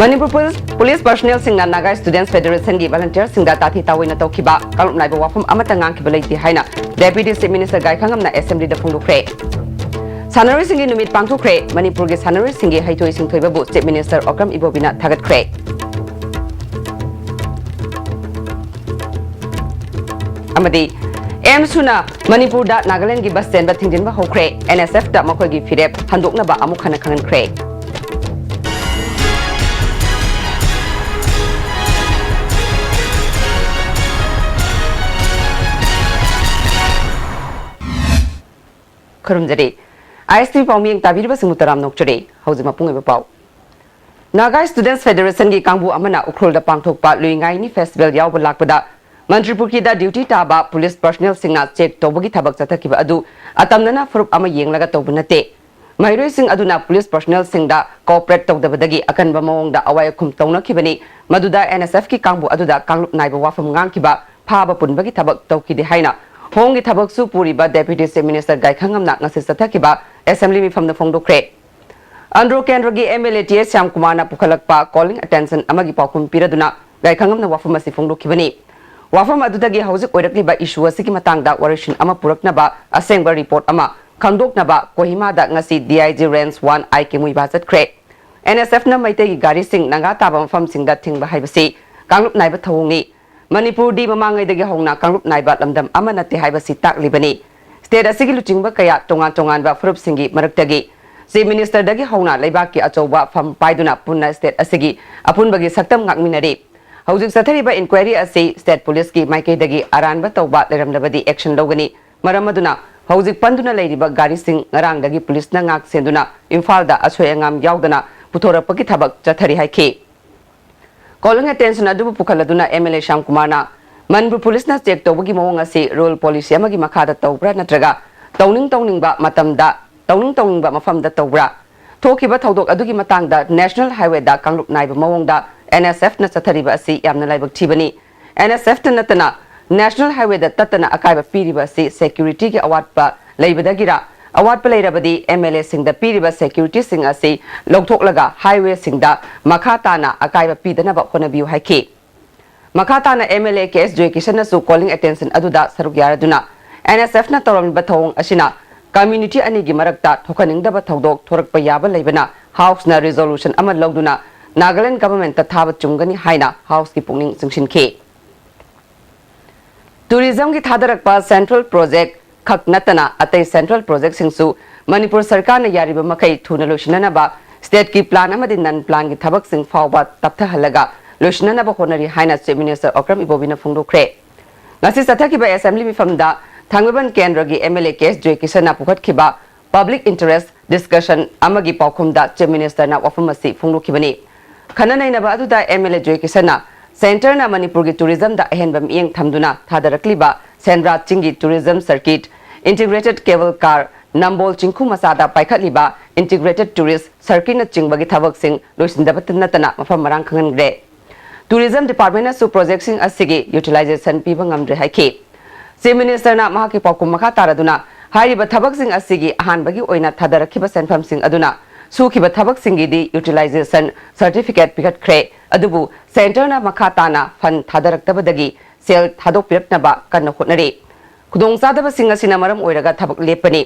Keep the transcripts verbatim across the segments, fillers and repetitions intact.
Manipur police, police ꯄꯔꯁꯅꯦꯜꯁꯤꯡꯅ Naga ꯁ꯭ꯇꯨꯗꯦꯟꯠꯁ ꯐꯦꯗꯔꯦꯁꯟꯒꯤ ꯚꯣꯂꯨꯟꯇꯤꯌꯔꯁꯤꯡꯗ ꯇꯥꯊꯤ ꯇꯥꯑꯣꯏꯅ ꯇꯧꯈꯤꯕ ꯀꯥꯡꯂꯨꯞ ꯅꯥꯏꯕ ꯋꯥꯐꯝ ꯑꯃꯠꯇ ꯉꯥꯡꯈꯤꯕ ꯂꯩꯇꯦ ꯍꯥꯏꯅ ꯗꯦꯄ꯭ꯌꯨꯇꯤ ꯆꯤꯐ ꯃꯤꯅꯤꯁꯇꯔ ꯒꯥꯏꯈꯪꯉꯝꯅ ꯑꯦꯁꯦꯝꯕ꯭ꯂꯤꯗ ꯐꯣꯡꯗꯣꯛꯈ꯭ꯔꯦ꯫ ꯁꯥꯟꯅꯔꯣꯏꯁꯤꯡꯒꯤ ꯅꯨꯃꯤꯠ ꯄꯥꯡꯊꯣꯛꯈ꯭ꯔꯦ꯫ ꯃꯅꯤꯄꯨꯔꯒꯤ ꯁꯥꯟꯅꯔꯣꯏꯁꯤꯡꯒꯤ ꯍꯩꯊꯣꯏ ꯁꯤꯡꯊꯣꯏꯕꯕꯨ ꯆꯤꯐ ꯃꯤꯅꯤꯁꯇꯔ ꯑꯣꯀ꯭ꯔꯝ ꯏꯕꯣꯕꯤꯅ ꯊꯥꯒꯠꯈ꯭ꯔꯦ꯫ ꯑꯃꯗꯤ ꯑꯦꯝꯁꯨꯅ ꯃꯅꯤꯄꯨꯔꯗ ꯅꯥꯒꯥꯂꯦꯟꯗꯒꯤ ꯕꯁ ꯆꯦꯟꯕ ꯊꯤꯡꯖꯤꯟꯕ ꯍꯧꯈ꯭ꯔꯦ꯫ ꯑꯦꯟ ꯑꯦꯁ ꯑꯦꯐꯇ ꯃꯈꯣꯏꯒꯤ ꯐꯤꯔꯦꯞ ꯍꯟꯗꯣꯛꯅꯕ ꯑꯃꯨꯛ ꯍꯟꯅ ꯈꯪꯍꯟꯈ꯭ꯔꯦ꯫ ꯈꯨꯔꯨꯝꯖꯔꯤ꯫ ꯑꯥꯏ ꯑꯦꯁ ꯇꯤ ꯚꯤ ꯄꯥꯎꯃꯤꯌꯦꯡ ꯇꯥꯕꯤꯔꯤꯕꯁꯤꯡꯕꯨ ꯇꯔꯥꯝꯅ ꯑꯣꯛꯆꯔꯤ꯫ ꯍꯧꯖꯤꯛ ꯃꯄꯨꯡ ꯑꯣꯏꯕ ꯄꯥꯎ꯫ ꯅꯥꯒꯥ ꯁ꯭ꯇꯨꯗꯦꯟꯠꯁ ꯐꯦꯗꯔꯦꯁꯟꯒꯤ ꯀꯥꯡꯕꯨ ꯑꯃꯅ ꯎꯈ꯭ꯔꯨꯜꯗ ꯄꯥꯡꯊꯣꯛꯄ ꯂꯨꯏ ꯉꯥꯏꯅꯤ ꯐꯦꯁꯇꯤꯚꯦꯜ ꯌꯥꯎꯕ ꯂꯥꯛꯄꯗ ꯃꯟꯇ꯭ꯔꯤꯄꯨꯈ꯭ꯔꯤꯗ ꯗ꯭ꯌꯨꯇꯤ ꯇꯥꯕ ꯄꯨꯂꯤꯁ ꯄꯔꯁꯅꯦꯜꯁꯤꯡꯅ ꯆꯦꯛ ꯇꯧꯕꯒꯤ ꯊꯕꯛ ꯆꯠꯊꯈꯤꯕ ꯑꯗꯨ ꯑꯇꯝꯅꯅ ꯐꯨꯔꯨꯞ ꯑꯃ ꯌꯦꯡꯂꯒ ꯇꯧꯕ ꯅꯠꯇꯦ꯫ ꯃꯍꯩꯔꯣꯏꯁꯤꯡ ꯑꯗꯨꯅ ꯄꯨꯂꯤꯁ ꯄꯔꯁꯅꯦꯜꯁꯤꯡꯗ ꯀꯣꯑꯣꯄꯔꯦꯠ ꯇꯧꯗꯕꯗꯒꯤ ꯑꯀꯟꯕ ꯃꯑꯣꯡꯗ ꯑꯋꯥꯏ ꯑꯈꯨꯝ ꯇꯧꯅꯈꯤꯕꯅꯤ꯫ ꯃꯗꯨꯗ ꯑꯦꯟ ꯑꯦꯁ ꯑꯦꯐꯀꯤ ꯀꯥꯡꯕꯨ ꯑꯗꯨꯗ ꯀꯥꯡꯂꯨꯞ ꯅꯥꯏꯕ ꯋꯥꯐꯝ ꯉꯥꯡꯈꯤꯕ, ꯐꯥꯕ ꯄꯨꯟꯕꯒꯤ ꯊꯕꯛ ꯇꯧꯈꯤꯗꯦ ꯍꯥꯏꯅ ꯍꯣꯝꯒꯤ ꯊꯕꯛꯁꯨ ꯄꯨꯔꯤꯕ ꯗꯦꯄ꯭ꯌꯨꯇꯤ ꯆꯤꯐ ꯃꯤꯅꯤꯁꯇꯔ ꯒꯥꯏꯈꯪꯉꯝꯅ ꯉꯁꯤ ꯆꯠꯊꯈꯤꯕ ꯑꯦꯁꯦꯝꯕ꯭ꯂꯤ ꯃꯤꯐꯝꯗ ꯐꯣꯡꯗꯣꯛꯈ꯭ꯔꯦ꯫ ꯑꯟꯗ꯭ꯔꯣ ꯀꯦꯟꯗ꯭ꯔꯒꯤ M L A T S ꯁ꯭ꯌꯥꯝꯀꯨꯃꯥꯔꯅ ꯄꯨꯈꯠꯂꯛꯄ ꯀꯣꯂꯤꯡ ꯑꯦꯇꯦꯟꯁꯟ ꯑꯃꯒꯤ ꯄꯥꯎꯈꯨꯝ ꯄꯤꯔꯗꯨꯅ ꯒꯥꯏꯈꯪꯉꯝꯅ ꯋꯥꯐꯝ ꯑꯁꯤ ꯐꯣꯡꯗꯣꯛꯈꯤꯕꯅꯤ꯫ ꯋꯥꯐꯝ ꯑꯗꯨꯗꯒꯤ ꯍꯧꯖꯤꯛ ꯑꯣꯏꯔꯛꯂꯤꯕ ꯏꯁꯨ ꯑꯁꯤꯒꯤ ꯃꯇꯥꯡꯗ ꯋꯥꯔꯣꯏꯁꯤꯟ ꯑꯃ ꯄꯨꯔꯛꯅꯕ ꯑꯁꯦꯡꯕ ꯔꯤꯄꯣꯔꯠ ꯑꯃ ꯈꯪꯗꯣꯛꯅꯕ ꯀꯣꯍꯤꯃꯥꯗ ꯉꯁꯤ D I G range one I K Muivah ꯆꯠꯈ꯭ꯔꯦ꯫ ꯑꯦꯟ ꯑꯦꯁ ꯑꯦꯐꯅ ꯃꯩꯇꯩꯒꯤ ꯒꯥꯔꯤꯁꯤꯡ ꯅꯥꯒꯥ ꯇꯥꯕ ꯃꯐꯝꯁꯤꯡꯗ ꯊꯤꯡꯕ ꯍꯥꯏꯕꯁꯤ ꯀꯥꯡꯂꯨꯞ ꯅꯥꯏꯕ ꯊꯧꯑꯣꯡꯅꯤ꯫ ꯃꯅꯤꯄꯨꯔꯗꯤ ꯃꯃꯥꯡꯉꯩꯗꯒꯤ ꯍꯧꯅ ꯀꯥꯡꯂꯨꯞ ꯅꯥꯏꯕ ꯂꯝꯗꯝ ꯑꯃ ꯅꯠꯇꯦ ꯍꯥꯏꯕꯁꯤ ꯇꯥꯛꯂꯤꯕꯅꯤ꯫ ꯁ꯭ꯇꯦꯠ ꯑꯁꯤꯒꯤ ꯂꯨꯆꯤꯡꯕ ꯀꯌꯥ ꯇꯣꯉꯥꯟ ꯇꯣꯉꯥꯟꯕ ꯐꯨꯔꯨꯞꯁꯤꯡꯒꯤ ꯃꯔꯛꯇꯒꯤ ꯆꯤꯐ ꯃꯤꯅꯤꯁꯇꯔꯗꯒꯤ ꯍꯧꯅ ꯂꯩꯕꯥꯛꯀꯤ ꯑꯆꯧꯕ ꯐꯝ ꯄꯥꯏꯗꯨꯅ ꯄꯨꯟꯅ ꯁ꯭ꯇꯦꯠ ꯑꯁꯤꯒꯤ ꯑꯄꯨꯟꯕꯒꯤ ꯁꯛꯇꯝ ꯉꯥꯛꯃꯤꯟꯅꯔꯤ꯫ ꯍꯧꯖꯤꯛ ꯆꯠꯊꯔꯤꯕ ꯏꯟꯀ꯭ꯋꯥꯏꯔꯤ ꯑꯁꯤ ꯁ꯭ꯇꯦꯠ ꯄꯨꯂꯤꯁꯀꯤ ꯃꯥꯏꯀꯩꯗꯒꯤ ꯑꯔꯥꯟꯕ ꯇꯧꯕ ꯂꯩꯔꯝꯂꯕꯗꯤ ꯑꯦꯛꯁꯟ ꯂꯧꯒꯅꯤ꯫ ꯃꯔꯝ ꯑꯗꯨꯅ ꯍꯧꯖꯤꯛ ꯄꯟꯗꯨꯅ ꯂꯩꯔꯤꯕ ꯒꯥꯔꯤꯁꯤꯡ ꯉꯔꯥꯡꯗꯒꯤ ꯄꯨꯂꯤꯁꯅ ꯉꯥꯛ ꯁꯦꯟꯗꯨꯅ ꯏꯝꯐꯥꯜꯗ ꯑꯁꯣꯏ ꯑꯉꯥꯝ ꯌꯥꯎꯗꯅ ꯄꯨꯊꯣꯔꯛꯄꯒꯤ ꯊꯕꯛ ꯆꯠꯊꯔꯤ ꯍꯥꯏꯈꯤ꯫ ꯀꯣꯂꯤꯡ ꯑꯦꯇꯦꯟꯁꯟ ꯑꯗꯨꯕꯨ ꯄꯨꯈꯠꯂꯗꯨꯅ ꯑꯦꯝ ꯑꯦꯜ ꯑꯦ ꯁ꯭ꯌꯥꯝꯀꯨꯃꯥꯔꯅ ꯃꯅꯤꯄꯨꯔ ꯄꯨꯂꯤꯁꯅ ꯆꯦꯛ ꯇꯧꯕꯒꯤ ꯃꯑꯣꯡ ꯑꯁꯤ ꯔꯨꯜ ꯄꯣꯂꯤꯁꯤ ꯑꯃꯒꯤ ꯃꯈꯥꯗ ꯇꯧꯕ꯭ꯔꯥ ꯅꯠꯇ꯭ꯔꯒ ꯇꯧꯅꯤꯡ ꯇꯧꯅꯤꯡꯕ ꯃꯇꯝꯗ, ꯇꯧꯅꯤꯡ ꯇꯧꯅꯤꯡꯕ ꯃꯐꯝꯗ ꯇꯧꯕ꯭ꯔꯥ? ꯊꯣꯛꯈꯤꯕ ꯊꯧꯗꯣꯛ ꯑꯗꯨꯒꯤ ꯃꯇꯥꯡꯗ ꯅꯦꯁꯅꯦꯜ ꯍꯥꯏꯋꯦꯗ ꯀꯥꯡꯂꯨꯞ ꯅꯥꯏꯕ ꯃꯑꯣꯡꯗ ꯑꯦꯟ ꯑꯦꯁ ꯑꯦꯐꯅ ꯆꯠꯊꯔꯤꯕ ꯑꯁꯤ ꯌꯥꯝꯅ ꯂꯥꯏꯕꯛ ꯊꯤꯕꯅꯤ꯫ ꯑꯦꯟ ꯑꯦꯁ ꯑꯦꯐꯇ ꯅꯠꯇꯅ ꯅꯦꯁꯅꯦꯜ ꯍꯥꯏꯋꯦꯗ ꯇꯠꯇꯅ ꯑꯀꯥꯏꯕ ꯄꯤꯔꯤꯕ ꯑꯁꯤ ꯁꯦꯀ꯭ꯌꯨꯔꯤꯇꯤꯒꯤ ꯑꯋꯥꯠꯄ ꯂꯩꯕꯗꯒꯤꯔ ꯑꯋꯥꯠꯄ ꯂꯩꯔꯕꯗꯤ MLAꯁꯤꯡꯗ ꯄꯤꯔꯤꯕ securityꯁꯤꯡ ꯑꯁꯤ ꯂꯧꯊꯣꯛꯂꯒ highwayꯁꯤꯡꯗ ꯃꯈꯥ ꯇꯥꯅ ꯑꯀꯥꯏꯕ ꯄꯤꯗꯅꯕ ꯍꯣꯠꯅꯕꯤꯌꯨ ꯍꯥꯏꯈꯤ꯫ ꯃꯈꯥ ꯇꯥꯅ MLA ꯀꯦ ꯑꯦꯁ ꯖꯣꯏꯀꯤꯁꯟꯅꯁꯨ calling attention ꯑꯗꯨꯗ ꯁꯔꯨꯛ ꯌꯥꯔꯗꯨꯅ, NSFꯅ ꯇꯧꯔꯝꯂꯤꯕ ꯊꯧꯑꯣꯡ ꯑꯁꯤꯅ community ꯑꯅꯤꯒꯤ ꯃꯔꯛꯇ ꯊꯣꯛꯍꯟꯅꯤꯡꯗꯕ ꯊꯧꯗꯣꯛ ꯊꯣꯔꯛꯄ ꯌꯥꯕ ꯂꯩꯕꯅ, Houseꯅ resolution ꯑꯃ ꯂꯧꯗꯨꯅ Nagaland governmentꯇ ꯊꯥꯕ ꯆꯨꯝꯒꯅꯤ ꯍꯥꯏꯅ Houseꯀꯤ ꯄꯨꯛꯅꯤꯡ ꯆꯤꯡꯁꯤꯟꯈꯤ꯫ Tourismꯒꯤ ꯊꯥꯗꯔꯛꯄ central project ꯈꯛ ꯅꯠꯇꯅ ꯑꯇꯩ central projectꯁꯤꯡꯁꯨ ꯃꯅꯤꯄꯨꯔ ꯁꯔꯀꯥꯔꯅ ꯌꯥꯔꯤꯕ ꯃꯈꯩ ꯊꯨꯅ ꯂꯣꯏꯁꯤꯟꯅꯅꯕ stateꯀꯤ plan ꯑꯃꯗꯤ non planꯒꯤ ꯊꯕꯛꯁꯤꯡ ꯐꯥꯎꯕ ꯇꯞꯊꯍꯜꯂꯒ ꯂꯣꯏꯁꯤꯟꯅꯅꯕ ꯍꯣꯠꯅꯔꯤ ꯍꯥꯏꯅ Chief Minister ꯑꯣꯀ꯭ꯔꯝ ꯏꯕꯣꯕꯤꯅ ꯐꯣꯡꯗꯣꯛꯈ꯭ꯔꯦ꯫ ꯉꯁꯤ ꯆꯠꯊꯈꯤꯕ assembly ꯃꯤꯐꯝꯗ ꯊꯥꯡꯃꯩꯕꯟ ꯀꯦꯟꯗ꯭ꯔꯒꯤ MLA ꯀꯦ ꯑꯦꯁ ꯖꯣꯏꯀꯤꯁꯟꯅ ꯄꯨꯈꯠꯈꯤꯕ public interest discussion ꯑꯃꯒꯤ ꯄꯥꯎꯈꯨꯝꯗ Chief Ministerꯅ ꯋꯥꯐꯝ ꯑꯁꯤ ꯐꯣꯡꯗꯣꯛꯈꯤꯕꯅꯤ꯫ ꯈꯟꯅ ꯅꯩꯅꯕ ꯑꯗꯨꯗ MLA ꯖꯣꯏꯀꯤꯁꯟꯅ centreꯅ ꯃꯅꯤꯄꯨꯔꯒꯤ tourismꯗ ꯑꯍꯦꯟꯕ ꯃꯤꯠꯌꯦꯡ ꯊꯝꯗꯨꯅ ꯊꯥꯗꯔꯛꯂꯤꯕ ꯁꯦꯟꯗ꯭ꯔꯥ ꯆꯤꯡꯒꯤ tourism circuit, integrated cable car, ꯅꯝꯕꯣꯜ ꯆꯤꯡꯈꯨ ꯃꯆꯥꯗ ꯄꯥꯏꯈꯠꯂꯤꯕ integrated tourist circuitꯅꯆꯤꯡꯕꯒꯤ ꯊꯕꯛꯁꯤꯡ ꯂꯣꯏꯁꯤꯟꯗꯕꯇ ꯅꯠꯇꯅ ꯃꯐꯝ ꯃꯔꯥꯡ ꯈꯪꯍꯟꯈ꯭ꯔꯦ꯫ Tourism departmentꯅꯁꯨ projectꯁꯤꯡ ꯑꯁꯤꯒꯤ utilization ꯄꯤꯕ ꯉꯝꯗ꯭ꯔꯦ ꯍꯥꯏꯈꯤ꯫ Chief Ministerꯅ ꯃꯍꯥꯛꯀꯤ ꯄꯥꯎꯈꯨꯝ ꯃꯈꯥ ꯇꯥꯔꯗꯨꯅ ꯍꯥꯏꯔꯤꯕ ꯊꯕꯛꯁꯤꯡ ꯑꯁꯤꯒꯤ ꯑꯍꯥꯟꯕꯒꯤ ꯑꯣꯏꯅ ꯊꯥꯗꯔꯛꯈꯤꯕ ꯁꯦꯟꯐꯝꯁꯤꯡ ꯑꯗꯨꯅ ꯁꯨꯈꯤꯕ ꯊꯕꯛꯁꯤꯡꯒꯤꯗꯤ utilization certificate ꯄꯤꯈꯠꯈ꯭ꯔꯦ, ꯑꯗꯨꯕꯨ centreꯅ ꯃꯈꯥ ꯇꯥꯅ fund ꯊꯥꯗꯔꯛꯇꯕꯗꯒꯤ ꯁꯦꯜ ꯊꯥꯗꯣꯛꯄꯤꯔꯛꯅꯕ ꯀꯟꯅ ꯍꯣꯠꯅꯔꯤ꯫ ꯈꯨꯗꯣꯡꯆꯥꯗꯕꯁꯤꯡ ꯑꯁꯤꯅ ꯃꯔꯝ ꯑꯣꯏꯔꯒ ꯊꯕꯛ ꯂꯦꯞꯄꯅꯤ꯫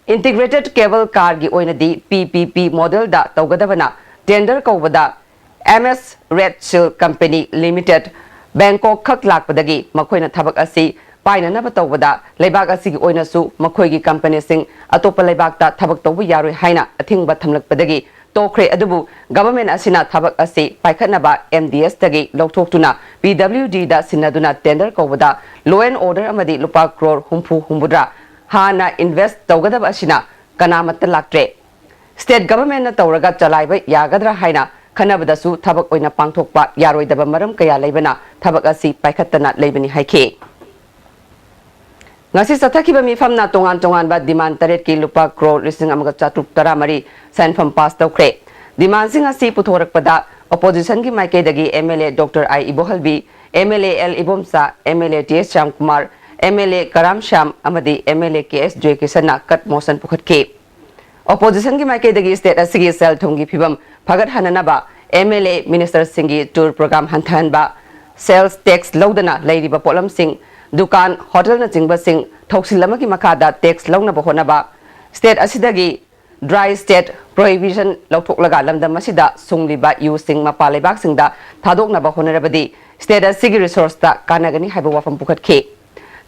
Integrated cable carꯒꯤ ꯑꯣꯏꯅꯗꯤ P P P modelꯗ ꯇꯧꯒꯗꯕꯅ tender ꯀꯧꯕꯗ MS Red Shield Company Limited Bangkok ꯈꯛ ꯂꯥꯛꯄꯗꯒꯤ ꯃꯈꯣꯏꯅ ꯊꯕꯛ ꯑꯁꯤ ꯄꯥꯏꯅꯅꯕ ꯇꯧꯕꯗ ꯂꯩꯕꯥꯛ ꯑꯁꯤꯒꯤ ꯑꯣꯏꯅꯁꯨ ꯃꯈꯣꯏꯒꯤ companyꯁꯤꯡ ꯑꯇꯣꯞꯄ ꯂꯩꯕꯥꯛꯇ ꯊꯕꯛ ꯇꯧꯕ ꯌꯥꯔꯣꯏ ꯍꯥꯏꯅ ꯑꯊꯤꯡꯕ ꯊꯝꯂꯛꯄꯗꯒꯤ ꯇꯣꯛꯈ꯭ꯔꯦ꯫ ꯑꯗꯨꯕꯨ government ꯑꯁꯤꯅ ꯊꯕꯛ ꯑꯁꯤ ꯄꯥꯏꯈꯠꯅꯕ MDSꯇꯒꯤ ꯂꯧꯊꯣꯛꯇꯨꯅ PWDꯗ ꯁꯤꯟꯅꯗꯨꯅ tender ꯀꯧꯕꯗ law and order ꯑꯃꯗꯤ ꯂꯨꯄꯥ ꯀ꯭ꯔꯣꯔ ꯍꯨꯝꯐꯨ ꯍꯨꯝꯐꯨꯇꯔꯥ ꯍꯥꯟꯅ invest ꯇꯧꯒꯗꯕ ꯑꯁꯤꯅ ꯀꯅꯥꯃꯠꯇ ꯂꯥꯛꯇ꯭ꯔꯦ꯫ State governmentꯅ ꯇꯧꯔꯒ ꯆꯂꯥꯏꯕ ꯌꯥꯒꯗ꯭ꯔꯥ ꯍꯥꯏꯅ ꯈꯟꯅꯕꯗꯁꯨ ꯊꯕꯛ ꯑꯣꯏꯅ ꯄꯥꯡꯊꯣꯛꯄ ꯌꯥꯔꯣꯏꯗꯕ ꯃꯔꯝ ꯀꯌꯥ ꯂꯩꯕꯅ ꯊꯕꯛ ꯑꯁꯤ ꯄꯥꯏꯈꯠꯇꯅ ꯂꯩꯕꯅꯤ ꯍꯥꯏꯈꯤ꯫ ꯉꯁꯤ ꯆꯠꯊꯈꯤꯕ ꯃꯤꯐꯝꯅ ꯇꯣꯉꯥꯟ ꯇꯣꯉꯥꯟꯕ demand ꯇꯔꯦꯠꯀꯤ ꯂꯨꯄꯥ ꯀ꯭ꯔꯣꯔ ꯂꯤꯁꯤꯡ ꯑꯃꯒ ꯆꯥꯇ꯭ꯔꯨꯛ ꯇꯔꯥꯃꯔꯤ ꯁꯦꯟꯐꯝ pass ꯇꯧꯈ꯭ꯔꯦ꯫ Demandꯁꯤꯡ ꯑꯁꯤ ꯄꯨꯊꯣꯔꯛꯄꯗ oppositionꯒꯤ ꯃꯥꯏꯀꯩꯗꯒꯤ MLA Doctor I ꯏꯕꯣꯍꯜꯕꯤ, MLA L Ibomcha, MLA T H Shyamkumar, MLA ꯀꯔꯥꯝ ꯁ꯭ꯌꯥꯝ ꯑꯃꯗꯤ MLA KS ꯖꯣꯏꯀꯤꯁꯟꯅ cut motion ꯄꯨꯈꯠꯈꯤ꯫ Oppositionꯒꯤ ꯃꯥꯏꯀꯩꯗꯒꯤ state ꯑꯁꯤꯒꯤ ꯁꯦꯜ ꯊꯨꯝꯒꯤ ꯐꯤꯕꯝ ꯐꯒꯠꯍꯟꯅꯅꯕ MLA ministerꯁꯤꯡꯒꯤ tour program ꯍꯟꯊꯍꯟꯕ, sales tax ꯂꯧꯗꯅ ꯂꯩꯔꯤꯕ ꯄꯣꯠꯂꯝꯁꯤꯡ, ꯗꯨꯀꯥꯟ, ꯍꯣꯇꯦꯜꯅꯆꯤꯡꯕꯁꯤꯡ ꯊꯧꯁꯤꯜ ꯑꯃꯒꯤ ꯃꯈꯥꯗ tax ꯂꯧꯅꯕ ꯍꯣꯠꯅꯕ, state ꯑꯁꯤꯗꯒꯤ dry state prohibition ꯂꯧꯊꯣꯛꯂꯒ ꯂꯝꯗꯝ ꯑꯁꯤꯗ ꯁꯨꯡꯂꯤꯕ ꯌꯨꯁꯤꯡ ꯃꯄꯥꯟ ꯂꯩꯕꯥꯛꯁꯤꯡꯗ ꯊꯥꯗꯣꯛꯅꯕ ꯍꯣꯠꯅꯔꯕꯗꯤ state ꯑꯁꯤꯒꯤ resourceꯇ ꯀꯥꯟꯅꯒꯅꯤ ꯍꯥꯏꯕ ꯋꯥꯐꯝ ꯄꯨꯈꯠꯈꯤ꯫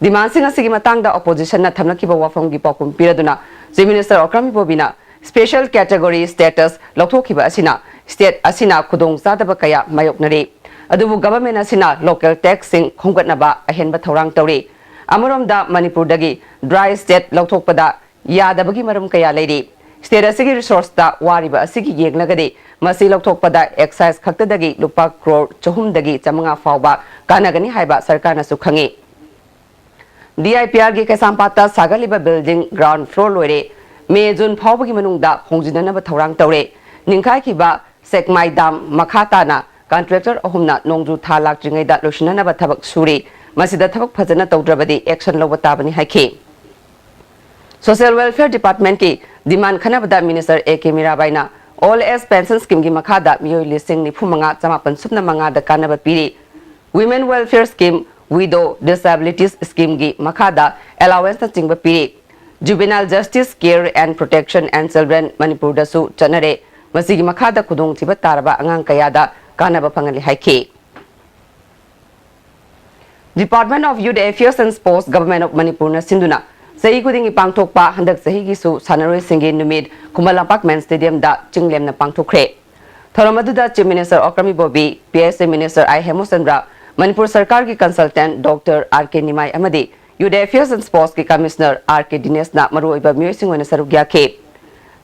Demandꯁꯤꯡ ꯑꯁꯤꯒꯤ ꯃꯇꯥꯡꯗ oppositionꯅ ꯊꯝꯂꯛꯈꯤꯕ ꯋꯥꯐꯝꯒꯤ ꯄꯥꯎꯈꯨꯝ ꯄꯤꯔꯗꯨꯅ Chief Minister ꯑꯣꯀ꯭ꯔꯥꯝ ꯏꯕꯣꯕꯤꯅ special category status ꯂꯧꯊꯣꯛꯈꯤꯕ ꯑꯁꯤꯅ state ꯑꯁꯤꯅ ꯈꯨꯗꯣꯡꯆꯥꯗꯕ ꯀꯌꯥ ꯃꯥꯌꯣꯛꯅꯔꯤ꯫ ꯑꯗꯨꯕꯨ government ꯑꯁꯤꯅ local taxꯁꯤꯡ ꯈꯣꯝꯒꯠꯅꯕ ꯑꯍꯦꯟꯕ ꯊꯧꯔꯥꯡ ꯇꯧꯔꯤ꯫ ꯑꯃꯔꯣꯝꯗ ꯃꯅꯤꯄꯨꯔꯗꯒꯤ dry state ꯂꯧꯊꯣꯛꯄꯗ ꯌꯥꯗꯕꯒꯤ ꯃꯔꯝ ꯀꯌꯥ ꯂꯩꯔꯤ꯫ State ꯑꯁꯤꯒꯤ resourceꯇ ꯋꯥꯔꯤꯕ ꯑꯁꯤꯒꯤ ꯌꯦꯡꯂꯒꯗꯤ ꯃꯁꯤ ꯂꯧꯊꯣꯛꯄꯗ excise ꯈꯛꯇꯗꯒꯤ ꯂꯨꯄꯥ ꯀ꯭ꯔꯣꯔ ꯆꯍꯨꯝꯗꯒꯤ ꯆꯥꯃꯉꯥ ꯐꯥꯎꯕ ꯀꯥꯟꯅꯒꯅꯤ ꯍꯥꯏꯕ ꯁꯔꯀꯥꯔꯅꯁꯨ ꯈꯪꯏ꯫ DIPRꯒꯤ ꯀꯩꯁꯥꯝꯄꯥꯠꯇ ꯁꯥꯒꯠꯂꯤꯕ building ground floor ꯂꯣꯏꯔꯦ꯫ ꯃꯦ, ꯖꯨꯟ ꯐꯥꯎꯕꯒꯤ ꯃꯅꯨꯡꯗ ꯍꯣꯡꯖꯤꯟꯅꯅꯕ ꯊꯧꯔꯥꯡ ꯇꯧꯔꯦ꯫ ꯅꯤꯡꯈꯥꯏꯈꯤꯕ ꯁꯦꯛꯃꯥꯏ dam ꯃꯈꯥ ꯇꯥꯅ contractor ꯑꯍꯨꯝꯅ ꯅꯣꯡꯖꯨ ꯊꯥ ꯂꯥꯛꯇ꯭ꯔꯤꯉꯩꯗ ꯂꯣꯏꯁꯤꯟꯅꯅꯕ ꯊꯕꯛ ꯁꯨꯔꯤ꯫ ꯃꯁꯤꯗ ꯊꯕꯛ ꯐꯖꯅ ꯇꯧꯗ꯭ꯔꯕꯗꯤ action ꯂꯧꯕ ꯇꯥꯕꯅꯤ ꯍꯥꯏꯈꯤ꯫ Social Welfare Departmentꯀꯤ demand ꯈꯟꯅꯕꯗ Minister A K ꯃꯤꯔꯥꯕꯥꯏꯅ Old Age Pension Schemeꯒꯤ ꯃꯈꯥꯗ ꯃꯤꯑꯣꯏ ꯂꯤꯁꯤꯡ ꯅꯤꯐꯨ ꯃꯉꯥ ꯆꯃꯥꯄꯟ ꯁꯨꯞꯅ ꯃꯉꯥꯗ ꯀꯥꯟꯅꯕ ꯄꯤꯔꯤ꯫ Women Welfare Scheme, Widow Disabilities Schemeꯒꯤ ꯃꯈꯥꯗ allowanceꯅꯆꯤꯡꯕ ꯄꯤꯔꯤ꯫ Juvenile Justice Care and Protection and Children ꯃꯅꯤꯄꯨꯔꯗꯁꯨ ꯆꯠꯅꯔꯦ꯫ ꯃꯁꯤꯒꯤ ꯃꯈꯥꯗ ꯈꯨꯗꯣꯡꯊꯤꯕ ꯇꯥꯔꯕ ꯑꯉꯥꯡ ꯀꯌꯥꯗ ꯀꯥꯟꯅꯕ ꯐꯪꯍꯜꯂꯤ ꯍꯥꯏꯈꯤ꯫ Department of Youth Affairs and Sports, Government of ꯃꯅꯤꯄꯨꯔꯅ ꯁꯤꯟꯗꯨꯅ ꯆꯍꯤ ꯈꯨꯗꯤꯡꯒꯤ ꯄꯥꯡꯊꯣꯛꯄ ꯍꯟꯗꯛ ꯆꯍꯤꯒꯤꯁꯨ ꯁꯥꯟꯅꯔꯣꯏꯁꯤꯡꯒꯤ ꯅꯨꯃꯤꯠ ꯈꯨꯃꯟ ꯂꯝꯄꯥꯛ Men's Stadiumꯗ ꯆꯤꯡꯂꯦꯝꯅ ꯄꯥꯡꯊꯣꯛꯈ꯭ꯔꯦ꯫ ꯊꯧꯔꯝ ꯑꯗꯨꯗ Chief Minister ꯑꯣꯀ꯭ꯔꯥꯝ ꯏꯕꯣꯕꯤ, PSA Minister ꯑꯥꯏ ꯍꯦꯃꯆꯟꯗ꯭ꯔ, ꯃꯅꯤꯄꯨꯔ ꯁꯔꯀꯥꯔꯒꯤ consultant Doctor R K ꯅꯤꯃꯥꯏ ꯑꯃꯗꯤ Youth Affairs and Sportsꯀꯤ Commissioner R K ꯗꯤꯅꯦꯁꯅ ꯃꯔꯨꯑꯣꯏꯕ ꯃꯤꯑꯣꯏꯁꯤꯡ ꯑꯣꯏꯅ ꯁꯔꯨꯛ ꯌꯥꯈꯤ꯫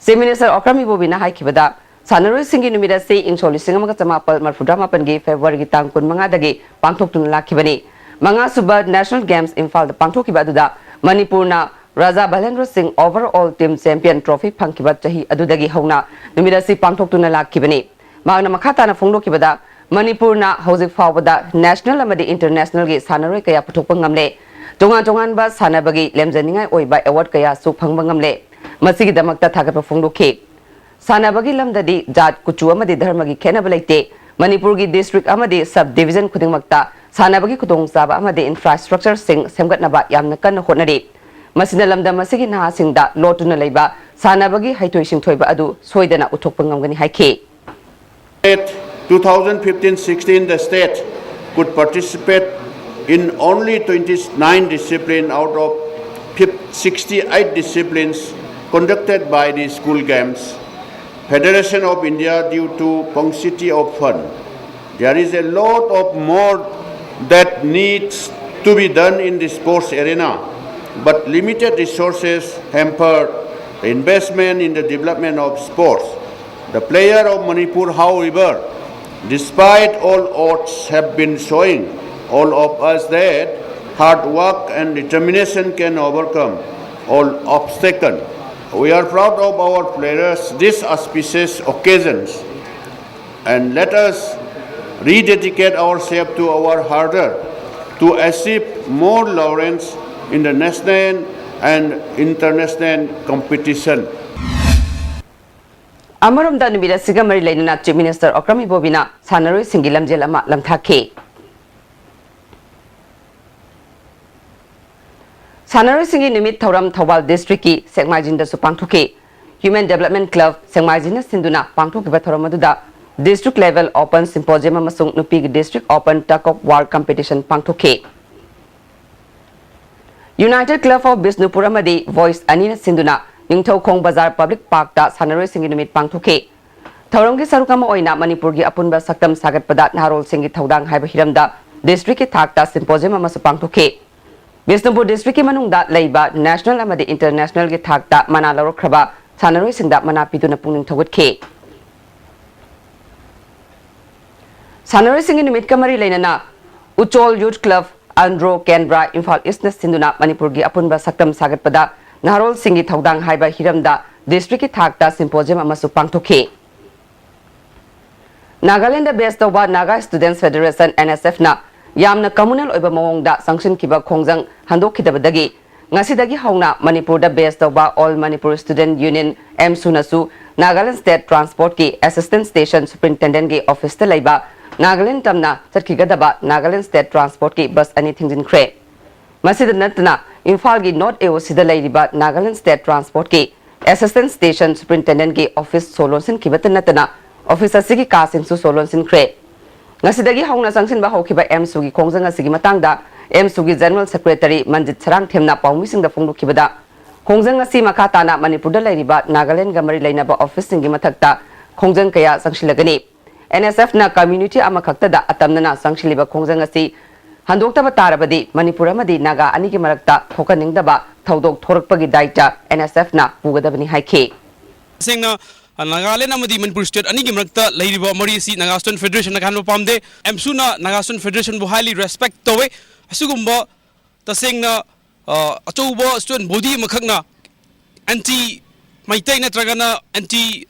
Chief Minister ꯑꯣꯀ꯭ꯔꯥꯝ ꯏꯕꯣꯕꯤꯅ ꯍꯥꯏꯈꯤꯕꯗ, ꯁꯥꯟꯅꯔꯣꯏꯁꯤꯡꯒꯤ ꯅꯨꯃꯤꯠ ꯑꯁꯤ ꯏꯪ ꯁꯣꯛ ꯂꯤꯁꯤꯡ ꯑꯃꯒ ꯆꯃꯥꯄꯜ ꯃꯔꯤꯐꯨꯇꯔꯥꯃꯥꯄꯜꯒꯤ Februaryꯒꯤ ꯇꯥꯡ ꯀꯨꯟꯃꯉꯥꯗꯒꯤ ꯄꯥꯡꯊꯣꯛꯇꯨꯅ ꯂꯥꯛꯈꯤꯕꯅꯤ꯫ ꯃꯉꯥꯁꯨꯕ National Games ꯏꯝꯐꯥꯜꯗ ꯄꯥꯡꯊꯣꯛꯈꯤꯕ ꯑꯗꯨꯗ ꯃꯅꯤꯄꯨꯔꯅ ꯔꯥꯖꯥ ꯕꯂꯦꯟꯗ꯭ꯔ ꯁꯤꯡ Overall Team Champion Trophy ꯐꯪꯈꯤꯕ ꯆꯍꯤ ꯑꯗꯨꯗꯒꯤ ꯍꯧꯅ ꯅꯨꯃꯤꯠ ꯑꯁꯤ ꯄꯥꯡꯊꯣꯛꯇꯨꯅ ꯂꯥꯛꯈꯤꯕꯅꯤ꯫ ꯃꯍꯥꯛꯅ ꯃꯈꯥ ꯇꯥꯅ ꯐꯣꯡꯗꯣꯛꯈꯤꯕꯗ, ꯃꯅꯤꯄꯨꯔꯅ ꯍꯧꯖꯤꯛ ꯐꯥꯎꯕꯗ national ꯑꯃꯗꯤ internationalꯒꯤ ꯁꯥꯟꯅꯔꯣꯏ ꯀꯌꯥ ꯄꯨꯊꯣꯛꯄ ꯉꯝꯂꯦ꯫ ꯇꯣꯉꯥꯟ ꯇꯣꯉꯥꯟꯕ ꯁꯥꯟꯅꯕꯒꯤ ꯂꯦꯝꯖꯅꯤꯡꯉꯥꯏ ꯑꯣꯏꯕ ꯑꯦꯋꯥꯔꯗ ꯀꯌꯥꯁꯨ ꯐꯪꯕ ꯉꯝꯂꯦ꯫ ꯃꯁꯤꯒꯤꯗꯃꯛꯇ ꯊꯥꯒꯠꯄ ꯐꯣꯡꯗꯣꯛꯈꯤ꯫ ꯁꯥꯟꯅꯕꯒꯤ ꯂꯝꯗꯗꯤ ꯖꯥꯠ, ꯀꯨꯆꯨ ꯑꯃꯗꯤ ꯙꯔꯃꯒꯤ ꯈꯦꯠꯅꯕ ꯂꯩꯇꯦ꯫ ꯃꯅꯤꯄꯨꯔꯒꯤ ꯗꯤꯁꯇ꯭ꯔꯤꯛ ꯑꯃꯗꯤ ꯁꯕ ꯗꯤꯚꯤꯖꯟ ꯈꯨꯗꯤꯡꯃꯛꯇ ꯁꯥꯟꯅꯕꯒꯤ ꯈꯨꯗꯣꯡꯆꯥꯕ ꯑꯃꯗꯤ ꯏꯟꯐ꯭ꯔꯥꯁ꯭ꯇ꯭ꯔꯛꯆꯔꯁꯤꯡ ꯁꯦꯝꯒꯠꯅꯕ ꯌꯥꯝꯅ ꯀꯟꯅ ꯍꯣꯠꯅꯔꯤ꯫ ꯃꯁꯤꯅ ꯂꯝꯗꯝ ꯑꯁꯤꯒꯤ ꯅꯍꯥꯁꯤꯡꯗ ꯂꯣꯠꯇꯨꯅ ꯂꯩꯕ ꯁꯥꯟꯅꯕꯒꯤ ꯍꯩꯊꯣꯏ ꯁꯤꯡꯊꯣꯏꯕ ꯑꯗꯨ ꯁꯣꯏꯗꯅ ꯎꯠꯊꯣꯛꯄ ꯉꯝꯒꯅꯤ ꯍꯥꯏꯈꯤ꯫ two thousand fifteen sixteen, the state could participate in only twenty-nine disciplines out of fif- sixty-eight disciplines conducted by the school games. Federation of India due to paucity of fund. There is a lot of more that needs to be done in the sports arena, but limited resources hamper the investment in the development of sports. The player of Manipur, however, despite all odds, have been showing all of us that hard work and determination can overcome all obstacles. We are proud of our players these auspicious occasions, and let us rededicate ourselves to our harder to achieve more laurels in the national and international competition. ꯑꯃꯔꯣꯝꯗ ꯅꯨꯃꯤꯠ ꯑꯁꯤꯒ ꯃꯔꯤ ꯂꯩꯅꯅ Chief Minister Okram Ibobiꯅ ꯁꯥꯟꯅꯔꯣꯏꯁꯤꯡꯒꯤ ꯂꯝꯖꯦꯜ ꯑꯃ ꯂꯝꯊꯥꯈꯤ꯫ ꯁꯥꯟꯅꯔꯣꯏꯁꯤꯡꯒꯤ ꯅꯨꯃꯤꯠ ꯊꯧꯔꯝ ꯊꯧꯕꯥꯜ ꯗꯤꯁꯇ꯭ꯔꯤꯛꯀꯤ ꯁꯦꯛꯃꯥꯏꯖꯤꯟꯗꯁꯨ ꯄꯥꯡꯊꯣꯛꯈꯤ꯫ Human Development Club ꯁꯦꯛꯃꯥꯏꯖꯤꯟꯅ ꯁꯤꯟꯗꯨꯅ ꯄꯥꯡꯊꯣꯛꯈꯤꯕ ꯊꯧꯔꯝ ꯑꯗꯨꯗ District Level Open Symposium ꯑꯃꯁꯨꯡ ꯅꯨꯄꯤꯒꯤ District Open Tug of War Competition ꯄꯥꯡꯊꯣꯛꯈꯤ꯫ United Club of Bishnupur ꯑꯃꯗꯤ Voice ꯑꯅꯤꯅ ꯁꯤꯟꯗꯨꯅ ꯅꯤꯡꯊꯧꯈꯣꯡ ꯕꯖꯥꯔ Public Parkꯇ ꯁꯥꯟꯅꯔꯣꯏꯁꯤꯡꯒꯤ ꯅꯨꯃꯤꯠ ꯄꯥꯡꯊꯣꯛꯈꯤ꯫ ꯊꯧꯔꯝꯒꯤ ꯁꯔꯨꯛ ꯑꯃ ꯑꯣꯏꯅ ꯃꯅꯤꯄꯨꯔꯒꯤ ꯑꯄꯨꯟꯕ ꯁꯛꯇꯝ ꯁꯥꯒꯠꯄꯗ ꯅꯍꯥꯔꯣꯜꯁꯤꯡꯒꯤ ꯊꯧꯗꯥꯡ ꯍꯥꯏꯕ ꯍꯤꯔꯝꯗ districtꯀꯤ ꯊꯥꯛꯇ symposium ꯑꯃꯁꯨ ꯄꯥꯡꯊꯣꯛꯈꯤ꯫ ꯕꯤꯁꯅꯨꯄꯨꯔ districtꯀꯤ ꯃꯅꯨꯡꯗ ꯂꯩꯕ national ꯑꯃꯗꯤ internationalꯒꯤ ꯊꯥꯛꯇ ꯃꯅꯥ ꯂꯧꯔꯛꯈ꯭ꯔꯕ ꯁꯥꯟꯅꯔꯣꯏꯁꯤꯡꯗ ꯃꯅꯥ ꯄꯤꯗꯨꯅ ꯄꯨꯛꯅꯤꯡ ꯊꯧꯒꯠꯈꯤ꯫ ꯁꯥꯟꯅꯔꯣꯏꯁꯤꯡꯒꯤ ꯅꯨꯃꯤꯠꯀ ꯃꯔꯤ ꯂꯩꯅꯅ Uchol Youth Club, Andro Kendra, Imphal Eastꯅ ꯁꯤꯟꯗꯨꯅ ꯃꯅꯤꯄꯨꯔꯒꯤ ꯑꯄꯨꯟꯕ ꯁꯛꯇꯝ ꯁꯥꯒꯠꯄꯗ ꯅꯍꯥꯔꯣꯜꯁꯤꯡꯒꯤ ꯊꯧꯗꯥꯡ ꯍꯥꯏꯕ ꯍꯤꯔꯝꯗ districtꯀꯤ ꯊꯥꯛꯇ symposium ꯑꯃꯁꯨ ꯄꯥꯡꯊꯣꯛꯈꯤ꯫ ꯅꯥꯒꯥꯂꯦꯟꯗ base ꯇꯧꯕ Naga Students Federation, NSFꯅ ꯌꯥꯝꯅ communal ꯑꯣꯏꯕ ꯃꯑꯣꯡꯗ ꯆꯪꯁꯤꯟꯈꯤꯕ ꯈꯣꯡꯖꯪ ꯍꯟꯗꯣꯛꯈꯤꯗꯕꯗꯒꯤ ꯉꯁꯤꯗꯒꯤ ꯍꯧꯅ ꯃꯅꯤꯄꯨꯔꯗ base ꯇꯧꯕ All Manipur Student Union, AMSU, ꯅꯁꯨ Nagaland State Transport ꯀꯤ Assistant Station Superintendent ꯀꯤ office ꯇ ꯂꯩꯕ ꯅꯥꯒꯥꯂꯦꯟꯗ ꯇꯝꯅ ꯆꯠꯈꯤꯒꯗꯕ Nagaland State Transport ꯀꯤ bus ꯑꯅꯤ ꯊꯤꯡꯖꯤꯟꯈ꯭ꯔꯦ꯫ ꯃꯁꯤꯗ ꯅꯠꯇꯅ ꯏꯝꯐꯥꯜꯒꯤ North AOC ꯗ ꯂꯩꯔꯤꯕ Nagaland State Transport ꯀꯤ Assistant Station Superintendent ꯀꯤ office ꯁꯣ ꯂꯣꯟꯁꯤꯟꯈꯤꯕꯇ ꯅꯠꯇꯅ office ꯑꯁꯤꯒꯤ ꯀꯥꯁꯤꯡꯁꯨ ꯁꯣ ꯂꯣꯟꯁꯤꯟꯈ꯭ꯔꯦ꯫ ꯉꯁꯤꯗꯒꯤ ꯍꯧꯅ ꯆꯪꯁꯤꯟꯕ ꯍꯧꯈꯤꯕ AMSU ꯒꯤ ꯈꯣꯡꯖꯪ ꯑꯁꯤꯒꯤ ꯃꯇꯥꯡꯗ AMSU ꯒꯤ General Secretary ꯃꯟꯖꯤꯠ ꯁꯔꯥꯡꯊꯦꯝꯅ ꯄꯥꯎꯃꯤꯁꯤꯡꯗ ꯐꯣꯡꯗꯣꯛꯈꯤꯕꯗ, ꯈꯣꯡꯖꯪ ꯑꯁꯤ ꯃꯈꯥ ꯇꯥꯅ ꯃꯅꯤꯄꯨꯔꯗ ꯂꯩꯔꯤꯕ ꯅꯥꯒꯥꯂꯦꯟꯗꯒ ꯃꯔꯤ ꯂꯩꯅꯕ office ꯁꯤꯡꯒꯤ ꯃꯊꯛꯇ ꯈꯣꯡꯖꯪ ꯀꯌꯥ ꯆꯪꯁꯤꯜꯂꯒꯅꯤ꯫ NSF ꯅ community ꯑꯃꯈꯛꯇꯗ ꯑꯇꯝꯅꯅ ꯆꯪꯁꯤꯜꯂꯤꯕ ꯈꯣꯡꯖꯪ ꯑꯁꯤ ꯍꯟꯗꯣꯛꯇꯕ ꯇꯥꯔꯕꯗꯤ ꯃꯅꯤꯄꯨꯔ ꯑꯃꯗꯤ ꯅꯥꯒꯥ ꯑꯅꯤꯒꯤ ꯃꯔꯛꯇ ꯊꯣꯛꯍꯟꯅꯤꯡꯗꯕ ꯊꯧꯗꯣꯛ ꯊꯣꯔꯛꯄꯒꯤ ꯗꯥꯏꯇ NSF ꯅ ꯄꯨꯒꯗꯕꯅꯤ ꯍꯥꯏꯈꯤ꯫ ꯇꯁꯦꯡꯅ ꯅꯥꯒꯥꯂꯦꯟꯗ ꯑꯃꯗꯤ ꯃꯅꯤꯄꯨꯔ state ꯑꯅꯤꯒꯤ ꯃꯔꯛꯇ ꯂꯩꯔꯤꯕ ꯃꯔꯤ ꯑꯁꯤ ꯅꯥꯒꯥ Student Federation ꯅ ꯀꯥꯍꯟꯕ ꯄꯥꯝꯗꯦ꯫ AMSU ꯅ ꯅꯥꯒꯥ Student Federation ꯕꯨ highly respect ꯇꯧꯋꯦ꯫ ꯑꯁꯤꯒꯨꯝꯕ ꯇꯁꯦꯡꯅ ꯑ, ꯑꯆꯧꯕ student body ꯑꯃꯈꯛꯅ anti ꯃꯩꯇꯩ ꯅꯠꯇ꯭ꯔꯒꯅ anti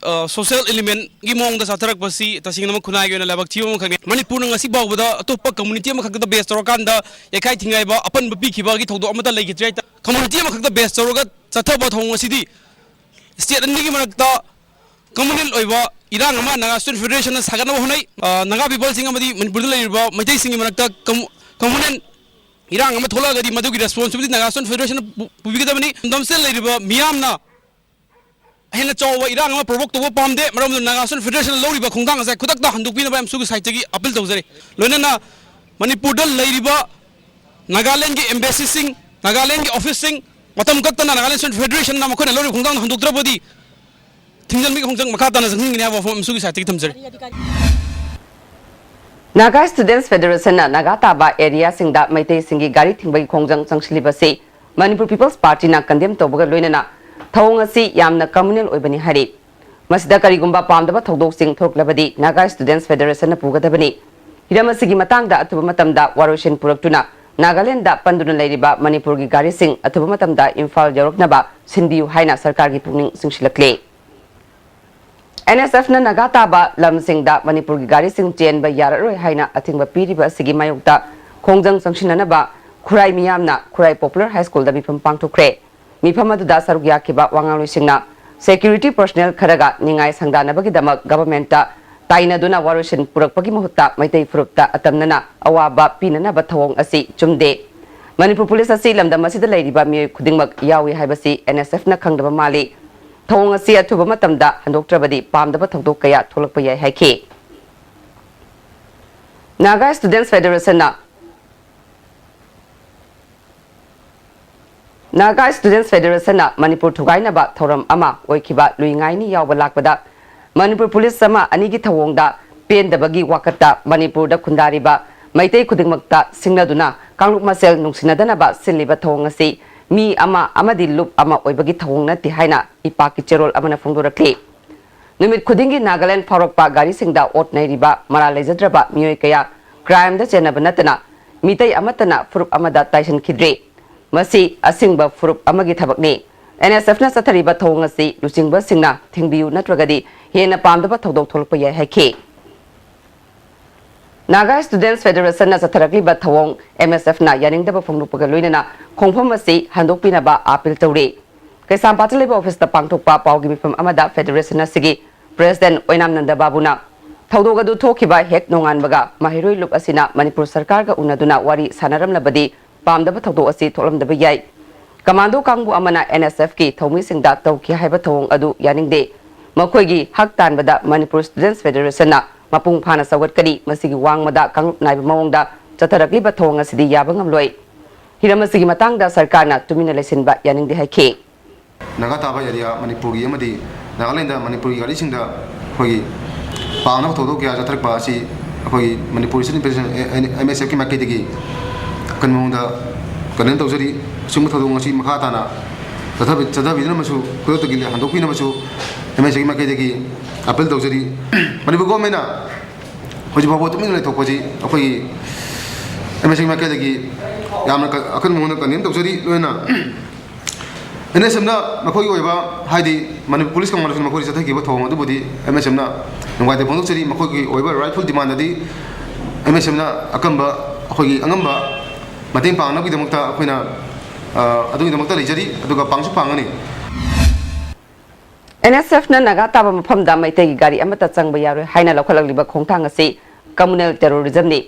social element ꯀꯤ ꯃꯑꯣꯡꯗ ꯆꯠꯊꯔꯛꯄꯁꯤ ꯇꯁꯦꯡꯅꯃꯛ ꯈꯨꯟꯅꯥꯏꯒꯤ ꯑꯣꯏꯅ ꯂꯥꯏꯕꯛ ꯊꯤꯕ ꯑꯃꯈꯛꯅꯤ꯫ ꯃꯅꯤꯄꯨꯔꯅ ꯉꯁꯤ ꯐꯥꯎꯕꯗ ꯑꯇꯣꯞꯄ community ꯑꯃꯈꯛꯇꯗ base ꯇꯧꯔꯀꯥꯟꯗ ꯌꯩꯈꯥꯏ ꯊꯤꯡꯒꯥꯏꯕ, ꯑꯄꯟꯕ ꯄꯤꯈꯤꯕꯒꯤ ꯊꯧꯗꯣꯛ ꯑꯃꯠꯇ ꯂꯩꯈꯤꯗ꯭ꯔꯦ꯫ Community ꯑꯃꯈꯛꯇ base ꯇꯧꯔꯒ ꯆꯠꯊꯕ ꯊꯧꯑꯣꯡ ꯑꯁꯤꯗꯤ state ꯑꯅꯤꯒꯤ ꯃꯔꯛꯇ communal ꯑꯣꯏꯕ ꯏꯔꯥꯡ ꯑꯃ Naga Student Federation ꯅ ꯁꯥꯒꯠꯅꯕ ꯍꯣꯠꯅꯩ꯫ ꯑ, Naga people ꯁꯤꯡ ꯑꯃꯗꯤ ꯃꯅꯤꯄꯨꯔꯗ ꯂꯩꯔꯤꯕ ꯃꯩꯇꯩꯁꯤꯡꯒꯤ ꯃꯔꯛꯇ commu-, communal ꯏꯔꯥꯡ ꯑꯃ ꯊꯣꯛꯂꯛꯑꯒꯗꯤ ꯃꯗꯨꯒꯤ responsibility Naga Student Federation ꯅ ꯄꯨ-, ꯄꯨꯕꯤꯒꯗꯕꯅꯤ꯫ ꯂꯝꯗꯝꯁꯤꯗ ꯂꯩꯔꯤꯕ ꯃꯤꯌꯥꯝꯅ ꯍꯦꯟꯅ ꯆꯥꯎꯕ ꯏꯔꯥꯡ ꯑꯃ provoke ꯇꯧꯕ ꯄꯥꯝꯗꯦ꯫ ꯃꯔꯝ ꯑꯗꯨꯅ Naga Student Federation ꯅ ꯂꯧꯔꯤꯕ ꯈꯣꯡꯊꯥꯡ ꯑꯁꯦ ꯈꯨꯗꯛꯇ ꯍꯟꯗꯣꯛꯄꯤꯅꯕ AMSU ꯒꯤ side ꯇꯒꯤ appeal ꯇꯧꯖꯔꯤ꯫ ꯂꯣꯏꯅꯅ ꯃꯅꯤꯄꯨꯔꯗ ꯂꯩꯔꯤꯕ ꯅꯥꯒꯥꯂꯦꯟꯒꯤ embassy ꯁꯤꯡ, ꯅꯥꯒꯥꯂꯦꯟꯒꯤ office ꯁꯤꯡ, ꯃꯇꯝ ꯀꯛꯇꯅ Naga Student Federation ꯅ ꯃꯈꯣꯏꯅ ꯂꯧꯔꯤꯕ ꯈꯣꯡꯊꯥꯡꯗꯣ ꯍꯟꯗꯣꯛꯇ꯭ꯔꯕꯗꯤ ꯊꯤꯡꯖꯤꯟꯕꯒꯤ ꯈꯣꯡꯖꯪ ꯃꯈꯥ ꯇꯥꯅ ꯆꯪꯁꯤꯟꯒꯅꯤ ꯍꯥꯏꯕ ꯋꯥꯐꯝ AMSU ꯒꯤ side ꯇꯒꯤ ꯊꯝꯖꯔꯤ꯫ Naga Students Federation ꯅ ꯅꯥꯒꯥ ꯇꯥꯕ area ꯁꯤꯡꯗ ꯃꯩꯇꯩꯁꯤꯡꯒꯤ ꯒꯥꯔꯤ ꯊꯤꯡꯕꯒꯤ ꯈꯣꯡꯖꯪ ꯆꯪꯁꯤꯜꯂꯤꯕꯁꯤ Manipur People's Party ꯅ condemn ꯇꯧꯕꯒ ꯂꯣꯏꯅꯅ ꯊꯧꯑꯣꯡ ꯑꯁꯤ ꯌꯥꯝꯅ communal ꯑꯣꯏꯕꯅꯤ ꯍꯥꯏꯔꯤ꯫ ꯃꯁꯤꯗ ꯀꯔꯤꯒꯨꯝꯕ ꯄꯥꯝꯗꯕ ꯊꯧꯗꯣꯛꯁꯤꯡ ꯊꯣꯛꯂꯕꯗꯤ Naga Students Federation ꯅ ꯄꯨꯒꯗꯕꯅꯤ꯫ ꯍꯤꯔꯝ ꯑꯁꯤꯒꯤ ꯃꯇꯥꯡꯗ ꯑꯊꯨꯕ ꯃꯇꯝꯗ ꯋꯥꯔꯣꯏꯁꯤꯟ ꯄꯨꯔꯛꯇꯨꯅ ꯅꯥꯒꯥꯂꯦꯟꯗ ꯄꯟꯗꯨꯅ ꯂꯩꯔꯤꯕ ꯃꯅꯤꯄꯨꯔꯒꯤ ꯒꯥꯔꯤꯁꯤꯡ ꯑꯊꯨꯕ ꯃꯇꯝꯗ ꯏꯝꯐꯥꯜ ꯌꯧꯔꯛꯅꯕ ꯁꯤꯟꯕꯤꯌꯨ ꯍꯥꯏꯅ ꯁꯔꯀꯥꯔꯒꯤ ꯄꯨꯛꯅꯤꯡ ꯆꯤꯡꯁꯤꯜꯂꯛꯂꯤ꯫ NSF ꯅ ꯅꯥꯒꯥ ꯇꯥꯕ ꯂꯝꯁꯤꯡꯗ ꯃꯅꯤꯄꯨꯔꯒꯤ ꯒꯥꯔꯤꯁꯤꯡ ꯆꯦꯟꯕ ꯌꯥꯔꯔꯣꯏ ꯍꯥꯏꯅ ꯑꯊꯤꯡꯕ ꯄꯤꯔꯤꯕ ꯑꯁꯤꯒꯤ ꯃꯥꯌꯣꯛꯇ ꯈꯣꯡꯖꯪ ꯆꯪꯁꯤꯟꯅꯅꯕ ꯈꯨꯔꯥꯏ ꯃꯤꯌꯥꯝꯅ ꯈꯨꯔꯥꯏ ꯄꯣꯄꯨꯂꯔ ꯍꯥꯏ ꯁ꯭ꯀꯨꯜꯗ ꯃꯤꯐꯝ ꯄꯥꯡꯊꯣꯛꯈ꯭ꯔꯦ꯫ ꯃꯤꯐꯝ ꯑꯗꯨꯗ ꯁꯔꯨꯛ ꯌꯥꯈꯤꯕ ꯋꯥ ꯉꯥꯡꯂꯣꯏꯁꯤꯡꯅ security personnel ꯈꯔꯒ ꯅꯤꯡꯉꯥꯏ ꯁꯪꯗꯥꯅꯕꯒꯤꯗꯃꯛ ꯒꯚꯔꯟꯃꯦꯟꯠꯇ ꯇꯥꯏꯅꯗꯨꯅ ꯋꯥꯔꯣꯏꯁꯤꯟ ꯄꯨꯔꯛꯄꯒꯤ ꯃꯍꯨꯠꯇ ꯃꯩꯇꯩ ꯐꯨꯔꯨꯞꯇ ꯑꯇꯝꯅꯅ ꯑꯋꯥꯕ ꯄꯤꯅꯅꯕ ꯊꯧꯑꯣꯡ ꯑꯁꯤ ꯆꯨꯝꯗꯦ꯫ ꯃꯅꯤꯄꯨꯔ ꯄꯨꯂꯤꯁ ꯑꯁꯤ ꯂꯝꯗꯝ ꯑꯁꯤꯗ ꯂꯩꯔꯤꯕ ꯃꯤꯑꯣꯏ ꯈꯨꯗꯤꯡꯃꯛ ꯌꯥꯎꯏ ꯍꯥꯏꯕꯁꯤ NSFꯅ ꯈꯪꯗꯕ ꯃꯥꯜꯂꯤ꯫ ꯊꯧꯑꯣꯡ ꯑꯁꯤ ꯑꯊꯨꯕ ꯃꯇꯝꯗ ꯍꯟꯗꯣꯛꯇ꯭ꯔꯕꯗꯤ ꯄꯥꯝꯗꯕ ꯊꯧꯗꯣꯛ ꯀꯌꯥ ꯊꯣꯛꯂꯛꯄ ꯌꯥꯏ ꯍꯥꯏꯈꯤ꯫ Naga Students Federationꯅ Naga Students Federationꯅ Manipur ꯊꯨꯒꯥꯏꯅꯕ ꯊꯧꯔꯝ ꯑꯃ ꯑꯣꯏꯈꯤꯕ ꯂꯨꯏꯉꯥꯏꯅꯤ ꯌꯥꯎꯕ ꯂꯥꯛꯄꯗ ꯃꯅꯤꯄꯨꯔ ꯄꯨꯂꯤꯁ ꯑꯃ ꯑꯅꯤꯒꯤ ꯊꯧꯑꯣꯡꯗ ꯄꯦꯟꯗꯕꯒꯤ ꯋꯥꯀꯠꯇ ꯃꯅꯤꯄꯨꯔꯗ ꯈꯨꯟꯗꯥꯔꯤꯕ ꯃꯩꯇꯩ ꯈꯨꯗꯤꯡꯃꯛꯇ ꯁꯤꯡꯅꯗꯨꯅ ꯀꯥꯡꯂꯨꯞ ꯃꯁꯦꯜ ꯅꯨꯡꯁꯤꯅꯗꯅꯕ ꯁꯤꯜꯂꯤꯕ ꯊꯧꯑꯣꯡ ꯑꯁꯤ ꯃꯤ ꯑꯃ ꯑꯃꯗꯤ ꯂꯨꯞ ꯑꯃ ꯑꯣꯏꯕꯒꯤ ꯊꯧꯑꯣꯡ ꯅꯠꯇꯦ ꯍꯥꯏꯅ ꯏꯄꯥꯛꯀꯤ ꯆꯦꯔꯣꯜ ꯑꯃꯅ ꯐꯣꯡꯗꯣꯔꯛꯂꯤ꯫ ꯅꯨꯃꯤꯠ ꯈꯨꯗꯤꯡꯒꯤ ꯅꯥꯒꯥꯂꯦꯟ ꯐꯥꯎꯔꯛꯄ ꯒꯥꯔꯤꯁꯤꯡꯗ ꯑꯣꯠ ꯅꯩꯔꯤꯕ ꯃꯔꯥꯜ ꯂꯩꯖꯗ꯭ꯔꯕ ꯃꯤꯑꯣꯏ ꯀꯌꯥ crimeꯗ ꯆꯦꯟꯅꯕ ꯅꯠꯇꯅ ꯃꯤꯇꯩ ꯑꯃꯠꯇꯅ ꯐꯨꯔꯨꯞ ꯑꯃꯗ ꯇꯥꯏꯁꯤꯟꯈꯤꯗ꯭ꯔꯤ꯫ ꯃꯁꯤ ꯑꯁꯤꯡꯕ ꯐꯨꯔꯨꯞ ꯑꯃꯒꯤ ꯊꯕꯛꯅꯤ꯫ NSFꯅ ꯆꯠꯊꯔꯤꯕ ꯊꯧꯑꯣꯡ ꯑꯁꯤ ꯂꯨꯆꯤꯡꯕꯁꯤꯡꯅ ꯊꯤꯡꯕꯤꯌꯨ ꯅꯠꯇ꯭ꯔꯒꯗꯤ ꯍꯦꯟꯅ ꯄꯥꯝꯗꯕ ꯊꯧꯗꯣꯛ ꯊꯣꯛꯂꯛꯄ ꯌꯥꯏ ꯍꯥꯏꯈꯤ꯫ Naga Students Federationꯅ ꯆꯠꯊꯔꯛꯂꯤꯕ ꯊꯧꯑꯣꯡ MSFꯅ ꯌꯥꯅꯤꯡꯗꯕ ꯐꯣꯡꯗꯣꯛꯄꯒ ꯂꯣꯏꯅꯅ ꯈꯣꯡꯐꯝ ꯑꯁꯤ ꯍꯟꯗꯣꯛꯄꯤꯅꯕ appeal ꯇꯧꯔꯤ꯫ ꯀꯩꯁꯥꯝꯄꯥꯠꯇ ꯂꯩꯕ officeꯇ ꯄꯥꯡꯊꯣꯛꯄ ꯄꯥꯎꯒꯤ ꯃꯤꯐꯝ ꯑꯃꯗ federation ꯑꯁꯤꯒꯤ president ꯑꯣꯏꯅꯥꯝ ꯅꯟꯗ ꯕꯥꯕꯨꯅ ꯊꯧꯗꯣꯛ ꯑꯗꯨ ꯊꯣꯛꯈꯤꯕ ꯍꯦꯛ ꯅꯣꯡꯉꯥꯟꯕꯒ ꯃꯍꯩꯔꯣꯏ ꯂꯨꯞ ꯑꯁꯤꯅ ꯃꯅꯤꯄꯨꯔ ꯁꯔꯀꯥꯔꯒ ꯎꯅꯗꯨꯅ ꯋꯥꯔꯤ ꯁꯥꯟꯅꯔꯝꯂꯕꯗꯤ ꯄꯥꯝꯗꯕ ꯊꯧꯗꯣꯛ ꯑꯁꯤ ꯊꯣꯛꯂꯝꯗꯕ ꯌꯥꯏ꯫ Commando ꯀꯥꯡꯕꯨ ꯑꯃꯅ NSFꯀꯤ ꯊꯧꯃꯤꯁꯤꯡꯗ ꯇꯧꯈꯤ ꯍꯥꯏꯕ ꯊꯧꯑꯣꯡ ꯑꯗꯨ ꯌꯥꯅꯤꯡꯗꯦ꯫ ꯃꯈꯣꯏꯒꯤ ꯍꯛ ꯇꯥꯟꯕꯗ Manipur Students Federationꯅ ꯃꯄꯨꯡ ꯐꯥꯅ ꯁꯧꯒꯠꯀꯅꯤ꯫ ꯃꯁꯤꯒꯤ ꯋꯥꯡꯃꯗ ꯀꯥꯡꯂꯨꯞ ꯅꯥꯏꯕ ꯃꯑꯣꯡꯗ ꯆꯠꯊꯔꯛꯂꯤꯕ ꯊꯧꯑꯣꯡ ꯑꯁꯤꯗꯤ ꯌꯥꯕ ꯉꯝꯂꯣꯏ꯫ ꯍꯤꯔꯝ ꯑꯁꯤꯒꯤ ꯃꯇꯥꯡꯗ ꯁꯔꯀꯥꯔꯅ ꯇꯨꯃꯤꯟꯅ ꯂꯩꯁꯤꯟꯕ ꯌꯥꯅꯤꯡꯗꯦ ꯍꯥꯏꯈꯤ꯫ ꯅꯥꯒꯥ ꯇꯥꯕ area ꯃꯅꯤꯄꯨꯔꯒꯤ ꯑꯃꯗꯤ ꯅꯥꯒꯥꯂꯦꯟꯗ ꯃꯅꯤꯄꯨꯔꯒꯤ ꯒꯥꯔꯤꯁꯤꯡꯗ ꯑꯩꯈꯣꯏꯒꯤ ꯄꯥꯝꯅꯕ ꯊꯧꯗꯣꯛ ꯀꯌꯥ ꯆꯠꯊꯔꯛꯄ ꯑꯁꯤ ꯑꯩꯈꯣꯏꯒꯤ ꯃꯅꯤꯄꯨꯔ Student Federation, MSFꯀꯤ ꯃꯥꯏꯀꯩꯗꯒꯤ ꯑꯀꯟꯕ ꯃꯑꯣꯡꯗ condemn ꯇꯧꯖꯔꯤ꯫ ꯑꯁꯤꯒꯨꯝꯕ ꯊꯧꯗꯣꯛ ꯑꯁꯤ ꯃꯈꯥ ꯇꯥꯅ ꯆꯠꯊꯕꯤ-, ꯆꯠꯊꯕꯤꯗꯅꯕꯁꯨ, ꯈꯨꯗꯛꯇꯒꯤ ꯍꯟꯗꯣꯛꯄꯤꯅꯕꯁꯨ MSFꯀꯤ ꯃꯥꯏꯀꯩꯗꯒꯤ appeal ꯇꯧꯖꯔꯤ꯫ ꯃꯅꯤꯄꯨꯔ governmentꯅ ꯍꯧꯖꯤꯛ ꯐꯥꯎꯕ ꯇꯨꯃꯤꯟꯅ ꯂꯩꯊꯣꯛꯄꯁꯤ ꯑꯩꯈꯣꯏꯒꯤ MSFꯀꯤ ꯃꯥꯏꯀꯩꯗꯒꯤ ꯌꯥꯝꯅ ꯀ-, ꯑꯀꯟꯕ ꯃꯑꯣꯡꯗ condemn ꯇꯧꯖꯔꯤ꯫ ꯂꯣꯏꯅꯅ NSFꯅ ꯃꯈꯣꯏꯒꯤ ꯑꯣꯏꯕ, ꯍꯥꯏꯗꯤ ꯃꯅꯤꯄꯨꯔ ꯄꯨꯂꯤꯁ ꯀꯃꯥꯟꯗꯣꯁꯤꯡꯅ ꯃꯈꯣꯏꯗ ꯆꯠꯊꯈꯤꯕ ꯊꯧꯑꯣꯡ ꯑꯗꯨꯕꯨꯗꯤ MSFꯅ ꯅꯨꯡꯉꯥꯏꯇꯕ ꯐꯣꯡꯗꯣꯛꯆꯔꯤ꯫ ꯃꯈꯣꯏꯒꯤ ꯑꯣꯏꯕ rightful demand ꯑꯗꯤ MSFꯅ ꯑꯀꯟꯕ ꯑꯩꯈꯣꯏꯒꯤ ꯑꯉꯝꯕ ꯃꯇꯦꯡ ꯄꯥꯡꯅꯕꯒꯤꯗꯃꯛꯇ ꯑꯩꯈꯣꯏꯅ, ꯑ, ꯑꯗꯨꯒꯤꯗꯃꯛꯇ ꯂꯩꯖꯔꯤ, ꯑꯗꯨꯒ ꯄꯥꯡꯁꯨ ꯄꯥꯡꯒꯅꯤ꯫ ꯑꯦꯟ ꯑꯦꯁ ꯑꯦꯐꯅ ꯅꯥꯒꯥ ꯇꯥꯕ ꯃꯐꯝꯗ ꯃꯩꯇꯩꯒꯤ ꯒꯥꯔꯤ ꯑꯃꯠꯇ ꯆꯪꯕ ꯌꯥꯔꯣꯏ ꯍꯥꯏꯅ ꯂꯧꯈꯠꯂꯛꯂꯤꯕ ꯈꯣꯡꯊꯥꯡ ꯑꯁꯤ communal terrorismꯅꯤ꯫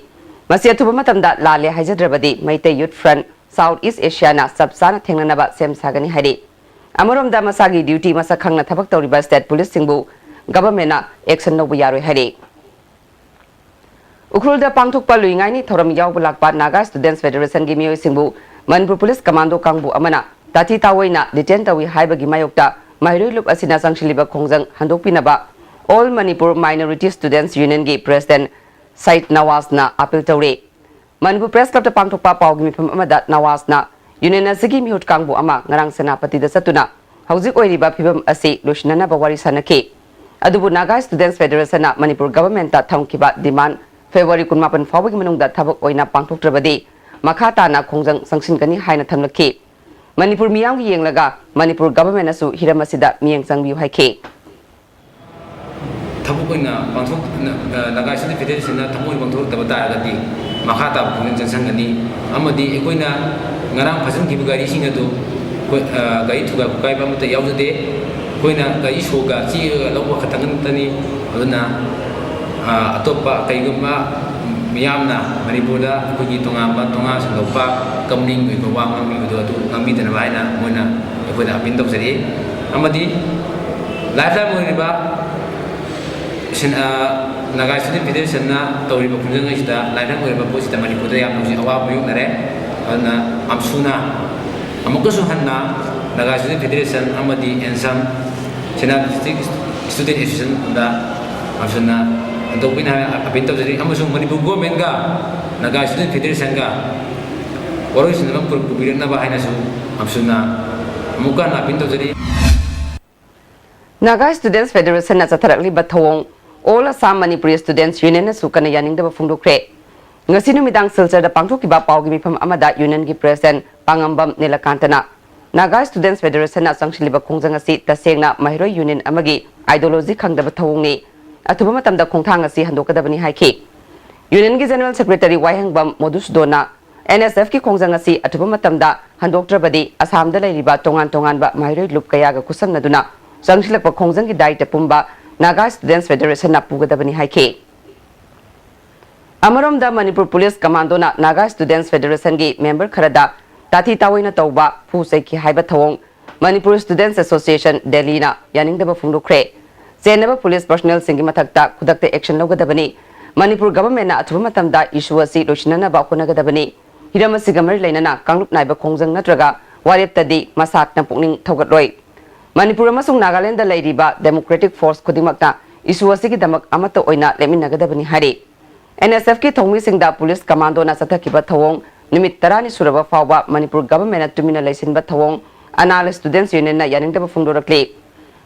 ꯃꯁꯤ ꯑꯊꯨꯕ ꯃꯇꯝꯗ ꯂꯥꯜꯂꯦ ꯍꯥꯏꯖꯗ꯭ꯔꯕꯗꯤ Meitei Youth Front South East Asiaꯅ ꯆꯞ ꯆꯥꯅ ꯊꯦꯡꯅꯅꯕ ꯁꯦꯝ ꯁꯥꯒꯅꯤ ꯍꯥꯏꯔꯤ꯫ ꯑꯃꯔꯣꯝꯗ ꯃꯁꯥꯒꯤ duty ꯃꯁꯛ ꯈꯪꯅ ꯊꯕꯛ ꯇꯧꯔꯤꯕ state policeꯁꯤꯡꯕꯨ governmentꯅ action ꯂꯧꯕ ꯌꯥꯔꯣꯏ ꯍꯥꯏꯔꯤ꯫ ꯎꯈ꯭ꯔꯨꯜꯗ ꯄꯥꯡꯊꯣꯛꯄ ꯂꯨꯏꯉꯥꯏꯅꯤ ꯊꯧꯔꯝ ꯌꯥꯎꯕ ꯂꯥꯛꯄ Naga Students Federationꯒꯤ ꯃꯤꯑꯣꯏꯁꯤꯡꯕꯨ ꯃꯅꯤꯄꯨꯔ ꯄꯨꯂꯤꯁ ꯀꯃꯥꯟꯗꯣ ꯀꯥꯡꯕꯨ ꯑꯃꯅ ꯇꯥꯊꯤ ꯇꯥꯑꯣꯏꯅ detain ꯇꯧꯏ ꯍꯥꯏꯕꯒꯤ ꯃꯥꯌꯣꯛꯇ ꯃꯍꯩꯔꯣꯏ ꯂꯨꯞ ꯑꯁꯤꯅ ꯆꯪꯁꯤꯜꯂꯤꯕ ꯈꯣꯡꯖꯪ ꯍꯟꯗꯣꯛꯄꯤꯅꯕ All Manipur Minority Students Unionꯒꯤ President ꯁꯩꯗ ꯅꯋꯥꯖꯅ appeal ꯇꯧꯔꯤ꯫ ꯃꯅꯤꯄꯨꯔ Press Clubꯇ ꯄꯥꯡꯊꯣꯛꯄ ꯄꯥꯎꯒꯤ ꯃꯤꯐꯝ ꯑꯃꯗ ꯅꯋꯥꯖꯅ union ꯑꯁꯤꯒꯤ ꯃꯤꯍꯨꯠ ꯀꯥꯡꯕꯨ ꯑꯃ ꯉꯔꯥꯡ ꯁꯦꯅꯥꯄꯇꯤꯗ ꯆꯠꯇꯨꯅ ꯍꯧꯖꯤꯛ ꯑꯣꯏꯔꯤꯕ ꯐꯤꯕꯝ ꯑꯁꯤ ꯂꯣꯏꯁꯤꯟꯅꯅꯕ ꯋꯥꯔꯤ ꯁꯥꯅꯈꯤ꯫ ꯑꯗꯨꯕꯨ Naga Students Federationꯅ ꯃꯅꯤꯄꯨꯔ governmentꯇ ꯊꯝꯈꯤꯕ demand February ꯀꯨꯟꯃꯥꯄꯟ ꯐꯥꯎꯕꯒꯤ ꯃꯅꯨꯡꯗ ꯊꯕꯛ ꯑꯣꯏꯅ ꯄꯥꯡꯊꯣꯛꯇ꯭ꯔꯕꯗꯤ ꯃꯈꯥ ꯇꯥꯅ ꯈꯣꯡꯖꯪ ꯆꯪꯁꯤꯟꯒꯅꯤ ꯍꯥꯏꯅ ꯊꯝꯂꯛꯈꯤ꯫ ꯃꯅꯤꯄꯨꯔ ꯃꯤꯌꯥꯝꯒꯤ ꯌꯦꯡꯂꯒ ꯃꯅꯤꯄꯨꯔ governmentꯅꯁꯨ ꯍꯤꯔꯝ ꯑꯁꯤꯗ ꯃꯤꯠꯌꯦꯡ ꯆꯪꯕꯤꯌꯨ ꯍꯥꯏꯈꯤ꯫ ꯊꯕꯛ ꯑꯣꯏꯅ ꯄꯥꯡꯊꯣꯛ Naga Students Federationꯅ ꯊꯕꯛ ꯑꯣꯏꯅ ꯄꯥꯡꯊꯣꯔꯛꯇꯕ ꯇꯥꯔꯒꯗꯤ ꯃꯈꯥ ꯇꯥꯕ ꯈꯣꯡꯖꯪ ꯆꯪꯁꯤꯟꯒꯅꯤ꯫ ꯑꯃꯗꯤ ꯑꯩꯈꯣꯏꯅ ꯉꯔꯥꯡ ꯐꯥꯖꯤꯟꯈꯤꯕ ꯒꯥꯔꯤꯁꯤꯡ ꯑꯗꯨ ꯑꯩꯈꯣꯏ, ꯑ, ꯒꯥꯔꯤ ꯊꯨꯒꯥꯏ ꯈꯣꯠꯀꯥꯏꯕ ꯑꯃꯠꯇ ꯌꯥꯎꯖꯗꯦ꯫ ꯑꯩꯈꯣꯏꯅ ꯒꯥꯔꯤ ꯁꯣꯒ ꯆꯦꯛꯑꯒ ꯂꯧꯕ ꯈꯛꯇ ꯉꯛꯇꯅꯤ꯫ ꯑꯗꯨꯅ, ꯑ, ꯑꯇꯣꯞꯄ ꯀꯔꯤꯒꯨꯝꯕ ꯃꯤꯌꯥꯝꯅ ꯃꯅꯤꯄꯨꯔꯗ ꯑꯩꯈꯣꯏꯒꯤ ꯇꯣꯉꯥꯟꯕ ꯇꯣꯉꯥꯟ ꯁꯟꯗꯣꯛꯄ ꯀꯝꯄꯅꯤꯒꯤ ꯑꯣꯏꯕ ꯋꯥ ꯉꯥꯡꯕꯤꯕꯗꯣ ꯑꯗꯨ ꯉꯥꯡꯕꯤꯗꯅꯕ ꯍꯥꯏꯅ ꯃꯣꯏꯅ ꯑꯩꯈꯣꯏꯗ appeal ꯇꯧꯖꯔꯤ꯫ ꯑꯃꯗꯤ lifeline ꯑꯣꯏꯔꯤꯕ ꯁꯤꯟ-, ꯑ, Naga Students Federationꯅ ꯇꯧꯔꯤꯕ ꯈꯣꯡꯖꯪ ꯑꯁꯤꯗ lifeline ꯑꯣꯏꯔꯤꯕ ꯄꯣꯠꯁꯤꯗ ꯃꯅꯤꯄꯨꯔꯗ ꯌꯥꯝꯅ ꯍꯧꯖꯤꯛ ꯑꯋꯥꯕ ꯃꯥꯌꯣꯛꯅꯔꯦ꯫ ꯑꯗꯨꯅ ꯑꯝꯁꯨꯅ ꯑꯃꯨꯛꯀꯁꯨ ꯍꯟꯅ Naga Students Federation ꯑꯃꯗꯤ ANSAM, Senapati District Student Associationꯗ ꯑꯝꯁꯨꯅ ꯍꯟꯗꯣꯛꯄꯤꯅ ꯍꯥꯏꯅ appeal ꯇꯧꯖꯔꯤ꯫ ꯑꯃꯁꯨꯡ ꯃꯅꯤꯄꯨꯔ governmentꯀ Naga Students Federationꯒ ꯋꯥꯔꯣꯏꯁꯤꯟꯅꯕ ꯄꯨ-, ꯄꯨꯕꯤꯔꯛꯅꯕ ꯍꯥꯏꯅꯁꯨ ꯑꯝꯁꯨꯅ ꯑꯃꯨꯛꯀ ꯍꯟꯅ appeal ꯇꯧꯖꯔꯤ꯫ Naga Students Federationꯅ ꯆꯠꯊꯔꯛꯂꯤꯕ ꯊꯧꯑꯣꯡ All Assam Manipuri Students Unionꯅꯁꯨ ꯀꯟꯅ ꯌꯥꯅꯤꯡꯗꯕ ꯐꯣꯡꯗꯣꯛꯈ꯭ꯔꯦ꯫ ꯉꯁꯤ ꯅꯨꯃꯤꯗꯥꯡ ꯁꯤꯜꯆꯔꯗ ꯄꯥꯡꯊꯣꯛꯈꯤꯕ ꯄꯥꯎꯒꯤ ꯃꯤꯐꯝ ꯑꯃꯗ unionꯒꯤ president ꯄꯥꯉꯝꯕꯝ ꯅꯤꯂꯀꯥꯟꯇꯅ Naga Students Federationꯅ ꯆꯪꯁꯤꯜꯂꯤꯕ ꯈꯣꯡꯖꯪ ꯑꯁꯤ ꯇꯁꯦꯡꯅ ꯃꯍꯩꯔꯣꯏ union ꯑꯃꯒꯤ ideology ꯈꯪꯗꯕ ꯊꯧꯑꯣꯡꯅꯤ꯫ ꯑꯊꯨꯕ ꯃꯇꯝꯗ ꯈꯣꯡꯊꯥꯡ ꯑꯁꯤ ꯍꯟꯗꯣꯛꯀꯗꯕꯅꯤ ꯍꯥꯏꯈꯤ꯫ Union ꯒꯤ General Secretary ꯋꯥꯍꯦꯡꯕꯝ ꯃꯣꯗꯨꯁꯨꯗꯣꯟꯅ N S F ꯀꯤ ꯈꯣꯡꯖꯪ ꯑꯁꯤ ꯑꯊꯨꯕ ꯃꯇꯝꯗ ꯍꯟꯗꯣꯛꯇ꯭ꯔꯕꯗꯤ ꯑꯁꯥꯝꯗ ꯂꯩꯔꯤꯕ ꯇꯣꯉꯥꯟ ꯇꯣꯉꯥꯟꯕ ꯃꯍꯩꯔꯣꯏ ꯂꯨꯞ ꯀꯌꯥꯒ ꯈꯨꯠꯁꯝꯅꯗꯨꯅ ꯆꯪꯁꯤꯜꯂꯛꯄ ꯈꯣꯡꯖꯪꯒꯤ ꯗꯥꯏꯇ ꯄꯨꯝꯕ Naga Students Federation ꯅ ꯄꯨꯒꯗꯕꯅꯤ ꯍꯥꯏꯈꯤ꯫ ꯑꯃꯔꯣꯝꯗ ꯃꯅꯤꯄꯨꯔ ꯄꯨꯂꯤꯁ ꯀꯃꯥꯟꯗꯣꯅ Naga Students Federation ꯒꯤ member ꯈꯔꯗ ꯇꯥꯊꯤ ꯇꯥꯑꯣꯏꯅ ꯇꯧꯕ, ꯐꯨ ꯆꯩꯈꯤ ꯍꯥꯏꯕ ꯊꯧꯑꯣꯡ Manipur Students Association Delhi ꯅ ꯌꯥꯅꯤꯡꯗꯕ ꯐꯣꯡꯗꯣꯛꯈ꯭ꯔꯦ꯫ ꯆꯦꯟꯅꯕ ꯄꯨꯂꯤꯁ personnel ꯁꯤꯡꯒꯤ ꯃꯊꯛꯇ ꯈꯨꯗꯛꯇ action ꯂꯧꯒꯗꯕꯅꯤ꯫ ꯃꯅꯤꯄꯨꯔ government ꯅ ꯑꯊꯨꯕ ꯃꯇꯝꯗ issue ꯑꯁꯤ ꯂꯣꯏꯁꯤꯟꯅꯅꯕ ꯍꯣꯠꯅꯒꯗꯕꯅꯤ꯫ ꯍꯤꯔꯝ ꯑꯁꯤꯒ ꯃꯔꯤ ꯂꯩꯅꯅ ꯀꯥꯡꯂꯨꯞ ꯅꯥꯏꯕ ꯈꯣꯡꯖꯪ ꯅꯠꯇ꯭ꯔꯒ ꯋꯥꯔꯦꯞꯇꯗꯤ ꯃꯁꯥꯠꯅ ꯄꯨꯛꯅꯤꯡ ꯊꯧꯒꯠꯂꯣꯏ꯫ ꯃꯅꯤꯄꯨꯔ ꯑꯃꯁꯨꯡ ꯅꯥꯒꯥꯂꯦꯟꯗ ꯂꯩꯔꯤꯕ democratic force ꯈꯨꯗꯤꯡꯃꯛꯅ issue ꯑꯁꯤꯒꯤꯗꯃꯛ ꯑꯃꯠꯇ ꯑꯣꯏꯅ ꯂꯦꯞꯃꯤꯟꯅꯒꯗꯕꯅꯤ ꯍꯥꯏꯔꯤ꯫ N S F ꯀꯤ ꯊꯧꯃꯤꯁꯤꯡꯗ ꯄꯨꯂꯤꯁ ꯀꯃꯥꯟꯗꯣꯅ ꯆꯠꯊꯈꯤꯕ ꯊꯧꯑꯣꯡ ꯅꯨꯃꯤꯠ ꯇꯔꯥꯅꯤ ꯁꯨꯔꯕ ꯐꯥꯎꯕ ꯃꯅꯤꯄꯨꯔ government ꯅ ꯇꯨꯃꯤꯟꯅ ꯂꯩꯁꯤꯟꯕ ꯊꯧꯑꯣꯡ ꯑꯅꯥꯜ Students Union ꯅ ꯌꯥꯅꯤꯡꯗꯕ ꯐꯣꯡꯗꯣꯔꯛꯂꯤ꯫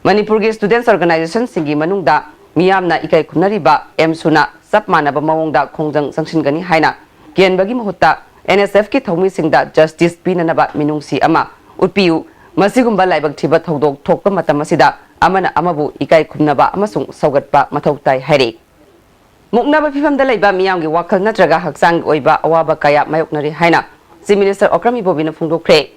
ꯃꯅꯤꯄꯨꯔꯒꯤ students organization ꯁꯤꯡꯒꯤ ꯃꯅꯨꯡꯗ ꯃꯤꯌꯥꯝꯅ ꯏꯀꯥꯏ ꯈꯨꯝꯅꯔꯤꯕ ꯑꯦꯝꯁꯨꯅ ꯆꯞ ꯃꯥꯟꯅꯕ ꯃꯑꯣꯡꯗ ꯈꯣꯡꯖꯪ ꯆꯪꯁꯤꯟꯒꯅꯤ ꯍꯥꯏꯅ ꯀꯤꯍꯟꯕꯒꯤ ꯃꯍꯨꯠꯇ N S F ꯀꯤ ꯊꯧꯃꯤꯁꯤꯡꯗ justice ꯄꯤꯅꯅꯕ ꯃꯤꯅꯨꯡꯁꯤ ꯑꯃ ꯎꯠꯄꯤꯌꯨ꯫ ꯃꯁꯤꯒꯨꯝꯕ ꯂꯥꯏꯕꯛ ꯊꯤꯕ ꯊꯧꯗꯣꯛ ꯊꯣꯛꯄ ꯃꯇꯝ ꯑꯁꯤꯗ ꯑꯃꯅ ꯑꯃꯕꯨ ꯏꯀꯥꯏ ꯈꯨꯝꯅꯕ ꯑꯃꯁꯨꯡ ꯁꯧꯒꯠꯄ ꯃꯊꯧ ꯇꯥꯏ ꯍꯥꯏꯔꯤ꯫ ꯃꯨꯛꯅꯕ ꯐꯤꯚꯝꯗ ꯂꯩꯕ ꯃꯤꯌꯥꯝꯒꯤ ꯋꯥꯈꯜ ꯅꯠꯇ꯭ꯔꯒ ꯍꯛꯆꯥꯡꯒꯤ ꯑꯣꯏꯕ ꯑꯋꯥꯕ ꯀꯌꯥ ꯃꯥꯌꯣꯛꯅꯔꯤ ꯍꯥꯏꯅ Chief Minister Okram ꯏꯕꯣꯕꯤꯅ ꯐꯣꯡꯗꯣꯛꯈ꯭ꯔꯦ꯫